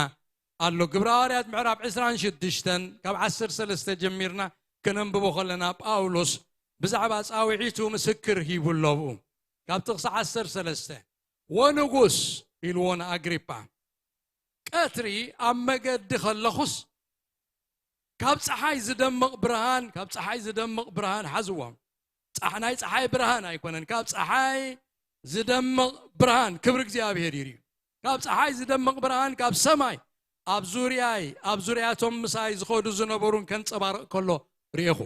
ኣሎ። ግብሪ ሃዋርያት ምዕራፍ ዕስራን ሽዱሽተን ካብ ዓሰርተ ሰለስተ ጀሚርና ከነንብቦ ከለና ጳውሎስ ብዛዕባ ጻውዒቱ ምስክር ሂቡ ኣሎ። ብኡ ካብ ጥቕሲ ዓሰርተ ሰለስተ ወንጉስ ኢልዎ ንኣግሪጳ ቀትሪ ኣብ መገዲ ከለኹስ ካብ ጸሓይ ዝደምቕ ብርሃን ካብ ጸሓይ ዝደምቕ ብርሃን ሓዝዎም። ጻሕ ናይ ጸሓይ ብርሃን ኣይኮነን፣ ካብ ጸሓይ ዝደምቕ ብርሃን ክብሪ እግዚኣብሔር ይርዩ። ካብ ጸሓይ ዝደምቕ ብርሃን ካብ ሰማይ ኣብ ዙርያይ ኣብ ዙርያቶም ምሳይ ዝኸዱ ዝነበሩን ከንጸባርቕ ከሎ ርኤኹ።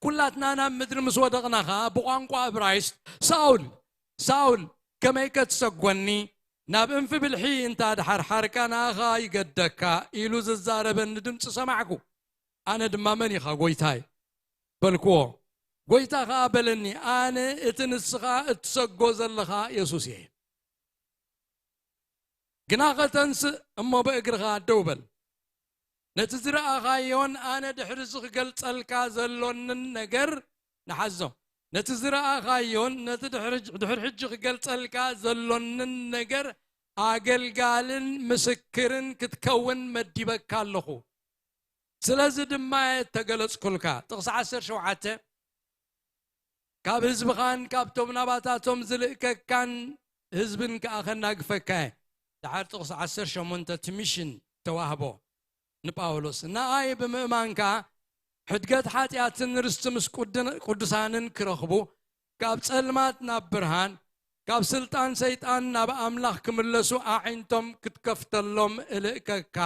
ኩላትና ናብ ምድሪ ምስ ወደቕና ኸኣ ብቋንቋ እብራይስጥ ሳውል ሳውል ከመይ ከትሰጎኒ ናብ እንፊ ብልሒ እንታ ድሓርሓርካ ንኣኻ ይገደካ ኢሉ ዝዛረበኒ ድምፂ ሰማዕኩ። ኣነ ድማ መን ኢኻ ጎይታይ በልክዎ። ጎይታ ኸኣ በለኒ ኣነ እቲ ንስኻ እትሰጎ ዘለኻ የሱስ እየ። ግና ከተንስእ እሞ ብእግርኻ ደው በል። ነቲ ዝረኣኻዮን ኣነ ድሕሪ እዚ ክገልጸልካ ዘሎንን ነገር ንሓዞ። ነቲ ዝረኣኻዮን ነቲ ድሕሪ ሕጂ ክገልጸልካ ዘሎንን ነገር ኣገልጋልን ምስክርን ክትከውን መዲበካ ኣለኹ። ስለዚ ድማ እየ እተገለጽኩልካ። ጥቕሲ ዓሰርተ ሸውዓተ ካብ ህዝብኻን ካብቶም ናባታቶም ዝልእከካን ህዝብን ከኣ ከናግፈካ እየ። ደሓር ጥቕሲ ዓሰርተ ሸሞንተ እቲ ሚሽን ተዋህቦ ንጳውሎስ ንኣይ ብምእማን ከኣ ሕድገት ሓጢኣትን ርስቲ ምስ ቅዱሳንን ክረኽቡ ካብ ጸልማት ናብ ብርሃን ካብ ስልጣን ሰይጣን ናብ ኣምላኽ ክምለሱ ኣዒንቶም ክትከፍተሎም እልእከካ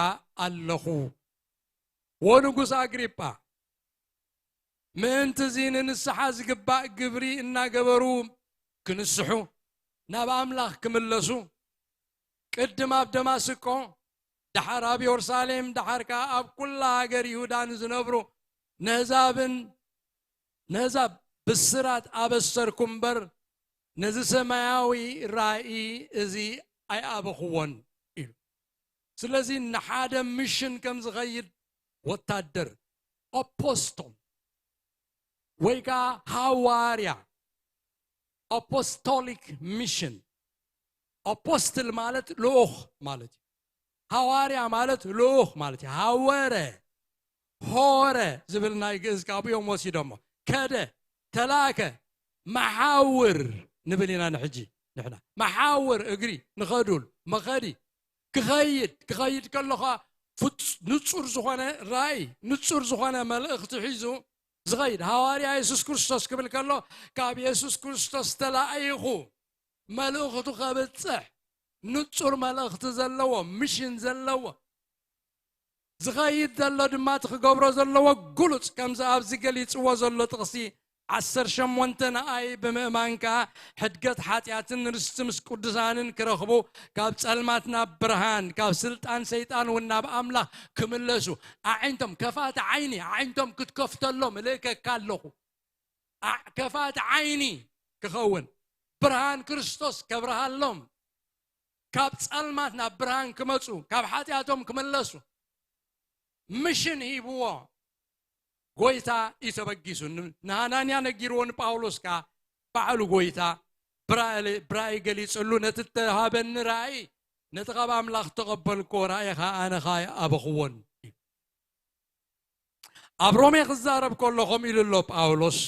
ኣለኹ። ወንጉስ ኣግሪጳ ምእንቲ እዚ ንንስሓ ዝግባእ ግብሪ እናገበሩ ክንስሑ፣ ናብ ኣምላኽ ክምለሱ፣ ቅድም ኣብ ደማስቆ፣ ደሓር ኣብ የሩሳሌም፣ ደሓር ከኣ ኣብ ኩላ ሃገር ይሁዳ ንዝነብሩ ነህዛብን ነህዛብ ብስራት ኣበሰርኩ እምበር፣ ነዚ ሰማያዊ ራእይ እዚ ኣይኣበኽዎን ኢሉ። ስለዚ ንሓደ ሚሽን ከም ዝኸይድ ወታደር፣ ኣፖስቶል ወይ ከዓ ሃዋርያ፣ ኣፖስቶሊክ ሚሽን። ኣፖስትል ማለት ልኡኽ ማለት እዩ። ሃዋርያ ማለት ልኡኽ ማለት እዩ። ሃወረ፣ ሆረ ዝብል ናይ ግእዝ ካብኡ እዮም ወሲዶሞ። ከደ፣ ተላከ፣ መሓውር ንብል ኢና ንሕጂ ንሕና። መሓውር እግሪ ንኸዱል፣ መኸዲ፣ ክኸይድ፣ ክኸይድ ከለኻ ፍጹ-፣ ንጹር ዝኾነ ራእይ፣ ንጹር ዝኾነ መልእኽቲ ሒዙ ዝኸይድ። ሃዋርያ የሱስ ክርስቶስ ክብል ከሎ፣ ካብ የሱስ ክርስቶስ ተላኢኹ መልእኽቱ ከብጽሕ፣ ንጹር መልእኽቲ ዘለዎ፣ ሚሽን ዘለዎ፣ ዝኸይድ ዘሎ ድማ እቲ ክገብሮ ዘለዎ ግሉጽ፣ ከምዚ ኣብዚ ገሊጽዎ ዘሎ ጥቕሲ ዓሰርተ ሸሞንተ፣ ንኣይ ብምእማን ከኣ ሕድገት ሓጢኣትን ርስቲ ምስ ቅዱሳንን ክረኽቡ፣ ካብ ጸልማት ናብ ብርሃን፣ ካብ ስልጣን ሰይጣን እውን ናብ ኣምላኽ ክምለሱ፣ ኣዒንቶም፣ ከፋት ዓይኒ፣ ኣዒንቶም ክትከፍተሎም እልእከካ ኣለኹ። ኣ-፣ ከፋት ዓይኒ ክኸውን፣ ብርሃን ክርስቶስ ከብርሃሎም፣ ካብ ጸልማት ናብ ብርሃን ክመጹ፣ ካብ ሓጢኣቶም ክምለሱ፣ ምሽን ሂብዎ። ጎይታ እዩ ተበጊሱ። ን-፣ ንሃናንያ ነጊርዎ፣ ንጳውሎስ ከኣ ባዕሉ ጎይታ ብራእይ፣ ብራእይ ገሊጽሉ፣ ነቲ እተሃበኒ ራእይ፣ ነቲ ካብ ኣምላኽ እተቐበልክዎ ራእይ ኸኣ ኣነ ኸኣ ኣይኣበኽዎን። ኣብ ሮሜ ክዛረብ ከሎ ከምኡ ኢሉ ኣሎ ጳውሎስ፣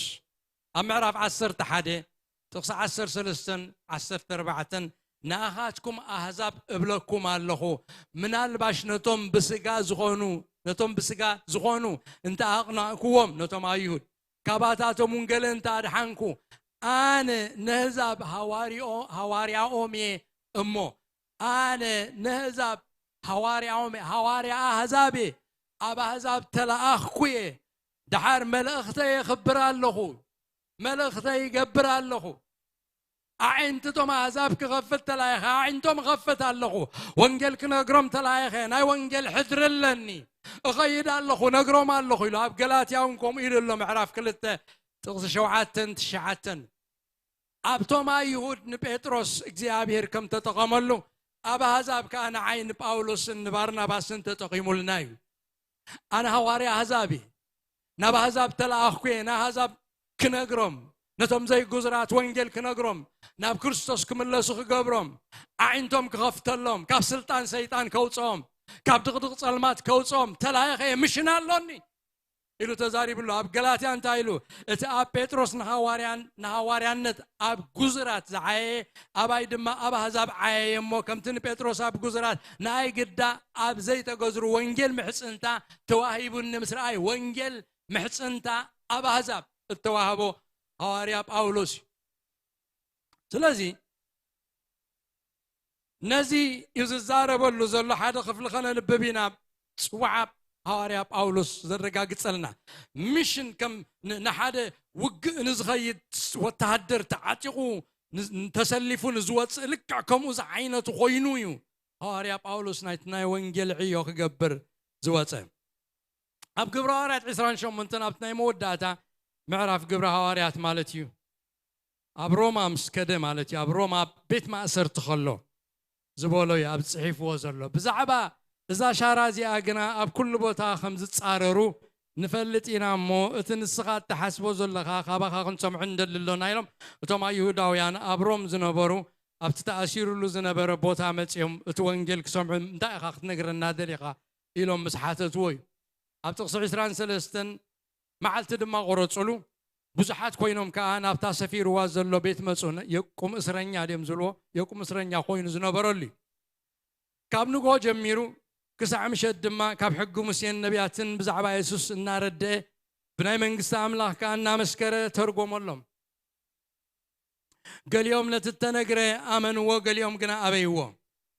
ኣብ ምዕራፍ ዓሰርተ ሓደ ጥቕሲ ዓሰርተ ሰለስተን ዓሰርተ ኣርባዕተን፣ "ንኣኻትኩም ኣህዛብ እብለኩም ኣለኹ፣ ምናልባሽ ነቶም ብስጋ ዝኾኑ፣ ነቶም ብስጋ ዝኾኑ እንተ ኣቕናእክዎም፣ ነቶም ኣይሁድ፣ ካባታቶም እውን ገለ እንተ ኣድሓንኩ፣ ኣነ ነህዛብ ሃዋርዮ-፣ ሃዋርያኦም እየ እሞ፣ ኣነ ነህዛብ ሃዋርያኦም እየ፣ ሃዋርያ ኣህዛብ እየ፣ ኣብ ኣህዛብ ተለኣኽኩ እየ፣ ደሓር መልእኽተይ የኽብር ኣለኹ፣ መልእኽተይ ይገብር ኣለኹ። ኣዒንትቶም ኣህዛብ ክኸፍት ተላኢኸ፣ ኣዒንቶም እኸፍት ኣለኹ። ወንጌል ክነግሮም ተላኢኸ፣ ናይ ወንጌል ሕድሪ ኣለኒ። እኸይድ ኣለኹ፣ ነግሮም ኣለኹ" ኢሉ። ኣብ ገላትያ እውን ከምኡ ኢሉ ኣሎ፣ ምዕራፍ ክልተ ጥቕሲ ሸውዓተን ትሽዓተን። ኣብቶም ኣይሁድ ንጴጥሮስ እግዚኣብሔር ከም ተጠቐመሉ፣ ኣብ ኣህዛብ ከኣ ንዓይ ንጳውሎስን ንባርናባስን ተጠቒሙልና እዩ። ኣነ ሃዋርያ ኣህዛብ እየ። ናብ ኣህዛብ ተለኣኽኩ እየ። ንኣህዛብ ክነግሮም፣ ነቶም ዘይጉዙራት ወንጌል ክነግሮም፣ ናብ ክርስቶስ ክምለሱ ክገብሮም፣ ኣዒንቶም ክኸፍተሎም፣ ካብ ስልጣን ሰይጣን ከውፅኦም፣ ካብ ድቕድቕ ጸልማት ከውፅኦም ተላኢኸ እየ። ምሽን ኣሎኒ ኢሉ ተዛሪቡ ኣሎ። ኣብ ገላትያ እንታይ ኢሉ? እቲ ኣብ ጴጥሮስ ንሃዋርያን-፣ ንሃዋርያነት ኣብ ጉዙራት ዝዓየየ፣ ኣባይ ድማ ኣብ ኣህዛብ ዓየየ እሞ፣ ከምቲ ንጴጥሮስ ኣብ ጉዙራት ንኣይ ግዳ ኣብ ዘይተገዝሩ ወንጌል ምሕጽንታ ተዋሂቡኒ ምስ ረኣይ፣ ወንጌል ምሕጽንታ ኣብ ኣህዛብ እተዋህቦ ሃዋርያ ጳውሎስ እዩ። ስለዚ ነዚ እዩ ዝዛረበሉ ዘሎ። ሓደ ክፍሊ ከነንብብ ኢና። ጽውዓ ሃዋርያ ጳውሎስ ዘረጋግጸልና፣ ሚሽን ከም ን-፣ ንሓደ ውግእ ንዝኸይድ ወተሃደር ተዓጢቑ ን-፣ ተሰሊፉ ንዝወጽእ ልክዕ ከምኡ ዝዓይነቱ ኮይኑ እዩ ሃዋርያ ጳውሎስ ናይቲ ናይ ወንጌል ዕዮ ክገብር ዝወጸ። ኣብ ግብረ ሃዋርያት ዕስራን ሸሞንተን ኣብቲ ናይ መወዳእታ ምዕራፍ ግብረ ሃዋርያት ማለት እዩ። ኣብ ሮማ ምስ ከደ ማለት እዩ። ኣብ ሮማ ኣብ ቤት ማእሰርቲ ከሎ ዝበሎ እዩ ኣብ ጽሒፍዎ ዘሎ። ብዛዕባ እዛ ሻራ እዚኣ ግና ኣብ ኩሉ ቦታ ከም ዝጻረሩ ንፈልጥ ኢና እሞ፣ እቲ ንስኻ እትሓስቦ ዘለኻ ካባኻ ክንሰምዖ እንደሊ ኣሎና ኢሎም እቶም ኣይሁዳውያን ኣብ ሮም ዝነበሩ ኣብቲ ተኣሲሩሉ ዝነበረ ቦታ መጺኦም እቲ ወንጌል ክሰምዑ እንታይ ኢኻ ክትነግረና ደሊኻ ኢሎም ምስ ሓተትዎ እዩ። ኣብ ጥቕሲ ዕስራን ሰለስተን መዓልቲ ድማ ቆረጹሉ። ብዙሓት ኮይኖም ከኣ ናብታ ሰፊርዋ ዘሎ ቤት መጹ። ነ-፣ የቁም እስረኛ ድዮም ዝብልዎ? የቁም እስረኛ ኮይኑ ዝነበረሉ እዩ። ካብ ንግሆ ጀሚሩ ክሳዕ ምሸት ድማ ካብ ሕጊ ሙሴን ነቢያትን ብዛዕባ የሱስ እናረድአ፣ ብናይ መንግስቲ ኣምላኽ ከኣ እናመስከረ ተርጎመሎም። ገሊኦም ነቲ እተነግረ ኣመንዎ፣ ገሊኦም ግና ኣበይዎ።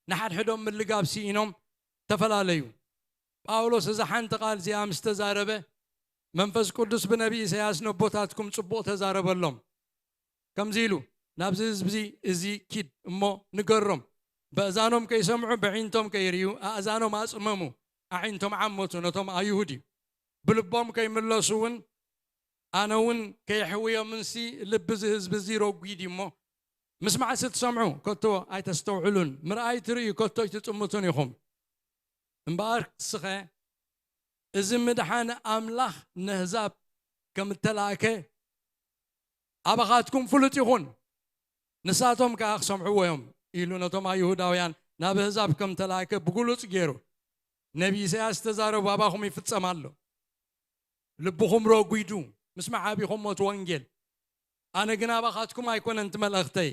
ንሓድሕዶም ምልጋብ ስኢኖም ተፈላለዩ። ጳውሎስ እዛ ሓንቲ ቃል እዚኣ ምስ ተዛረበ፣ መንፈስ ቅዱስ ብነቢ ኢሳያስ ነቦታትኩም ጽቡቕ ተዛረበሎም። ከምዚ ኢሉ፣ "ናብዚ ህዝቢ እዚ ኪድ እሞ ንገሮም፣ በእዛኖም ከይሰምዑ፣ በዒንቶም ከይርእዩ፣ ኣእዛኖም ኣጽመሙ፣ ኣዒንቶም ዓመቱ፣ ነቶም ኣይሁድ እዩ። ብልቦም ከይምለሱ እውን፣ ኣነ እውን ከየሕውዮምንሲ፣ ልቢ እዚ ህዝቢ እዚ ረጒድ እዩ እሞ፣ ምስማዕሲ ትሰምዑ፣ ከቶ ኣይተስተውዕሉን፣ ምርኣይ ትርእዩ፣ ከቶ ኣይትጥምቱን ኢኹም። እምበኣር እስኸ፣ እዚ ምድሓን ኣምላኽ ነህዛብ ከም እተላእከ ኣባኻትኩም ፍሉጥ ይኹን፣ ንሳቶም ከኣ ክሰምዕዎ እዮም" ኢሉ ነቶም ኣይሁዳውያን ናብ ኣህዛብ ከም ተላእከ ብግሉጽ ገይሩ ነቢ ኢሳያስ ዝተዛረቡ ኣባኹም ይፍጸም ኣሎ። ልብኹም ረጒዱ፣ ምስማዕ ኣቢኹሞ እቲ ወንጌል። ኣነ ግን ኣባኻትኩም ኣይኮነን እቲ መልእኽተይ።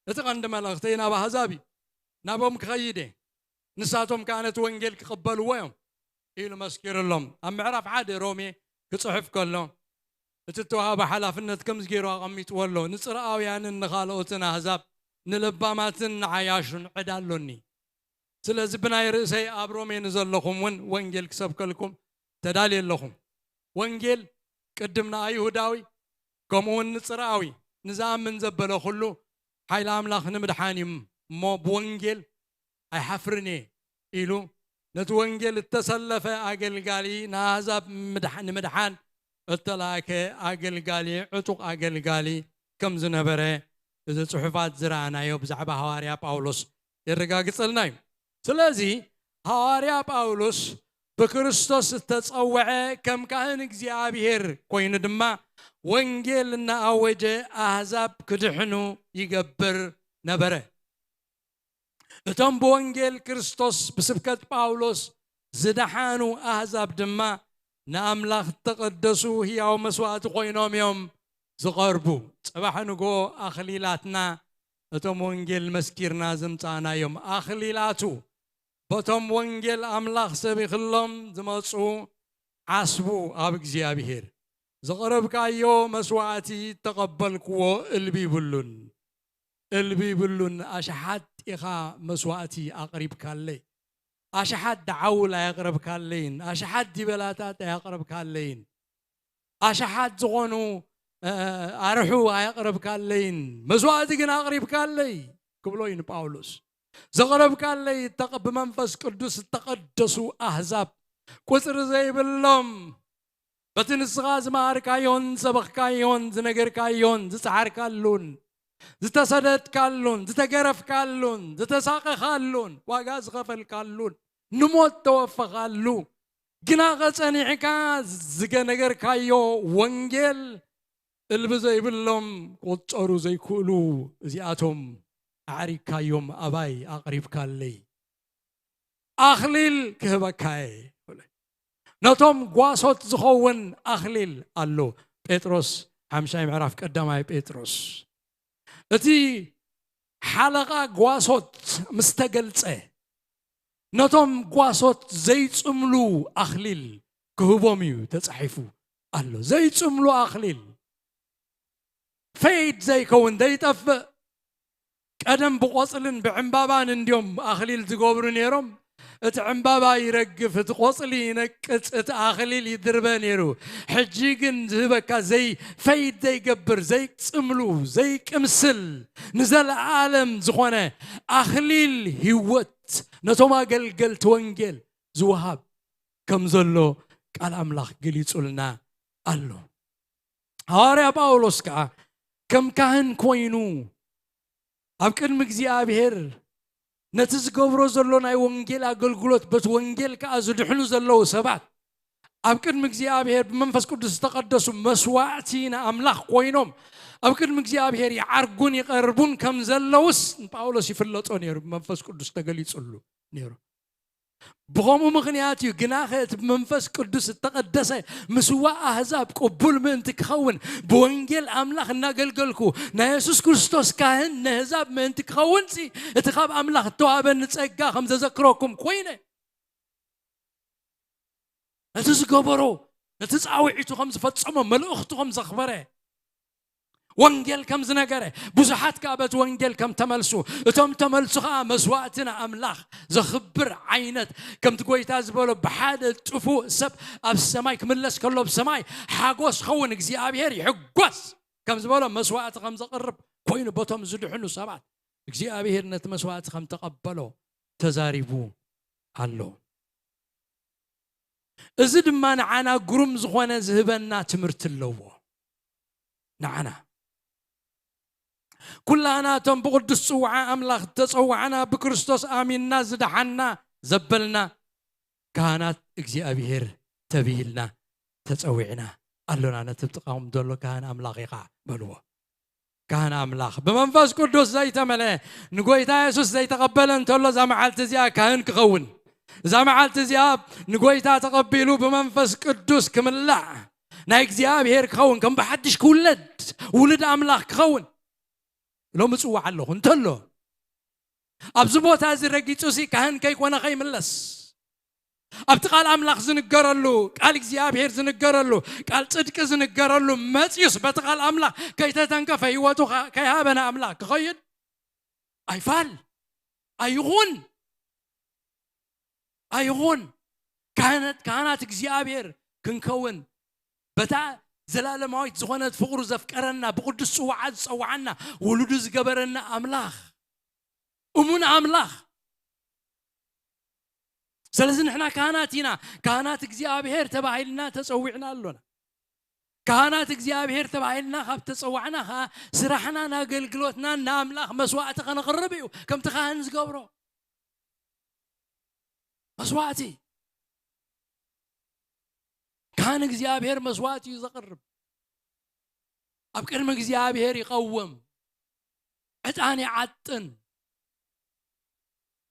እቲ ቀንዲ መልእኽተይ ናብ ኣህዛብ እዩ። ናብኦም ክኸይድ እየ። ንሳቶም ከኣ ነቲ ወንጌል ክቕበልዎ እዮም ኢሉ መስኪሩሎም። ኣብ ምዕራፍ ሓደ ሮሜ ክጽሕፍ ከሎ፣ እቲ እተዋህበ ሓላፍነት ከምዚ ገይሩ ኣቐሚጥዎ ኣሎ። "ንጽርኣውያንን ንኻልኦትን ኣህዛብ፣ ንለባማትን ንዓያሹን ዕዳ ኣሎኒ። ስለዚ ብናይ ርእሰይ ኣብ ሮሜ ንዘለኹም እውን ወንጌል ክሰብከልኩም ተዳልየ ኣለኹ። ወንጌል ቅድም ንኣይሁዳዊ፣ ከምኡ እውን ንጽርኣዊ፣ ንዝኣምን ዘበለ ኩሉ ሓይሊ ኣምላኽ ንምድሓን እዩ እሞ፣ ብወንጌል ኣይሓፍርን እየ" ኢሉ ነቲ ወንጌል እተሰለፈ ኣገልጋሊ፣ ንኣህዛብ ምድሓ-፣ ንምድሓን እተላእከ ኣገልጋሊ፣ ዕጡቕ ኣገልጋሊ ከም ዝነበረ እዚ ጽሑፋት ዝረኣናዮ ብዛዕባ ሃዋርያ ጳውሎስ የረጋግጸልና እዩ። ስለዚ ሃዋርያ ጳውሎስ ብክርስቶስ እተጸውዐ፣ ከም ካህን እግዚኣብሔር ኮይኑ ድማ ወንጌል እናኣወጀ ኣህዛብ ክድሕኑ ይገብር ነበረ። እቶም ብወንጌል ክርስቶስ ብስብከት ጳውሎስ ዝደሓኑ ኣህዛብ ድማ ንኣምላኽ እተቐደሱ ህያው መስዋእቲ ኮይኖም እዮም ዝቐርቡ። ጽባሕ ንግሆ ኣኽሊላትና፣ እቶም ወንጌል መስኪርና ዘምጻእናዮም ኣኽሊላቱ፣ በቶም ወንጌል ኣምላኽ ሰቢኽሎም ዝመጹ ዓስቡ ኣብ እግዚኣብሔር። ዘቕረብካዮ መስዋእቲ እተቐበልክዎ እልቢ ይብሉን፣ እልቢ ይብሉን። ኣሽሓት ኢኻ መስዋእቲ ኣቕሪብካለይ። ኣሽሓት ደዓውል ኣየቕረብካለይን። ኣሽሓት ዲበላታት ኣየቕረብካለይን። ኣሽሓት ዝኾኑ፣ እ፣ ኣርሑ ኣየቕረብካለይን። መስዋእቲ ግን ኣቕሪብካለይ ክብሎ እዩ ንጳውሎስ። ዘቕረብካለይ እተቐ-፣ ብመንፈስ ቅዱስ እተቐደሱ ኣህዛብ፣ ቁጽሪ ዘይብሎም፣ በቲ ንስኻ ዝመሃርካዮን ዝሰበኽካዮን ዝነገርካዮን ዝጸዓርካሉን ዝተሰደድካሉን ዝተገረፍካሉን ዝተሳቐኻሉን ዋጋ ዝኸፈልካሉን ንሞት ተወፈኻሉ፣ ግናኸ ጸኒዕካ ዝገነገርካዮ ወንጌል እልቢ ዘይብሎም ክቑጸሩ ዘይክእሉ እዚኣቶም ኣዕሪግካዮም ኣባይ ኣቕሪብካለይ። ኣኽሊል ክህበካ እየ። ነቶም ጓሶት ዝኸውን ኣኽሊል ኣሎ። ጴጥሮስ ሓምሻይ ምዕራፍ ቀዳማይ ጴጥሮስ። እቲ ሓለቓ ጓሶት ምስ ተገልጸ፣ ነቶም ጓሶት ዘይጽምሉ ኣኽሊል ክህቦም እዩ ተጻሒፉ ኣሎ። ዘይጽምሉ ኣኽሊል፣ ፈይድ ዘይከውን፣ ዘይጠፍእ። ቀደም ብቆጽልን ብዕምባባን እንዲዮም ኣኽሊል ዝገብሩ ነይሮም። እቲ ዕምባባ ይረግፍ፣ እቲ ቆጽሊ ይነቅጽ፣ እቲ ኣኽሊል ይድርበ ነይሩ። ሕጂ ግን ዝህበካ ዘይ-፣ ፈይድ ዘይገብር፣ ዘይጽምሉ፣ ዘይቅምስል፣ ንዘለኣለም ዝኾነ ኣኽሊል ህይወት ነቶም ኣገልገልቲ ወንጌል ዝወሃብ ከም ዘሎ ቃል ኣምላኽ ገሊጹልና ኣሎ። ሃዋርያ ጳውሎስ ከኣ ከም ካህን ኮይኑ ኣብ ቅድሚ እግዚኣብሔር ነቲ ዝገብሮ ዘሎ ናይ ወንጌል ኣገልግሎት፣ በቲ ወንጌል ከኣ ዝድሕኑ ዘለዉ ሰባት ኣብ ቅድሚ እግዚኣብሔር ብመንፈስ ቅዱስ ዝተቐደሱ መስዋዕቲ ንኣምላኽ ኮይኖም ኣብ ቅድሚ እግዚኣብሔር ይዓርጉን ይቐርቡን ከም ዘለዉስ ንጳውሎስ ይፍለጦ ነይሩ፣ ብመንፈስ ቅዱስ ተገሊጹሉ ነይሩ። ብኸምኡ ምኽንያት እዩ ግናኸ እቲ ብመንፈስ ቅዱስ እተቐደሰ ምስዋእ ኣህዛብ ቅቡል ምእንቲ ክኸውን፣ ብወንጌል ኣምላኽ እናገልገልኩ ናይ የሱስ ክርስቶስ ካህን ነህዛብ ምእንቲ ክኸውንሲ፣ እቲ ካብ ኣምላኽ እተዋህበኒ ጸጋ ከም ዘዘክረኩም ኮይነ። ነቲ ዝገበሮ፣ ነቲ ጻውዒቱ ከም ዝፈጸሞ፣ መልእኽቱ ከም ዘኽበረ፣ ወንጌል ከም ዝነገረ፣ ብዙሓት ከኣ በቲ ወንጌል ከም ተመልሱ፣ እቶም ተመልሱ ከኣ መስዋእቲ ንኣምላኽ ዘኽብር ዓይነት፣ ከምቲ ጐይታ ዝበሎ፣ ብሓደ ጥፉእ ሰብ ኣብ ሰማይ ክምለስ ከሎ፣ ኣብ ሰማይ ሓጎስ ኸውን፣ እግዚኣብሔር ይሕጎስ ከም ዝበሎ፣ መስዋእቲ ከም ዘቕርብ ኮይኑ፣ በቶም ዝድሕኑ ሰባት እግዚኣብሔር ነቲ መስዋእቲ ከም ተቐበሎ ተዛሪቡ ኣሎ። እዚ ድማ ንዓና ግሩም ዝኾነ ዝህበና ትምህርቲ ኣለዎ። ንዓና ኩላና እቶም ብቕዱስ ጽውዓ ኣምላኽ ዝተጸዋዕና፣ ብክርስቶስ ኣሚንና ዝደሓና ዘበልና ካህናት እግዚኣብሔር ተብሂልና ተጸዊዕና ኣሎና። ነቲ ብጥቓኹም ዘሎ ካህን ኣምላኽ ኢኻ በልዎ። ካህን ኣምላኽ ብመንፈስ ቅዱስ ዘይተመልአ፣ ንጎይታ የሱስ ዘይተቐበለ እንተሎ፣ እዛ መዓልቲ እዚኣ ካህን ክኸውን፣ እዛ መዓልቲ እዚኣ ንጎይታ ተቐቢሉ ብመንፈስ ቅዱስ ክምላእ፣ ናይ እግዚኣብሔር ክኸውን፣ ከም ብሓድሽ ክውለድ፣ ውሉድ ኣምላኽ ክኸውን ሎሚ ጽዋዕ ኣለኹ እንተሎ፣ ኣብዚ ቦታ እዚ ረጊጹ ሲ ካህን ከይኮነ ከይምለስ፣ ኣብቲ ቃል ኣምላኽ ዝንገረሉ፣ ቃል እግዚኣብሔር ዝንገረሉ፣ ቃል ጽድቂ ዝንገረሉ መጽዩስ በቲ ቃል ኣምላኽ ከይተተንከፈ ህይወቱ ከ-፣ ከይሃበ ንኣምላኽ ክኸይድ ኣይፋል፣ ኣይኹን፣ ኣይኹን። ካህናት፣ ካህናት እግዚኣብሔር ክንከውን በታ ዘላለማዊት ዝኾነት ፍቕሩ ዘፍቀረና፣ ብቅዱስ ጽዋዓ ዝጸዋዓና፣ ውሉዱ ዝገበረና ኣምላኽ፣ እሙን ኣምላኽ። ስለዚ ንሕና ካህናት ኢና፣ ካህናት እግዚኣብሔር ተባሂልና ተጸዊዕና ኣሎና። ካህናት እግዚኣብሔር ተባሂልና ካብ ተጸዋዕና ኸኣ፣ ስራሕናን ኣገልግሎትናን ንኣምላኽ መስዋእቲ ከነቕርብ እዩ። ከምቲ ካህን ዝገብሮ መስዋእቲ። ካህን እግዚኣብሔር መስዋእቲ እዩ ዘቕርብ። ኣብ ቅድሚ እግዚኣብሔር ይቐውም። ዕጣን ይዓጥን።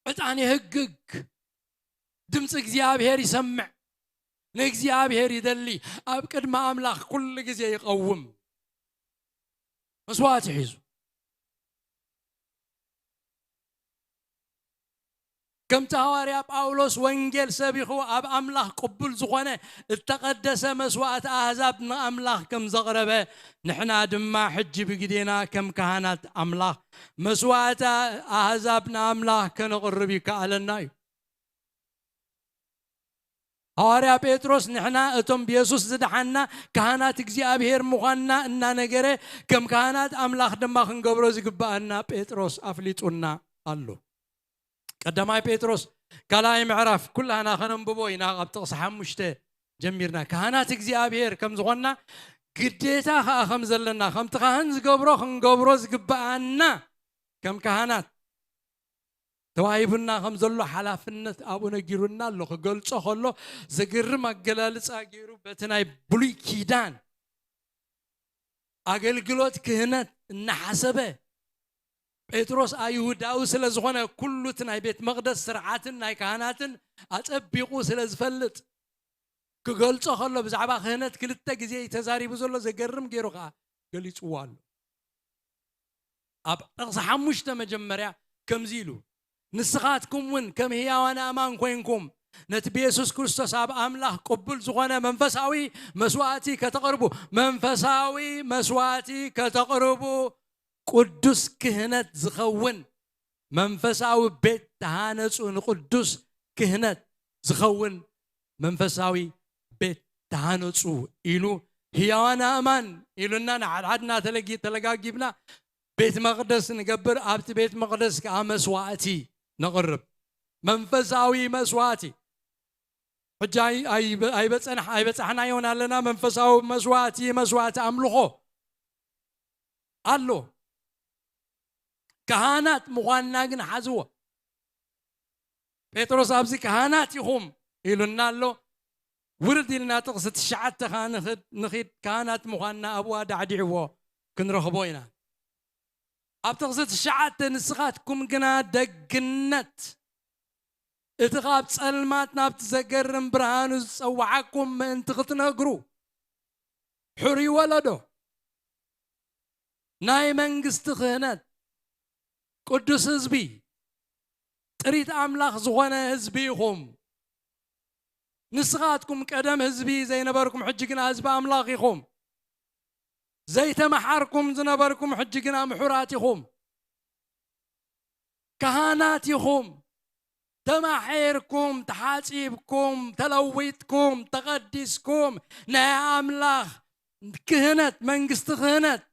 ዕጣን የህግግ። ድምፂ እግዚኣብሔር ይሰምዕ። ንእግዚኣብሔር ይደሊ። ኣብ ቅድሚ ኣምላኽ ኩሉ ግዜ ይቐውም። መስዋእቲ ሒዙ። ከምቲ ሃዋርያ ጳውሎስ ወንጌል ሰቢኹ ኣብ ኣምላኽ ቅቡል ዝኾነ እተቐደሰ መስዋእቲ ኣህዛብ ንኣምላኽ ከም ዘቕረበ፣ ንሕና ድማ ሕጂ ብግዴና ከም ካህናት ኣምላኽ መስዋእቲ ኣህዛብ ንኣምላኽ ከነቕርብ ይከኣለና እዩ። ሃዋርያ ጴጥሮስ ንሕና እቶም ብየሱስ ዝደሓና ካህናት እግዚኣብሔር ምዃንና እናነገረ፣ ከም ካህናት ኣምላኽ ድማ ክንገብሮ ዝግብኣና ጴጥሮስ ኣፍሊጡና ኣሎ። ቀዳማይ ጴጥሮስ ካልኣይ ምዕራፍ ኩላና ከነንብቦ ኢና፣ ካብ ጥቕሲ ሓሙሽተ ጀሚርና። ካህናት እግዚኣብሔር ከም ዝኾንና ግዴታ ኸኣ ከም ዘለና፣ ከምቲ ካህን ዝገብሮ ክንገብሮ ዝግብኣና፣ ከም ካህናት ተዋሂቡና ከም ዘሎ ሓላፍነት ኣብኡ ነጊሩና ኣሎ። ክገልጾ ከሎ ዘገርም ኣገላልጻ ገይሩ በቲ ናይ ብሉይ ኪዳን ኣገልግሎት ክህነት እናሓሰበ፣ ጴጥሮስ ኣይሁዳዊ ስለ ዝኾነ፣ ኩሉ እቲ ናይ ቤት መቕደስ ስርዓትን ናይ ካህናትን ኣጸቢቑ ስለ ዝፈልጥ፣ ክገልጾ ከሎ ብዛዕባ ክህነት ክልተ ግዜ እዩ ተዛሪቡ ዘሎ። ዘገርም ገይሩ ከኣ ገሊጽዎ ኣሎ። ኣብ ጥቕሲ ሓሙሽተ መጀመርያ ከምዚ ኢሉ፣ "ንስኻትኩም እውን ከም ህያዋን ኣእማን ኮይንኩም፣ ነቲ ብየሱስ ክርስቶስ ኣብ ኣምላኽ ቅቡል ዝኾነ መንፈሳዊ መስዋእቲ ከተቕርቡ፣ መንፈሳዊ መስዋእቲ ከተቕርቡ፣ ቅዱስ ክህነት ዝኸውን መንፈሳዊ ቤት ተሃነጹ፣ ንቅዱስ ክህነት ዝኸውን መንፈሳዊ ቤት ተሃነጹ" ኢሉ፣ ህያዋን ኣእማን ኢሉና ንሓድሓድና ተለጊ-፣ ተለጋጊብና ቤት መቕደስ ንገብር፣ ኣብቲ ቤት መቕደስ ከኣ መስዋእቲ ነቕርብ። መንፈሳዊ መስዋእቲ። ሕጂ ኣይ-፣ ኣይ-፣ ኣይበጸንሕ-፣ ኣይበጻሕናዮን ኣለና። መንፈሳዊ መስዋእቲ፣ መስዋእቲ ኣምልኾ ኣሎ። ካህናት ምዃንና ግን ሓዝዎ። ጴጥሮስ ኣብዚ ካህናት ኢኹም ኢሉና ኣሎ። ውርድ ኢልና ጥቕሲ ትሽዓተ ከኣ ንኽድ-፣ ንኺድ፣ ካህናት ምዃንና ኣብኡ ኣዳዕዲዕዎ ክንረኽቦ ኢና። ኣብ ጥቕሲ ትሽዓተ፣ "ንስኻትኩም ግና ደግነት እቲ ካብ ጸልማት ናብቲ ዘገርም ብርሃኑ ዝጸውዓኩም ምእንቲ ክትነግሩ፣ ሕሩይ ወለዶ፣ ናይ መንግስቲ ክህነት፣ ቅዱስ ህዝቢ፣ ጥሪት ኣምላኽ ዝኾነ ህዝቢ ኢኹም። ንስኻትኩም ቀደም ህዝቢ ዘይነበርኩም፣ ሕጂ ግና ህዝቢ ኣምላኽ ኢኹም። ዘይተመሓርኩም ዝነበርኩም ሕጂ ግና ምሑራት ኢኹም። ካህናት ኢኹም። ተማሒርኩም፣ ተሓጺብኩም፣ ተለዊጥኩም፣ ተቐዲስኩም፣ ናይ ኣምላኽ ክህነት፣ መንግስቲ ክህነት፣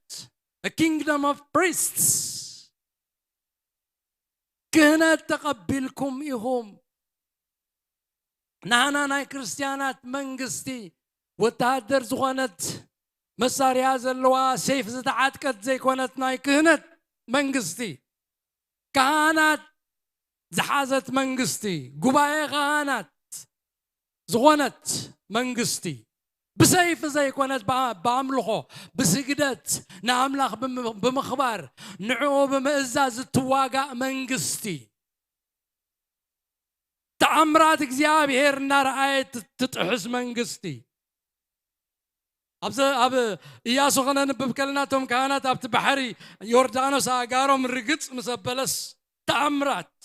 a kingdom of priests፣ ክህነት ተቐቢልኩም ኢኹም። ናህና ናይ ክርስትያናት መንግስቲ፣ ወተሃደር ዝኾነት መሳርያ ዘለዋ፣ ሴፍ ዝተዓጥቀት ዘይኮነት፣ ናይ ክህነት መንግስቲ፣ ካህናት ዝሓዘት መንግስቲ፣ ጉባኤ ካህናት ዝኾነት መንግስቲ፣ ብሰይፊ ዘይኮነት፣ ብኣ-፣ ብኣምልኾ፣ ብስግደት፣ ንኣምላኽ ብም-፣ ብምኽባር፣ ንዕኡ ብምእዛዝ እትዋጋእ መንግስቲ፣ ተኣምራት እግዚኣብሔር እናረኣየት ትጥሕስ መንግስቲ። ኣብዚ ኣብ ኢያሱ ከነንብብ ከለና፣ እቶም ካህናት ኣብቲ ባሕሪ ዮርዳኖስ ኣእጋሮም ርግጽ ምስ ኣበለስ፣ ተኣምራት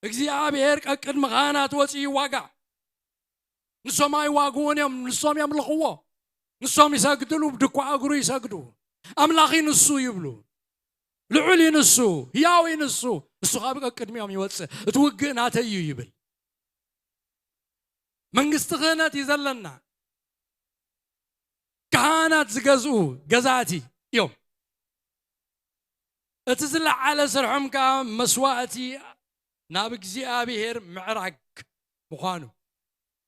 እግዚኣብሔር ቀቅድሚ ካህናት ወፂኡ ይዋጋእ። ንሶም ኣይዋግኡን እዮም፣ ንሶም የምልኽዎ። ንሶም ይሰግድሉ፣ ብድኳ እግሩ ይሰግዱ። ኣምላኺ ንሱ ይብሉ። ልዑል እዩ ንሱ፣ ህያው እዩ ንሱ። እሱ ካብ ቀቅድሚኦም ይወፅእ። እቲ ውግእ ናተይ እዩ ይብል። መንግስቲ ክህነት እዩ ዘለና። ካህናት ዝገዝኡ ገዛእቲ እዮም። እቲ ዝለዓለ ስርሖም ከኣ መስዋእቲ ናብ እግዚኣብሔር ምዕራግ ምዃኑ።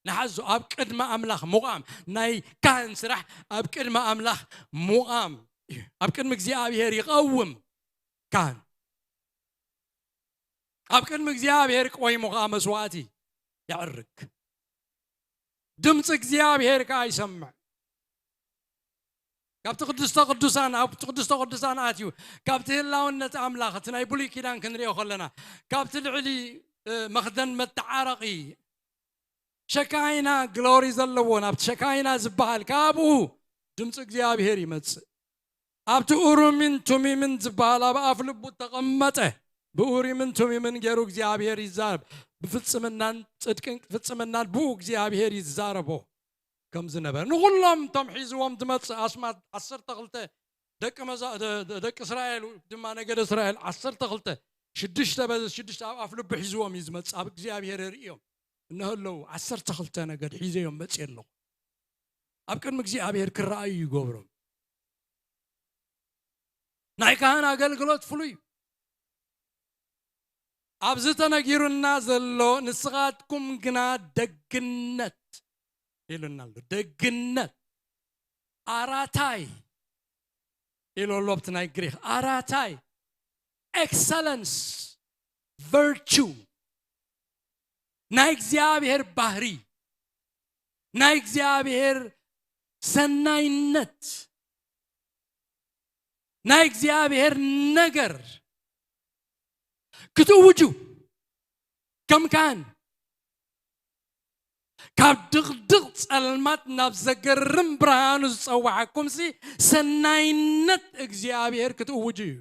ንሓዞ፣ ኣብ ቅድሚ ኣምላኽ ምቋም። ናይ ካህን ስራሕ ኣብ ቅድሚ ኣምላኽ ምቋም እዩ። ኣብ ቅድሚ እግዚኣብሔር ይቐውም ካህን። ኣብ ቅድሚ እግዚኣብሔር ቆይሙ ኸኣ መስዋእቲ የዕርግ። ድምፂ እግዚኣብሔር ከኣ ይሰምዕ። ካብቲ ቅድስተ ቅዱሳን፣ ኣብቲ ቅድስተ ቅዱሳን ኣትዩ፣ ካብቲ ህላውነት ኣምላኽ፣ እቲ ናይ ብሉይ ኪዳን ክንሪኦ ከለና፣ ካብቲ ልዕሊ፣ እ፣ መኽደን መተዓረቒ፣ ሸካይና ግሎሪ ዘለዎ፣ ናብቲ ሸካይና ዝበሃል፣ ካብኡ ድምፂ እግዚኣብሔር ይመጽእ። ኣብቲ ኡሩምን ቱሚምን ዝበሃል ኣብ ኣፍ ልቡ ተቐመጠ። ብኡሪምን ቱሚምን ገይሩ እግዚኣብሔር ይዛረብ። ብፍጽምናን ጽድቅን ፍጽምናን ብኡ እግዚኣብሔር ይዛረቦ ከም ዝነበረ። ንኹሎም እቶም ሒዝዎም ዝመጽእ ኣስማት ዓሰርተ ክልተ ደቂ መዛ-፣ ደ-፣ ደ-፣ ደቂ እስራኤል ድማ ነገደ እስራኤል ዓሰርተ ክልተ፣ ሽዱሽተ በዚ ሽዱሽተ ኣብ ኣፍ ልቡ ሒዝዎም እዩ ዝመጽእ። ኣብ እግዚኣብሔር የርእዮም። እነሆ ኣለዉ ዓሰርተ ክልተ ነገድ ሒዘዮም መጽእ ኣለኹ። ኣብ ቅድሚ እግዚኣብሔር ክረኣዩ ይገብሮም። ናይ ካህን ኣገልግሎት ፍሉይ እዩ። ኣብዚ ተነጊሩና ዘሎ፣ ንስኻትኩም ግና ደግነት ኢሉና ኣሎ። ደግነት፣ ኣራታይ ኢሉ ኣሎ ኣብቲ ናይ ግሪክ። ኣራታይ፣ ኤክሰለንስ፣ ቨርቹ፣ ናይ እግዚኣብሔር ባህሪ፣ ናይ እግዚኣብሔር ሰናይነት፣ ናይ እግዚኣብሔር ነገር ክትእውጁ፣ ከም ካህን፣ ካብ ድቕድቕ ጸልማት ናብ ዘገርም ብርሃኑ ዝጸዋዓኩምሲ፣ ሰናይነት እግዚኣብሔር ክትእውጁ እዩ።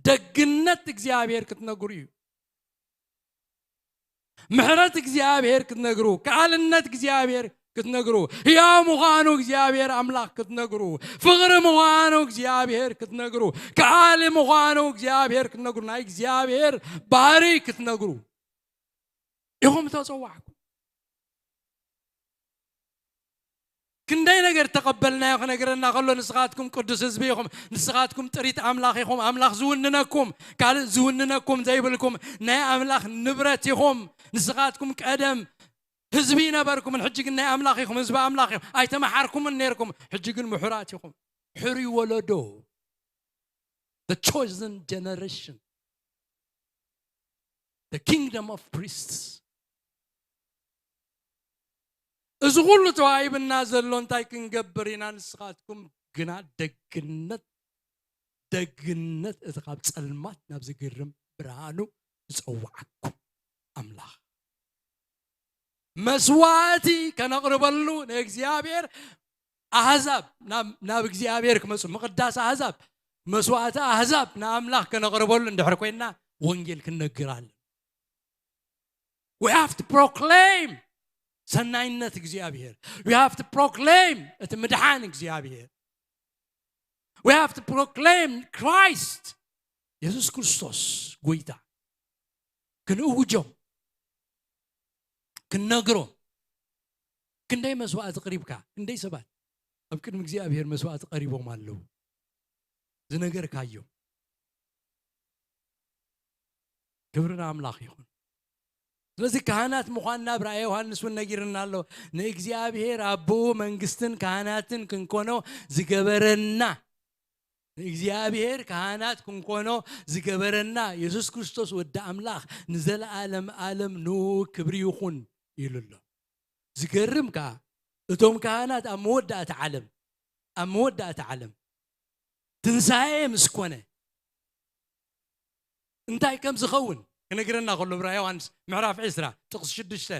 ደግነት እግዚኣብሔር ክትነግሩ እዩ። ምሕረት እግዚኣብሔር ክትነግሩ፣ ከኣልነት እግዚኣብሔር ክትነግሩ፣ ሕያው ምዃኑ እግዚኣብሔር ኣምላኽ ክትነግሩ፣ ፍቕሪ ምዃኑ እግዚኣብሔር ክትነግሩ፣ ከኣሊ ምዃኑ እግዚኣብሔር ክትነግሩ፣ ናይ እግዚኣብሔር ባህሪ ክትነግሩ ኢኹም ተጸዋዕኩም። ክንደይ ነገር ተቐበልናዮ ክነግረና ከሎ፣ ንስኻትኩም ቅዱስ ህዝቢ ኢኹም፣ ንስኻትኩም ጥሪት ኣምላኽ ኢኹም፣ ኣምላኽ ዝውንነኩም፣ ካልእ ዝውንነኩም ዘይብልኩም ናይ ኣምላኽ ንብረት ኢኹም። ንስኻትኩም ቀደም ህዝቢ ነበርኩምን፣ ሕጂ ግን ናይ ኣምላኽ ኢኹም፣ ህዝቢ ኣምላኽ ኢኹም። ኣይተመሓርኩምን ነይርኩም፣ ሕጂ ግን ምሑራት ኢኹም። ሕሩይ ወለዶ፣ the chosen generation, the kingdom of priests። እዚ ኩሉ ተዋሂብና ዘሎ እንታይ ክንገብር ኢና? ንስኻትኩም ግና ደግነት፣ ደግነት፣ እቲ ካብ ጸልማት ናብ ዝግርም ብርሃኑ ዝጸውዓኩም ኣምላኽ፣ መስዋእቲ ከነቕርበሉ ንእግዚኣብሔር፣ ኣህዛብ ናብ፣ ናብ እግዚኣብሔር ክመጹ፣ ምቕዳስ ኣህዛብ፣ መስዋእቲ ኣህዛብ ንኣምላኽ ከነቕርበሉ እንድሕር ኮይንና፣ ወንጌል ክንነግር ኣለና። We have to proclaim ሰናይነት እግዚኣብሔር። We have to proclaim እቲ ምድሓን እግዚኣብሔር። We have to proclaim Christ፣ የሱስ ክርስቶስ ጎይታ። ክንእውጆም፣ ክንነግሮም። ክንደይ መስዋእቲ ቅሪብካ? ክንደይ ሰባት ኣብ ቅድሚ እግዚኣብሔር መስዋእቲ ቀሪቦም ኣለዉ? ዝነገርካዮም። ክብሪ ንኣምላኽ ይኹን። ስለዚ ካህናት ምዃንና ብራእየ ዮሃንስ እውን ነጊርና ኣሎ። ንእግዚኣብሔር ኣቦኡ መንግስትን ካህናትን ክንኮኖ ዝገበረና፣ ንእግዚኣብሔር ካህናት ክንኮኖ ዝገበረና የሱስ ክርስቶስ ወዲ ኣምላኽ ንዘለኣለም ኣለም ንኡ ክብሪ ይኹን ኢሉ ኣሎ። ዝገርም ከኣ እቶም ካህናት ኣብ መወዳእታ ዓለም፣ ኣብ መወዳእታ ዓለም ትንሳኤ ምስ ኮነ እንታይ ከም ዝኸውን ክነግረና ከሎ ብራእየ ዮሃንስ ምዕራፍ ዕስራ ጥቕሲ ሽዱሽተ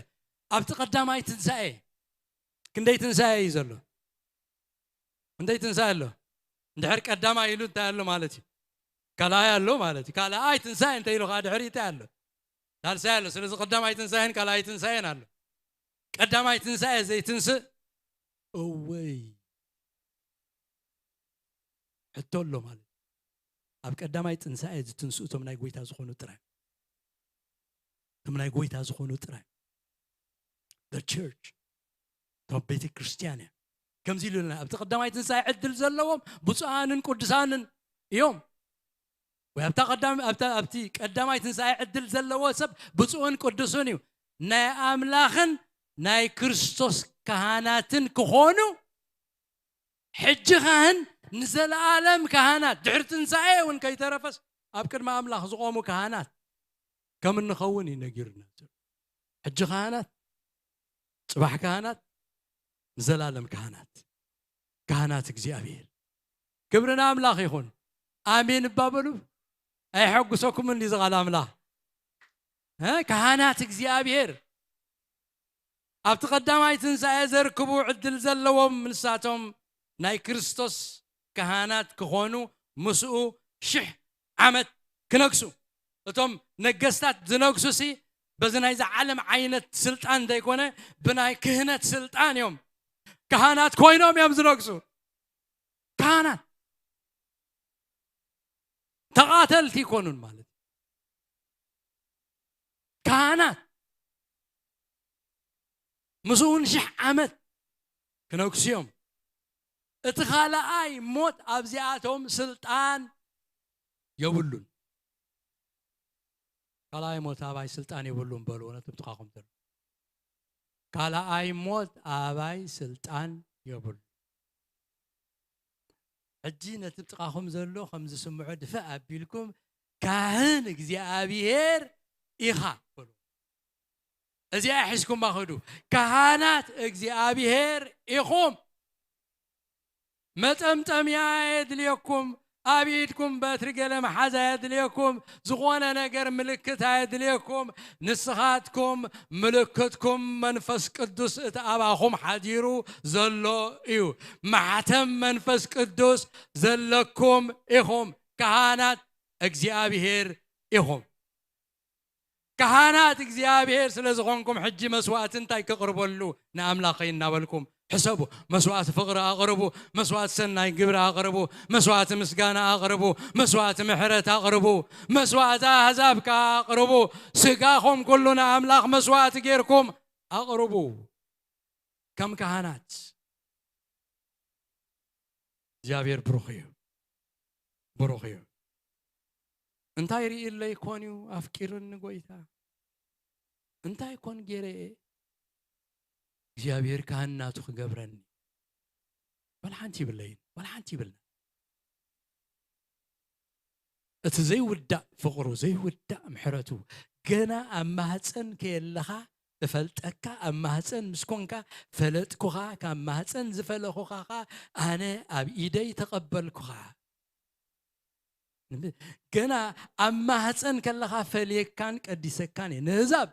ኣብቲ ቀዳማይ ትንሳኤ ክንደይ ትንሳኤ እዩ ዘሎ? ክንደይ ትንሳኤ ኣሎ? እንድሕር ቀዳማይ ኢሉ እንታይ ኣሎ ማለት እዩ? ካልኣይ ኣሎ ማለት እዩ። ካልኣይ ትንሳኤ እንተ ኢሉ ከዓ ድሕሪ እንታይ ኣሎ? ሳልሳይ ኣሎ። ስለዚ ቀዳማይ ትንሳኤን ካልኣይ ትንሳኤን ኣሎ። ቀዳማይ ትንሳኤ ዘይትንስእ እወይ ሕቶ ኣሎ ማለት እዩ። ኣብ ቀዳማይ ትንሳኤ ዝትንስኡ እቶም ናይ ጎይታ ዝኾኑ ጥራይ፣ እቶም ናይ ጎይታ ዝኾኑ ጥራይ the church፣ እቶም ቤተ ክርስቲያን እያ። ከምዚ ኢሉና ኣብቲ ቀዳማይ ትንሳኤ ዕድል ዘለዎም ብፁዓንን ቅዱሳንን እዮም። ወይ ኣብታ ቀዳም ኣብታ ኣብቲ ቀዳማይ ትንሳኤ ዕድል ዘለዎ ሰብ ብፁዕን ቅዱስን እዩ። ናይ ኣምላኽን ናይ ክርስቶስ ካህናትን ክኾኑ ሕጂ ካህን ንዘለኣለም ካህናት ድሕሪ ትንሳኤ እውን ከይተረፈስ ኣብ ቅድሚ ኣምላኽ ዝቆሙ ካህናት ከም እንኸውን እዩ ነጊሩና ዘሎ። ሕጂ ካህናት፣ ጽባሕ ካህናት፣ ንዘላለም ካህናት፣ ካህናት እግዚኣብሔር። ክብሪ ንኣምላኽ ይኹን። ኣሜን እባ በሉ። ኣይሐጉሰኩምን ድዩ እዚ ቃል ኣምላኽ? እ? ካህናት እግዚኣብሔር ኣብቲ ቀዳማይ ትንሳኤ ዘርክቡ ዕድል ዘለዎም ንሳቶም ናይ ክርስቶስ ካህናት ክኾኑ ምስኡ ሽሕ ዓመት ክነግሱ። እቶም ነገስታት ዝነግሱሲ በዚ ናይዚ ዓለም ዓይነት ስልጣን ዘይኮነ ብናይ ክህነት ስልጣን እዮም። ካህናት ኮይኖም እዮም ዝነግሱ። ካህናት ተቓተልቲ ይኮኑን ማለት እዩ። ካህናት ምስኡ እውን ሽሕ ዓመት ክነግሱ እዮም። እቲ ካልኣይ ሞት ኣብዚኣቶም ስልጣን የብሉን። ካልኣይ ሞት ኣባይ ስልጣን የብሉን በልዎ ነቲ ብጥቓኹም ዘሎ። ካልኣይ ሞት ኣባይ ስልጣን የብሉ። ሕጂ ነቲ ብጥቓኹም ዘሎ ከም ዝስምዖ ድፍእ ኣቢልኩም ካህን እግዚኣብሔር ኢኻ በሉ። እዚኣ ሒዝኩማ ኸዱ። ካህናት እግዚኣብሔር ኢኹም። መጠምጠምያ ኣየድልየኩም፣ ኣብ ኢድኩም በትሪ ገለ መሓዝ ኣየድልየኩም፣ ዝኾነ ነገር ምልክት ኣየድልየኩም። ንስኻትኩም ምልክትኩም መንፈስ ቅዱስ እቲ ኣባኹም ሓዲሩ ዘሎ እዩ። ማሕተም መንፈስ ቅዱስ ዘለኩም ኢኹም። ካህናት እግዚኣብሔር ኢኹም። ካህናት እግዚኣብሔር ስለ ዝኾንኩም ሕጂ መስዋእቲ እንታይ ከቕርበሉ ንኣምላኸይ እናበልኩም ሕሰቡ። መስዋእቲ ፍቕሪ ኣቕርቡ፣ መስዋእቲ ሰናይ ግብሪ ኣቕርቡ፣ መስዋእቲ ምስጋና ኣቕርቡ፣ መስዋእቲ ምሕረት ኣቕርቡ፣ መስዋእቲ ኣህዛብ ከኣ ኣቕርቡ። ስጋኹም ኩሉ ንኣምላኽ መስዋእቲ ጌርኩም ኣቕርቡ። ከም ካህናት እግዚኣብሔር ብሩኽ እዩ፣ ብሩኽ እዩ። እንታይ ርእይለይ ኮን እዩ ኣፍቂሩኒ ጎይታ? እንታይ ኮን ገይረ እየ እግዚኣብሔር ካህን ናቱ ክገብረኒ? ዋላ ሓንቲ ይብለይን፣ ዋላ ሓንቲ ይብልና። እቲ ዘይውዳእ ፍቕሩ፣ ዘይውዳእ ምሕረቱ፣ ገና ኣብ ማህፀን ከየለኻ እፈልጠካ፣ ኣብ ማህፀን ምስ ኮንካ ፈለጥኩኻ፣ ካብ ማህፀን ዝፈለኹኻ ኸኣ ኣነ ኣብ ኢደይ ተቐበልኩኻ። ገና ኣብ ማህፀን ከለኻ ፈለየካን ቀዲሰካን እየ። ንህዛብ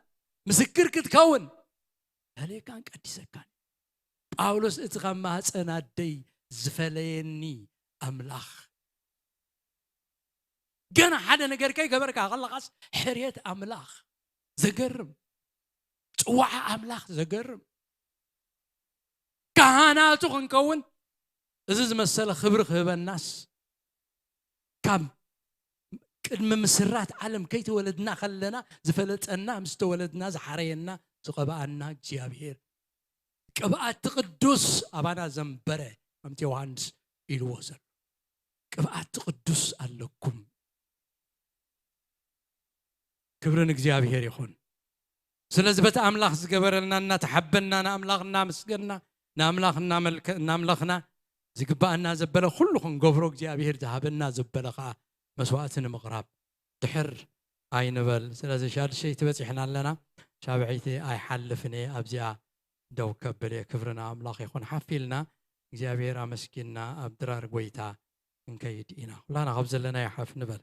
ምስክር ክትከውን ፈለየካን ቀዲሰካን። ጳውሎስ እቲ ካብ ማህፀን ኣደይ ዝፈለየኒ ኣምላኽ። ገና ሓደ ነገር ከይገበርካ ከለኻስ ሕርየት ኣምላኽ ዘገርም፣ ጽዋዓ ኣምላኽ ዘገርም። ካህናቱ ክንከውን፣ እዚ ዝመሰለ ክብሪ ክህበናስ፣ ካብ ቅድሚ ምስራት ዓለም ከይተወለድና ከለና ዝፈለጠና፣ ምስ ተወለድና ዝሓረየና፣ ዝቐብኣና እግዚኣብሔር፣ ቅብኣት ቅዱስ ኣባና ዘንበረ፣ ከምቲ ዮሃንስ ኢልዎ ዘሎ፣ ቅብኣት ቅዱስ ኣለኩም። ክብሪ ንእግዚኣብሔር ይኹን። ስለዚ በቲ ኣምላኽ ዝገበረልና እናተሓበና፣ ንኣምላኽ እናመስገና፣ ንኣምላኽ እናመልከ-፣ እናምለኽና፣ ዝግብኣና ዘበለ ኩሉ ክንገብሮ እግዚኣብሔር ዝሃበና ዘበለ ኸኣ መስዋእቲ ንምቕራብ ድሕር ኣይንበል። ስለዚ ሻድሸይቲ በጺሕና ኣለና። ሻብዐይቲ ኣይሓልፍን እየ፣ ኣብዚኣ ደው ከብል እየ። ክብሪ ንኣምላኽ ይኹን። ሓፍ ኢልና እግዚኣብሔር ኣመስጊንና ኣብ ድራር ጐይታ ክንከይድ ኢና። ኩላና ካብ ዘለናዮ ሓፍ ንበል።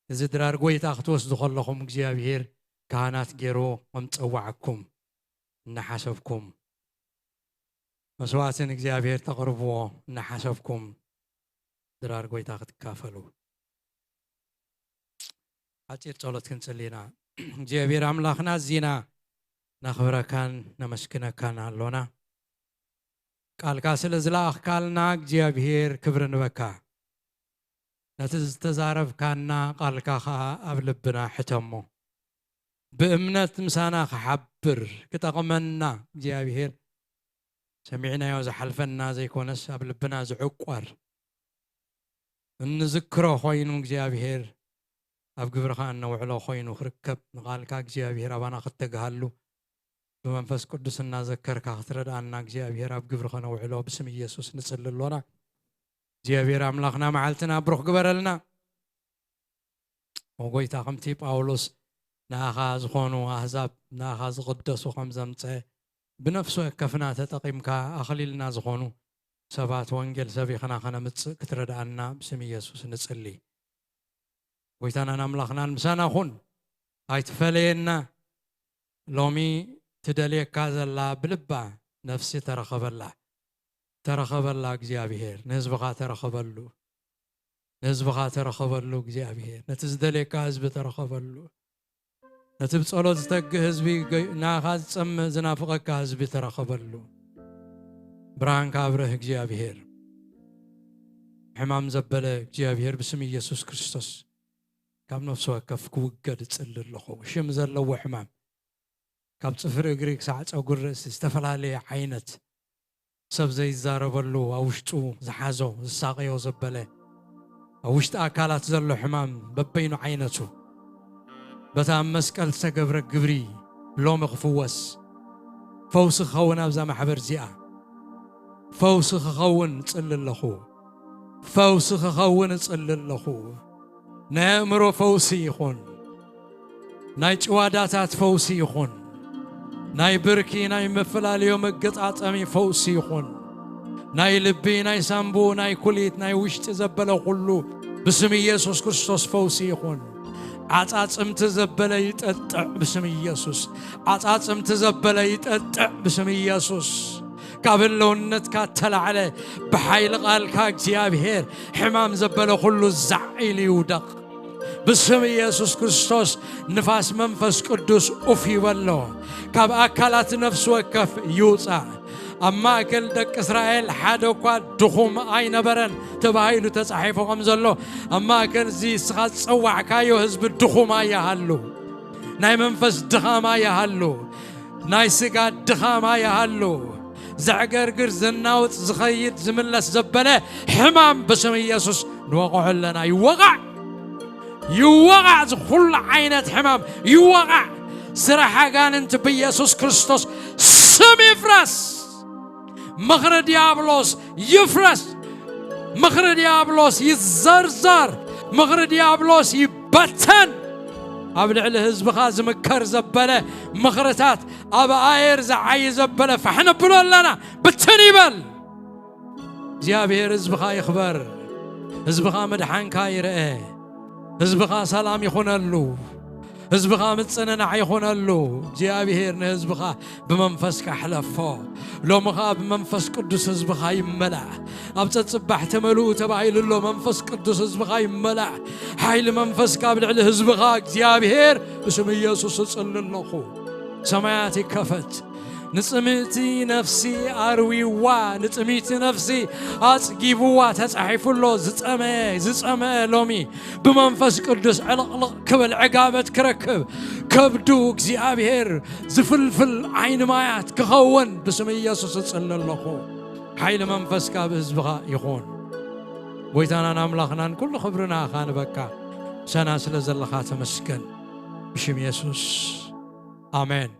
እዚ ድራር ጐይታ ክትወስዱ ከለኹም እግዚኣብሔር ካህናት ገይሩ ከም ጸዋዕኩም እናሓሰብኩም፣ መስዋእቲ ንእግዚኣብሔር ተቕርብዎ እናሓሰብኩም ድራር ጐይታ ክትካፈሉ። ሓጺር ጸሎት ክንጽሊ ኢና። እግዚኣብሔር ኣምላኽና፣ ኣዚና ነኽብረካን ነመስግነካን ኣሎና። ቃልካ ስለ ዝለኣኽካልና እግዚኣብሔር ክብሪ ንበካ። ነቲ ዝተዛረብካና ቃልካ ኸኣ ኣብ ልብና ሕተሞ። ብእምነት ምሳና ክሓብር ክጠቕመና እግዚኣብሔር፣ ሰሚዕናዮ ዝሓልፈና ዘይኮነስ ኣብ ልብና ዝዕቆር እንዝክሮ ኮይኑ እግዚኣብሔር ኣብ ግብሪ ኸኣ እነውዕሎ ኮይኑ ክርከብ፣ ንቓልካ እግዚኣብሔር ኣባና ክተግሃሉ ብመንፈስ ቅዱስ እናዘከርካ ክትረድኣና እግዚኣብሔር ኣብ ግብሪ ኸነውዕሎ ብስም ኢየሱስ ንጽሊ ኣሎና። እግዚኣብሔር ኣምላኽና መዓልትና ብሩኽ ግበረልና። ኦ ጐይታ፣ ከምቲ ጳውሎስ ንኣኻ ዝኾኑ ኣህዛብ ንኣኻ ዝቕደሱ ከም ዘምጸ ብነፍሲ ወከፍና ተጠቒምካ ኣኽሊልና ዝኾኑ ሰባት ወንጌል ሰቢኽና ኸነምጽእ ክትረድኣና ብስም ኢየሱስ ንጽሊ። ጐይታናን ኣምላኽናን ምሳና ኹን፣ ኣይትፈለየና። ሎሚ ትደልየካ ዘላ ብልባ ነፍሲ ተረኸበላ፣ ተረኸበላ እግዚኣብሔር፣ ንህዝብኻ ተረኸበሉ፣ ንህዝብኻ ተረኸበሉ እግዚኣብሔር፣ ነቲ ዝደልየካ ህዝቢ ተረኸበሉ፣ ነቲ ብጸሎት ዝተግህ ህዝቢ፣ ገ-፣ ናኻ ዝጸምእ ዝናፍቐካ ህዝቢ ተረኸበሉ። ብርሃንካ ኣብርህ እግዚኣብሔር። ሕማም ዘበለ እግዚኣብሔር ብስም ኢየሱስ ክርስቶስ ካብ ነፍሲ ወከፍ ክውገድ እጽሊ ኣለኹ። ሽም ዘለዎ ሕማም ካብ ጽፍሪ እግሪ ክሳዕ ጸጉሪ ርእሲ ዝተፈላለየ ዓይነት ሰብ ዘይዛረበሉ ኣብ ውሽጡ ዝሓዞ ዝሳቐዮ ዘበለ ኣብ ውሽጢ ኣካላት ዘሎ ሕማም በበይኑ ዓይነቱ በታ ኣብ መስቀል ዝተገብረ ግብሪ ሎሚ ክፍወስ ፈውሲ ክኸውን ኣብዛ ማሕበር እዚኣ ፈውሲ ክኸውን እጽሊ ኣለኹ። ፈውሲ ክኸውን እጽሊ ኣለኹ። ናይ ኣእምሮ ፈውሲ ይኹን። ናይ ጭዋዳታት ፈውሲ ይኹን። ናይ ብርኪ፣ ናይ መፈላለዮ መገጣጠሚ ፈውሲ ይኹን። ናይ ልቢ፣ ናይ ሳንቡ፣ ናይ ኩሊት፣ ናይ ውሽጢ ዘበለ ኩሉ ብስም ኢየሱስ ክርስቶስ ፈውሲ ይኹን። ዓጻጽምቲ ዘበለ ይጠጥዕ ብስም ኢየሱስ። ዓጻጽምቲ ዘበለ ይጠጥዕ ብስም ኢየሱስ። ካብ ህልውነትካ እተላዕለ ብሓይሊ ቃልካ እግዚኣብሔር ሕማም ዘበለ ኩሉ ዛዕ ኢሉ ይውደቕ። ብስም ኢየሱስ ክርስቶስ ንፋስ መንፈስ ቅዱስ ኡፍ ይበሎ። ካብ ኣካላት ነፍሲ ወከፍ ይውጻእ። ኣብ ማእከል ደቂ እስራኤል ሓደ እኳ ድኹም ኣይነበረን ተባሂሉ ተጻሒፉ ከም ዘሎ፣ ኣብ ማእከል እዚ እስኻ ዝጸዋዕካዮ ህዝቢ ድኹም ኣይሃሉ። ናይ መንፈስ ድኻም ኣይሃሉ። ናይ ስጋ ድኻም ኣይሃሉ። ዘዕገርግር፣ ዘናውጽ፣ ዝኸይድ፣ ዝምለስ ዘበለ ሕማም ብስም ኢየሱስ ንወቕዖ ኣለና። ይወቓዕ! ይወቓዕ! ዝኹሉ ዓይነት ሕማም ይወቓዕ! ስራሕ ኣጋንንቲ ብኢየሱስ ክርስቶስ ስም ይፍረስ! ምኽሪ ዲያብሎስ ይፍረስ! ምኽሪ ዲያብሎስ ይዘርዘር! ምኽሪ ዲያብሎስ ይበተን! ኣብ ልዕሊ ህዝብኻ ዝምከር ዘበለ ምኽርታት ኣብ ኣየር ዝዓዪ ዘበለ ፋሕ ነብሎ ኣለና። ብትን ይበል! እግዚኣብሔር ህዝብኻ ይኽበር። ህዝብኻ ምድሓንካ ይርአ። ህዝብኻ ሰላም ይኹነሉ። ህዝብኻ ምጽንናዕ ይኹነሉ። እግዚኣብሔር ንህዝብኻ ብመንፈስካ ሕለፎ። ሎሚ ኸኣ ብመንፈስ ቅዱስ ህዝብኻ ይመላእ። ኣብ ጸጽባሕ ተመልኡ ተባሂሉ ኣሎ። መንፈስ ቅዱስ ህዝብኻ ይመላእ። ሓይሊ መንፈስካ ኣብ ልዕሊ ህዝብኻ እግዚኣብሔር ብስም ኢየሱስ እጽሊ ኣለኹ። ሰማያት ይከፈት። ንጽምእቲ ነፍሲ ኣርዊዋ፣ ንጽምእቲ ነፍሲ ኣጽጊብዋ። ተጻሒፉ ኣሎ፣ ዝጸመ-፣ ዝጸመአ ሎሚ ብመንፈስ ቅዱስ ዕልቕልቕ ክብል፣ ዕጋበት ክረክብ፣ ከብዱ እግዚኣብሔር ዝፍልፍል ዓይኒ ማያት ክኸውን ብስም ኢየሱስ እጽሊ ኣለኹ። ሓይሊ መንፈስካ ብህዝብኻ ይኹን። ጎይታናን ኣምላኽናን ኩሉ ክብሪ ንኣኻ ንበካ። ምሳና ስለ ዘለኻ ተመስገን። ብሽም የሱስ ኣሜን።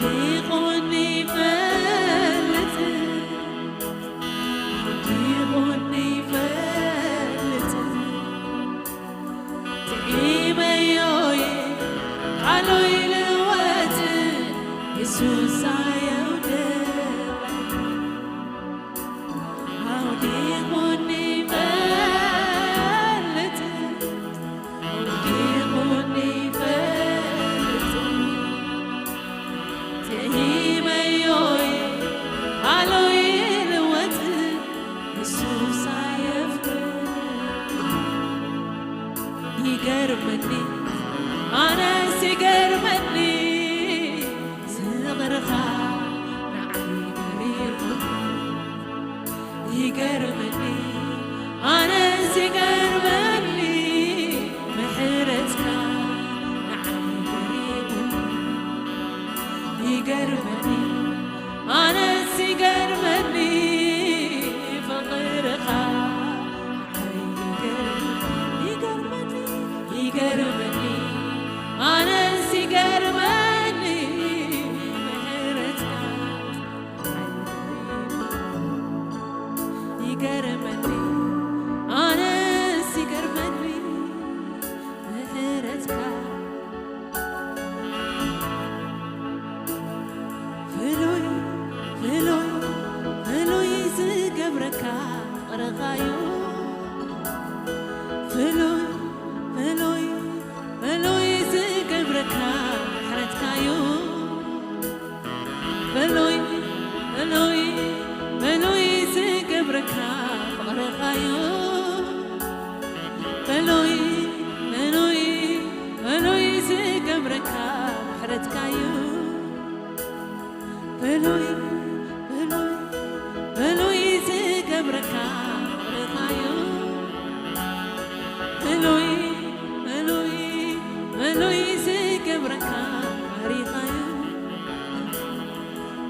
ዲቑኒ ይፈልጥ፣ ዲቑኒ ይፈልጥ፣ ጥዒመዮ እየ ቃሉ ይልወጥ፣ የሱስ ኣየውድቕ። ኣውዲቑኒ ይፈልጥ፣ ኣውዲቑኒ ይፈልጥ፣ ጥዒመዮ እየ ቃሉ ይልወጥ፣ የሱስ ኣየፍርስ። ይገርመኒ፣ ኣነስ ይገርመኒ፣ ፍቕርኻ ንዓይ በሪኹ። ይገርመኒ፣ ኣነስ ይገርመኒ፣ ምሕረትካ ንዓይ በሪኹ። ይገርመኒ፣ ኣነስ ይገርመኒ፣ ፍቕርኻ ንዓይ ይገርመኒ፣ ይገርመኒ፣ ኣነስ ይገርመኒ፣ ምሕረትካ ይገርመኒ፣ ኣነስ ይገርመኒ፣ ምሕረትካ ፍሉይ፣ ፍሉይ፣ ፍሉይ ዝገብረካ ፍቕርኻዩ። ፍሉይ፣ ፍሉይ፣ ፍሉይ ዝገብረካ ምሕረትካዩ። ፍሉይ፣ ፍሉይ፣ ፍሉይ ዝገብረካ ፍቕርኻዩ። ፍሉይ፣ ፍሉይ፣ ፍሉይ ዝገብረካ ምሕረትካዩ። ፍሉይ፣ ፍሉይ፣ ፍሉይ ዝገብረካ ፍቕርኻዩ። ፍሉይ፣ ፍሉይ፣ ፍሉይ ዝገብረካ ባህሪኻዩ።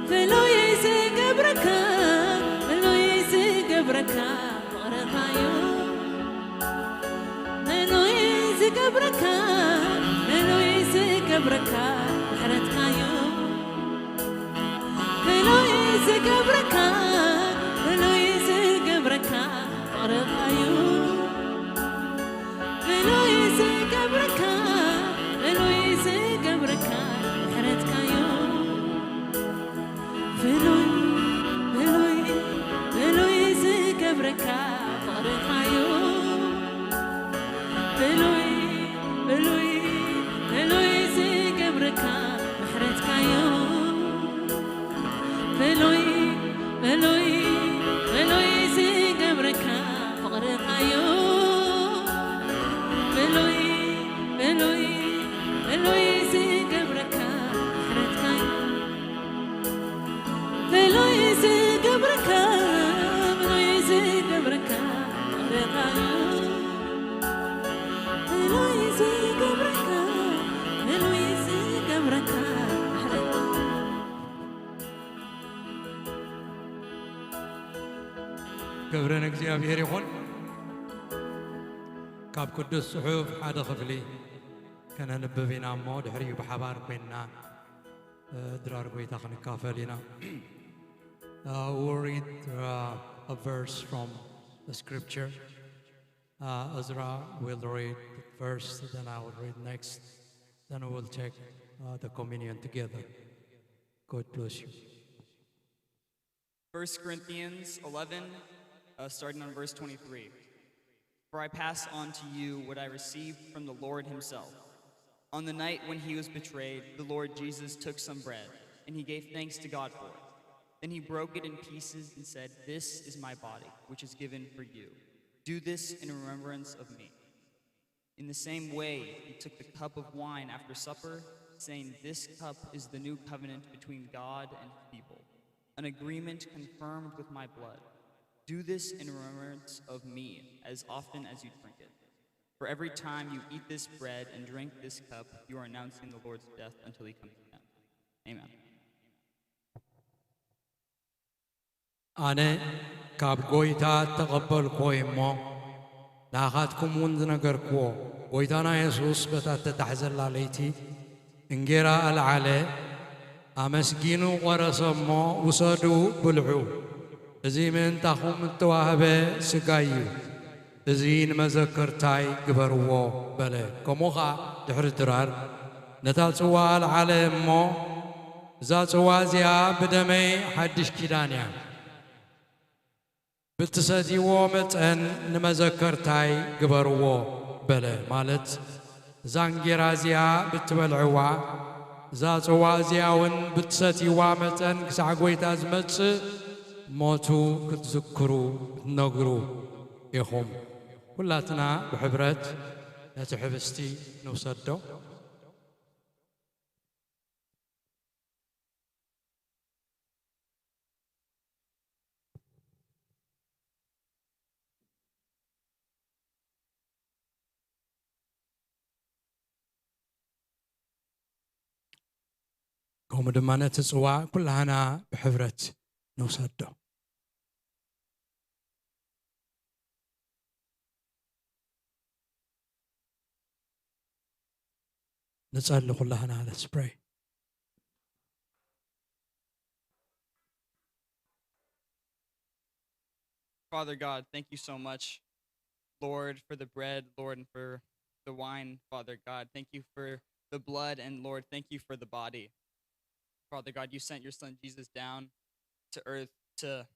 ፍሉይ ዝገብረካ፣ ፍሉይ ዝገብረካ ፍቕርኻዩ። ፍሉይ ዝገብረካ፣ ፍሉይ ዝገብረካ ምሕረትካዩ። ፍሉይ ዝገብረካ፣ ፍሉይ ዝገብረካ ፍቕርኻዩ። ፍሉይ ዝገብረካ፣ ፍሉይ ዝገብረካ ምሕረትካዩ። ፍሉይ፣ ፍሉይ፣ ፍሉይ ዝገብረካ ፍቕርኻዩ። ፍሉይ፣ ፍሉይ፣ ፍሉይ ዝገብረካ ምሕረትካዩ። ፍሉይ፣ ፍሉይ፣ ፍሉይ ዝገብረካ ፍቕርኻዩ። ፍሉይ፣ ፍሉይ፣ ፍሉይ ዝገብረካ ምሕረትካዩ። ፍሉይ ዝገብረካ፣ ፍሉይ ዝገብረካ ፍቕርኻዩ። ፍሉይ ዝገብረካ፣ ፍሉይ ዝገብረካ ምሕረትካ። ክብሪ ንእግዚኣብሔር ይኹን። ካብ ቅዱስ ጽሑፍ ሓደ ክፍሊ ከነንብብ ኢና እሞ፣ ድሕሪኡ ብሓባር ኮይንና፣ እ፣ ድራር ጐይታ ክንካፈል ኢና። Uh, we'll read, uh, a verse from the scripture. Uh, Ezra will read first, then I will read next. Then we'll take, uh, the communion together. God bless you. First Corinthians eleven, uh, starting on verse twenty-three. For I pass on to you what I received from the Lord himself. On the night when he was betrayed, the Lord Jesus took some bread, and he gave thanks to God for it. Then he broke it in pieces and said, "This is my body, which is given for you. Do this in remembrance of me." In the same way, he took the cup of wine after supper, saying, "This cup is the new covenant between God and his people, an agreement confirmed with my blood. Do this in remembrance of me as often as you drink it. For every time you eat this bread and drink this cup, you are announcing the Lord's death until he comes again." Amen. ኣነ ካብ ጐይታ እተቐበልክዎ እየ እሞ፣ ንኣኻትኩም እውን ዝነገርክዎ፣ ጐይታና የሱስ በታ እተታሕዘላ ለይቲ እንጌራ ኣልዓለ፣ ኣመስጊኑ ቖረሰ እሞ፣ ውሰዱ፣ ብልዑ፣ እዚ ምእንታኹም እተዋህበ ሥጋይ እዩ፣ እዚ ንመዘከርታይ ግበርዎ በለ። ከምኡ ኸኣ ድሕሪ ድራር ነታ ጽዋ ኣልዓለ እሞ፣ እዛ ጽዋ እዚኣ ብደመይ ሓድሽ ኪዳን እያ። ብትሰትይዎ መጠን ንመዘከርታይ ግበርዎ በለ። ማለት እዛ እንጌራ እዚኣ ብትበልዕዋ፣ እዛ ጽዋ እዚኣ እውን ብትሰትይዋ መጠን ክሳዕ ጐይታ ዝመጽእ ሞቱ ክትዝክሩ ክትነግሩ ኢኹም። ኩላትና ብሕብረት ነቲ ሕብስቲ ንውሰዶ። ከምኡ ድማ ነቲ ጽዋዕ ኩላህና ብሕብረት ንውሰዶ። ንጸሊ ኩላህና። Let's pray. Father God, thank you so much, Lord, for the bread, Lord, and for the wine, Father God. Thank you for the blood, and Lord, thank you for the body. Father God, you sent your son Jesus down to earth to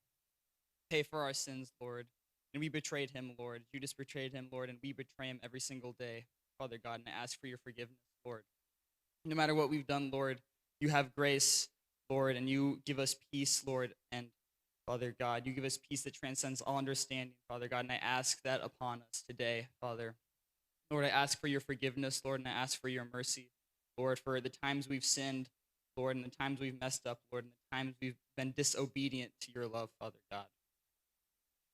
pay for our sins, Lord. And we betrayed him, Lord. Judas betrayed him, Lord, and we betray him every single day, Father God. And I ask for your forgiveness, Lord. No matter what we've done, Lord, you have grace, Lord, and you give us peace, Lord. And Father God, you give us peace that transcends all understanding, Father God. And I ask that upon us today, Father. Lord, I ask for your forgiveness, Lord, and I ask for your mercy, Lord, for the times we've sinned, Lord, and the times we've messed up, Lord, and the times we've been disobedient to your love, Father God.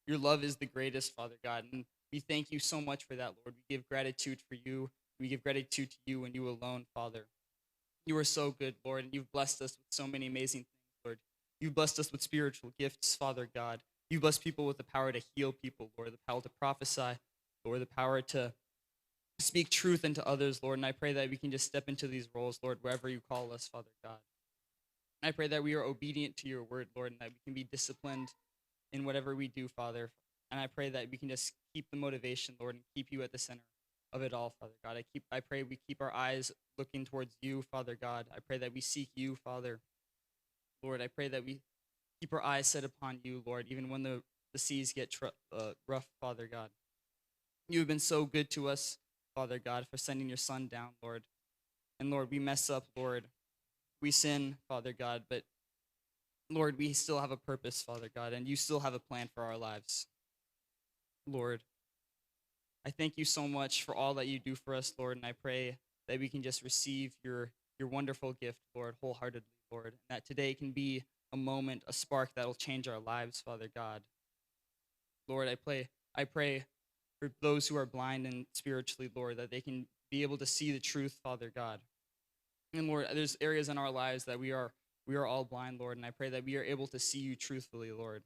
Your love is the greatest, Father God, and we thank you so much for that, Lord. We give gratitude for you. We give gratitude to you and you alone, Father. You are so good, Lord, and you've blessed us with so many amazing things, Lord. You've blessed us with spiritual gifts, Father God. You've blessed people with the power to heal people, Lord, the power to prophesy, Lord, the power to speak truth into others, Lord. And I pray that we can just step into these roles, Lord, wherever you call us, Father God. And I pray that we are obedient to your word, Lord, and that we can be disciplined in whatever we do, Father. And I pray that we can just keep the motivation, Lord, and keep you at the center of it all, Father God. I keep I pray we keep our eyes looking towards you, Father God. I pray that we seek you, Father. Lord, I pray that we keep our eyes set upon you, Lord, even when the, the seas get tr- uh, rough, Father God. You have been so good to us, Father God, for sending your son down, Lord. And Lord, we mess up, Lord. We sin, Father God, but Lord, we still have a purpose, Father God, and you still have a plan for our lives. Lord, I thank you so much for all that you do for us, Lord, and I pray that we can just receive your your wonderful gift, Lord, wholeheartedly, Lord, and that today can be a moment, a spark that'll change our lives, Father God. Lord, I pray I pray for those who are blind and spiritually, Lord, that they can be able to see the truth, Father God. And Lord, there's areas in our lives that we are we are all blind, Lord, and I pray that we are able to see you truthfully, Lord.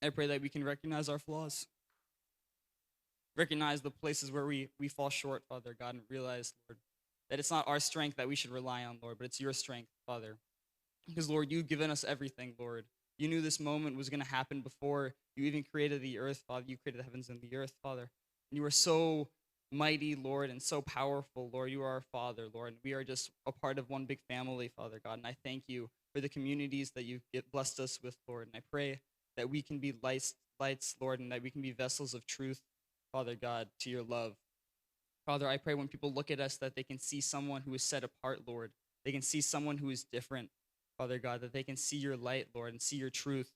I pray that we can recognize our flaws, recognize the places where we, we fall short, Father God, and realize, Lord, that it's not our strength that we should rely on, Lord, but it's your strength, Father. Because, Lord, you've given us everything, Lord. You knew this moment was going to happen before you even created the earth, Father. You created the heavens and the earth, Father. And you are so mighty, Lord, and so powerful, Lord. You are our Father, Lord. And we are just a part of one big family, Father God. And I thank you for the communities that you've blessed us with, Lord. And I pray that we can be lights, lights, Lord, and that we can be vessels of truth, Father God, to your love. Father, I pray when people look at us that they can see someone who is set apart, Lord. They can see someone who is different, Father God, that they can see your light, Lord, and see your truth.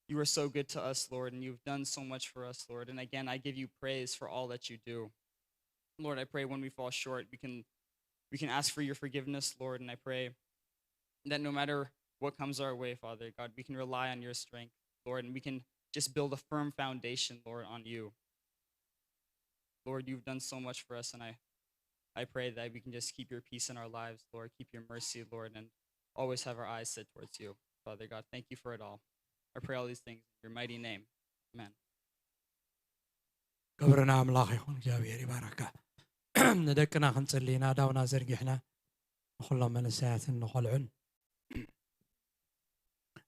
You are so good to us, Lord, and you've done so much for us, Lord. And again, I give you praise for all that you do. Lord, I pray when we fall short, we can we can ask for your forgiveness, Lord, and I pray that no matter what comes our way, Father God, we can rely on your strength, Lord, and we can just build a firm foundation, Lord, on you. Lord, you've done so much for us, and I, I pray that we can just keep your peace in our lives, Lord, keep your mercy, Lord, and always have our eyes set towards you. Father God, thank you for it all. I pray all these things in your mighty name. Amen. ክብሪ ንኣምላኽ ይኹን፣ እግዚኣብሔር ይባረካ። ንደቅና ክንጽሊ ኢና፣ ኣእዳውና ዘርጊሕና ንኹሎም መንእሰያትን ንቖልዑን።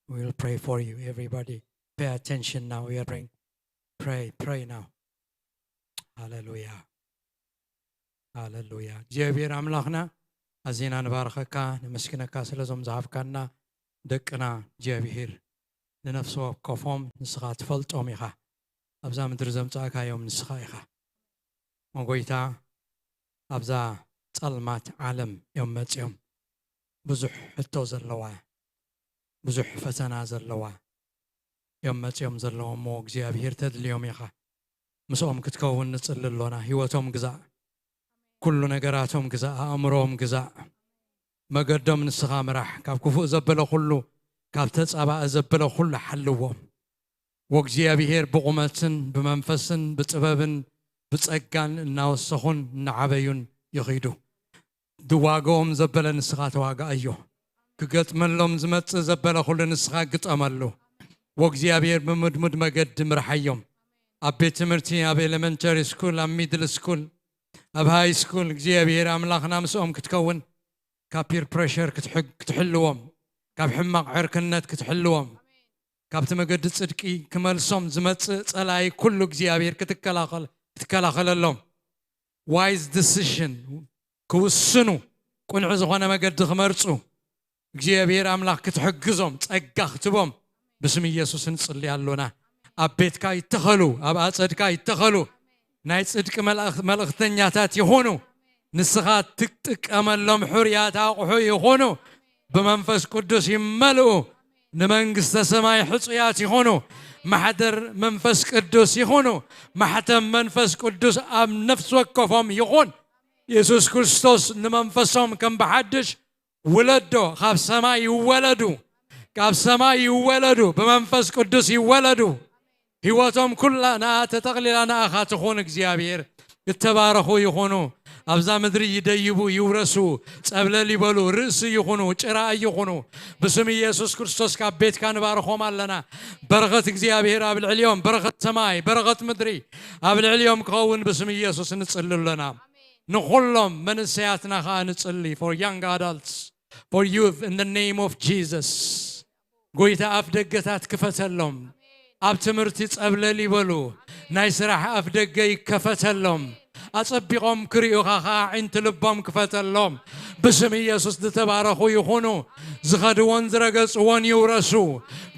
We'll pray for you. Everybody, pay attention now. We are praying. Pray, pray now. ሃሌሉያ፣ ሃሌሉያ። እግዚኣብሔር ኣምላኽና፣ ኣዚና ንባርኸካ፣ ነመስግነካ ስለ ዞም ዝሃብካና ደቅና። እግዚኣብሔር፣ ንነፍሲ ወከፎም ንስኻ ትፈልጦም ኢኻ። ኣብዛ ምድሪ ዘምጻእካዮም ንስኻ ኢኻ። ኦ ጎይታ፣ ኣብዛ ጸልማት ዓለም እዮም መጺኦም። ብዙሕ ሕቶ ዘለዋ፣ ብዙሕ ፈተና ዘለዋ እዮም መጺኦም ዘለዉ። እሞ እግዚኣብሔር፣ ተድልዮም ኢኻ። ምስኦም ክትከውን ንጽሊ ኣሎና። ህይወቶም ግዛእ፣ ኩሉ ነገራቶም ግዛእ፣ ኣእምሮኦም ግዛእ። መገዶም ንስኻ ምራሕ። ካብ ክፉእ ዘበለ ኩሉ፣ ካብ ተጻባእ ዘበለ ኩሉ ሓልዎም። ወእግዚኣብሔር ብቑመትን ብመንፈስን ብጥበብን ብጸጋን እናወሰኹን እናዓበዩን ይኺዱ። ድዋገኦም ዘበለ ንስኻ ተዋጋኣዮ። ክገጥመሎም ዝመጽእ ዘበለ ኩሉ ንስኻ ግጠመሉ። ወእግዚኣብሔር ብምድሙድ መገዲ ምርሓዮም። ኣብ ቤት ትምህርቲ፣ ኣብ ኤሌመንተሪ ስኩል፣ ኣብ ሚድል ስኩል፣ ኣብ ሃይ ስኩል፣ እግዚኣብሔር ኣምላኽና ምስኦም ክትከውን፣ ካብ ፒር ፕሬሸር ክትሕግ-፣ ክትሕልዎም፣ ካብ ሕማቕ ዕርክነት ክትሕልዎም፣ ካብቲ መገዲ ጽድቂ ክመልሶም ዝመጽእ ጸላኢ ኩሉ እግዚኣብሔር ክትከላኸል-፣ ክትከላኸለሎም፣ ዋይዝ ዲሲሽን ክውስኑ፣ ቅኑዕ ዝኾነ መገዲ ክመርጹ፣ እግዚኣብሔር ኣምላኽ ክትሕግዞም፣ ጸጋ ክትቦም ብስም ኢየሱስ ንጽሊ ኣሎና። ኣብ ቤትካ ይተኸሉ፣ ኣብ ኣጸድካ ይተኸሉ፣ ናይ ጽድቂ መልእኽ-፣ መልእኽተኛታት ይኹኑ። ንስኻ ትጥቀመሎም ሕሩያት ኣቑሑ ይኹኑ። ብመንፈስ ቅዱስ ይመልኡ። ንመንግስተ ሰማይ ሕጹያት ይኹኑ። ማሕደር መንፈስ ቅዱስ ይኹኑ። ማሕተም መንፈስ ቅዱስ ኣብ ነፍሲ ወከፎም ይኹን። የሱስ ክርስቶስ ንመንፈሶም ከም ብሓድሽ ውለዶ፣ ካብ ሰማይ ይወለዱ፣ ካብ ሰማይ ይወለዱ፣ ብመንፈስ ቅዱስ ይወለዱ። ህይወቶም ኩላ ንኣ ተጠቕሊላ ንኣኻ ትኹን እግዚኣብሔር። እተባረኹ ይኹኑ። ኣብዛ ምድሪ ይደይቡ፣ ይውረሱ፣ ጸብለል ይበሉ፣ ርእሲ ይኹኑ፣ ጭራ ይኹኑ። ብስም ኢየሱስ ክርስቶስ ካብ ቤትካ ንባርኾም ኣለና። በረኸት እግዚኣብሔር ኣብ ልዕሊኦም፣ በረኸት ሰማይ፣ በረኸት ምድሪ ኣብ ልዕሊኦም ክኸውን ብስም ኢየሱስ ንጽሊ ኣለና። ንኹሎም መንእሰያትና ኸኣ ንጽሊ፣ for young adults, for youth, in the name of Jesus. ጎይታ ኣፍ ደገታት ክፈተሎም። ኣብ ትምህርቲ ጸብለል ይበሉ። ናይ ስራሕ ኣፍ ደገ ይከፈተሎም። ኣጸቢቖም ክርእዩኻ ኸኣ ኣዒንቲ ልቦም ክፈተሎም። ብስም ኢየሱስ ዝተባረኹ ይኹኑ። ዝኸድዎን ዝረገጽዎን ይውረሱ።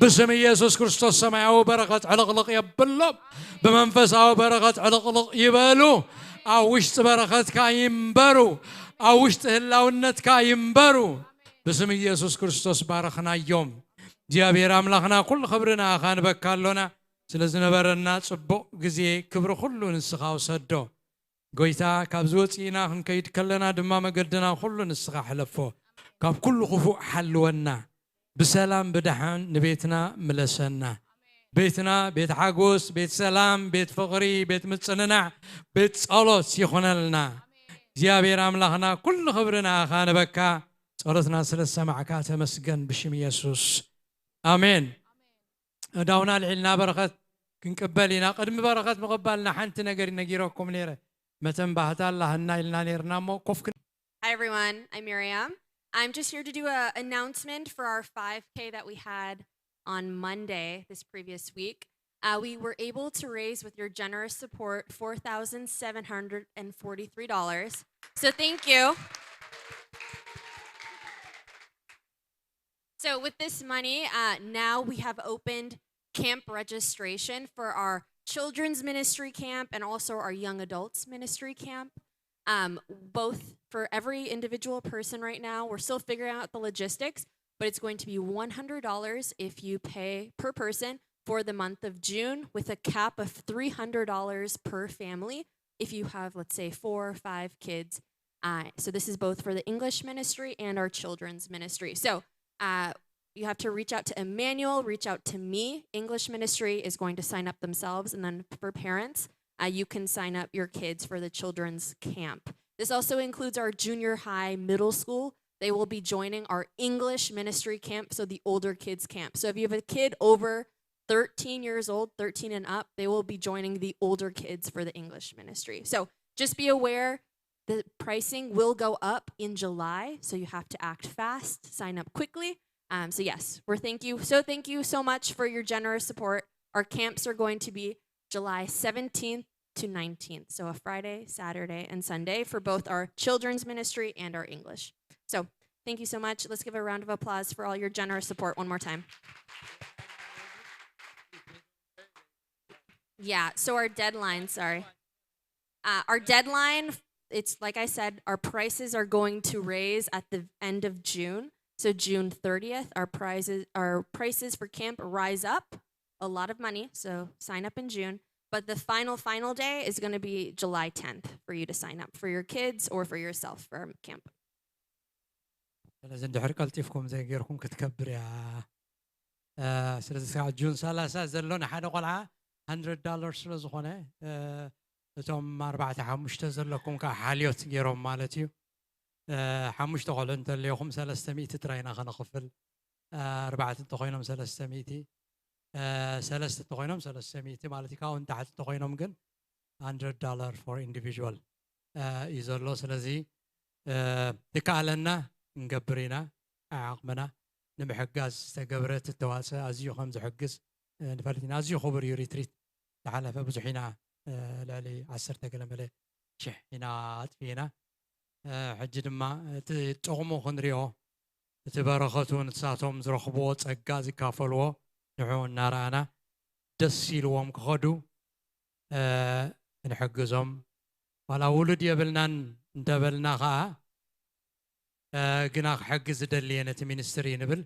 ብስም ኢየሱስ ክርስቶስ ሰማያዊ በረኸት ዕልቕልቕ የብሎም። ብመንፈሳዊ በረኸት ዕልቕልቕ ይበሉ። ኣብ ውሽጢ በረኸትካ ይንበሩ። ኣብ ውሽጢ ህላውነትካ ይንበሩ። ብስም ኢየሱስ ክርስቶስ ባረኽናዮም። እግዚኣብሔር ኣምላኽና፣ ኩሉ ክብሪ ንኣኻ ንበካ ኣሎና። ስለ ዝነበረና ጽቡቕ ግዜ፣ ክብሪ ኩሉ ንስኻ ውሰዶ። ጎይታ፣ ካብዚ ወጺእና ክንከይድ ከለና ድማ መገድና ኩሉ ንስኻ ሕለፎ። ካብ ኩሉ ክፉእ ሓልወና። ብሰላም ብደሓን ንቤትና ምለሰና። ቤትና ቤት ሓጎስ፣ ቤት ሰላም፣ ቤት ፍቕሪ፣ ቤት ምጽንናዕ፣ ቤት ጸሎት ይኹነልና። እግዚኣብሔር ኣምላኽና፣ ኩሉ ክብሪ ንኣኻ ንበካ። ጸሎትና ስለ ዝሰማዕካ ተመስገን ብሽም የሱስ። ኣሜን። እዳውና ልዒልና በረኸት ክንቅበል ኢና። ቅድሚ በረኸት ምቕባልና ሓንቲ ነገር ነጊረኩም ነይረ። መተን ባህታ ኣላህና ኢልና ነይርና እሞ ኮፍ ክን- Hi, everyone. I'm Miriam. I'm just here to do an announcement for our five K that we had on Monday this previous week. Uh, we were able to raise, with your generous support, four thousand seven hundred and forty-three dollars. So thank you. So with this money, uh, now we have opened camp registration for our children's ministry camp and also our young adults ministry camp. Um, both for every individual person right now. We're still figuring out the logistics, but it's going to be one hundred dollars if you pay per person for the month of June, with a cap of three hundred dollars per family if you have, let's say, four or five kids. Uh, so this is both for the English ministry and our children's ministry. So uh, you have to reach out to Emmanuel, reach out to me. English ministry is going to sign up themselves. And then for parents, uh, you can sign up your kids for the children's camp. This also includes our junior high, middle school. They will be joining our English ministry camp, so the older kids camp. So if you have a kid over thirteen years old, thirteen and up, they will be joining the older kids for the English ministry. So just be aware, the pricing will go up in July, so you have to act fast, sign up quickly. Um, so yes, we're thank you. So thank you so much for your generous support. Our camps are going to be July seventeenth to nineteenth. So a Friday, Saturday, and Sunday for both our children's ministry and our English. So thank you so much. Let's give a round of applause for all your generous support one more time. Yeah, so our deadline, sorry. Uh, our deadline, it's like I said, our prices are going to raise at the end of June. So June thirtieth, our prizes, our prices for camp rise up a lot of money. So sign up in June. But the final, final day is going to be July tenth for you to sign up for your kids or for yourself for camp. ስለዚ እንድሕር ቀልጢፍኩም ዘይገይርኩም ክትከብር እያ። ስለዚ ስጋዕ ጁን ሰላሳ ዘሎ ንሓደ ቆልዓ hundred dollars ስለ ዝኾነ እቶም ኣርባዕተ ሓሙሽተ ዘለኩም ከዓ ሓልዮት ገይሮም ማለት እዩ። ሓሙሽተ ቆልዑ እንተለይኹም ሰለስተ ሚእቲ ጥራይ ኢና ከነኽፍል። ኣርባዕተ እንተኮይኖም ሰለስተ ሚእቲ፣ ሰለስተ እንተኮይኖም ሰለስተ ሚእቲ ማለት እዩ። ካብኡ ንታሕቲ እንተኮይኖም ግን hundred dollar for individual እዩ ዘሎ። ስለዚ ዝከኣለና ክንገብር ኢና። ዓቕምና ንምሕጋዝ ዝተገብረ ተዋፅኦ ኣዝዩ ከም ዝሕግዝ ንፈልጥ ኢና። ኣዝዩ ክቡር እዩ። ሪትሪት ዝሓለፈ ብዙሕ ኢና፣ ልዕሊ ዓሰርተ ገለ መለ ሽሕ ኢና ኣጥፊእና። ሕጂ ድማ እቲ ጥቕሙ ክንሪኦ፣ እቲ በረኸቱ ንሳቶም ዝረኽብዎ ጸጋ ዝካፈልዎ ንዑ እናረኣና ደስ ኢልዎም ክኸዱ ክንሕግዞም፣ ዋላ ውሉድ የብልናን እንተበልና ኸዓ ግና ክሕግዝ ዝደሊ እየ ነቲ ሚኒስትሪ ንብል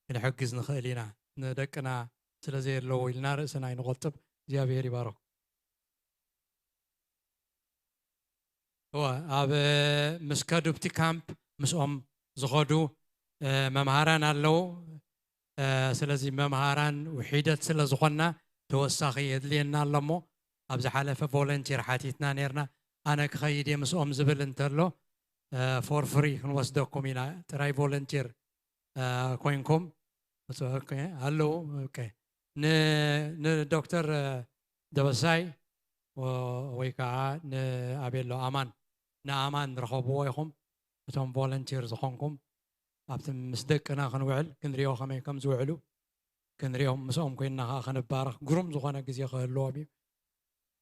ክንሕግዝ ንኽእል ኢና። ንደቅና ስለ ዘየለዉ ኢልና ርእስና ኣይንቆጥብ። እግዚኣብሔር ይባርኹ። እወ፣ ኣብ ምስ ከዱ ኣብቲ ካምፕ ምስኦም ዝኸዱ መምሃራን ኣለዉ። ስለዚ መምሃራን ውሒደት ስለ ዝኾንና ተወሳኺ የድልየና ኣሎ እሞ ኣብ ዝሓለፈ ቮለንቲር ሓቲትና ነርና። ኣነ ክኸይድ እየ ምስኦም ዝብል እንተሎ for free ክንወስደኩም ኢና። ጥራይ ቮለንቲር ኮይንኩም ኣለዉ። ንዶክተር ደበሳይ ወይ ከዓ ንኣቤሎ ኣማን፣ ንኣማን ርኸብዎ ኢኹም። እቶም ቮለንቲር ዝኾንኩም ኣብቲ ምስ ደቅና ክንውዕል ክንሪኦ ከመይ ከም ዝውዕሉ ክንሪኦም፣ ምስኦም ኮይንና ከዓ ክንባረኽ ግሩም ዝኾነ ግዜ ክህልዎም እዩ።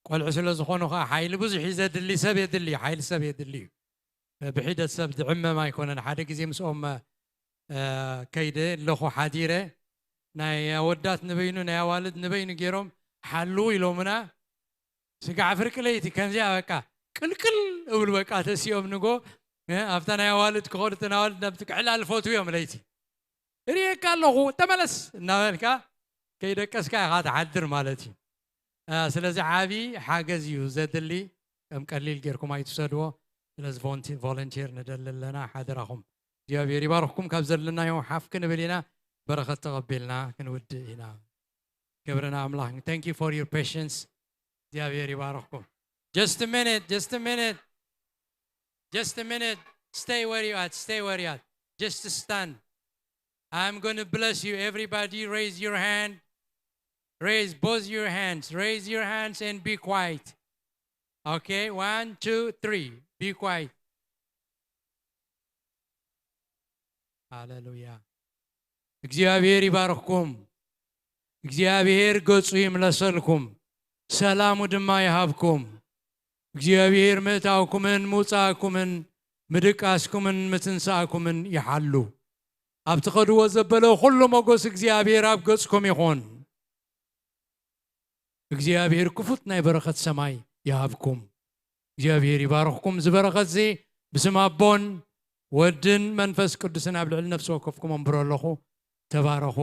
ቆልዑ ስለ ዝኾኑ ከዓ ሓይሊ ብዙሕ እዩ ዘድሊ፣ ሰብ የድሊ፣ ሓይሊ ሰብ የድሊ እዩ። ብሒደት ሰብ ዝዕመም ኣይኮነን። ሓደ ግዜ ምስኦም ከይደ ኣለኹ ሓዲረ፣ ናይ ኣወዳት ንበይኑ ናይ ኣዋልድ ንበይኑ ገይሮም ሓልዉ ኢሎምና። ስጋዕ ፍርቂ ለይቲ ከምዚኣ በቃ ቅልቅል እብሉ በቃ ተሲኦም ንጎ ኣብታ ናይ ኣዋልድ ክኸዱ፣ እተን ኣዋልድ ናብቲ ክዕላል ፈትዎም ለይቲ እሪኤካ ኣለኹ ተመለስ እናበልካ ከይደቀስካ ኢኻ ትሓድር ማለት እዩ። ስለዚ ዓብዪ ሓገዝ እዩ ዘድሊ። ከም ቀሊል ጌርኩም ኣይትውሰድዎ። ስለዚ ቮለንቲር ንደሊ ኣለና፣ ሓደራኹም። እግዚኣብሔር ይባርኽኩም። ካብ ዘለናዮ ሓፍ ክንብል ኢና፣ በረኸት ተቐቢልና ክንውድእ ኢና። ክብርና ኣምላኽ። Thank you for your patience. እግዚኣብሔር ይባርኽኩም። Just a minute, just a minute, just a minute. Stay where you at, stay where you at. Just stand. I'm going to bless you. Everybody raise your hand. Raise both your hands. Raise your hands and be quiet. Okay, one, two, three. Be quiet. ሃሌሉያ። እግዚኣብሔር ይባርኽኩም። እግዚኣብሔር ገጹ ይምለሰልኩም፣ ሰላሙ ድማ ይሃብኩም። እግዚኣብሔር ምእታውኩምን ምውጻእኩምን ምድቃስኩምን ምትንሳእኩምን ይሓሉ። ኣብ ትኸድዎ ዘበለ ኩሉ ሞገስ እግዚኣብሔር ኣብ ገጽኩም ይኹን። እግዚኣብሔር ክፉት ናይ በረኸት ሰማይ ይሃብኩም። እግዚኣብሔር ይባርኽኩም። እዚ በረኸት እዚ ብስም ኣቦን ወድን መንፈስ ቅዱስን ኣብ ልዕሊ ነፍሲ ወከፍኩም ኣንብሮ ኣለኹ። ተባረኹ።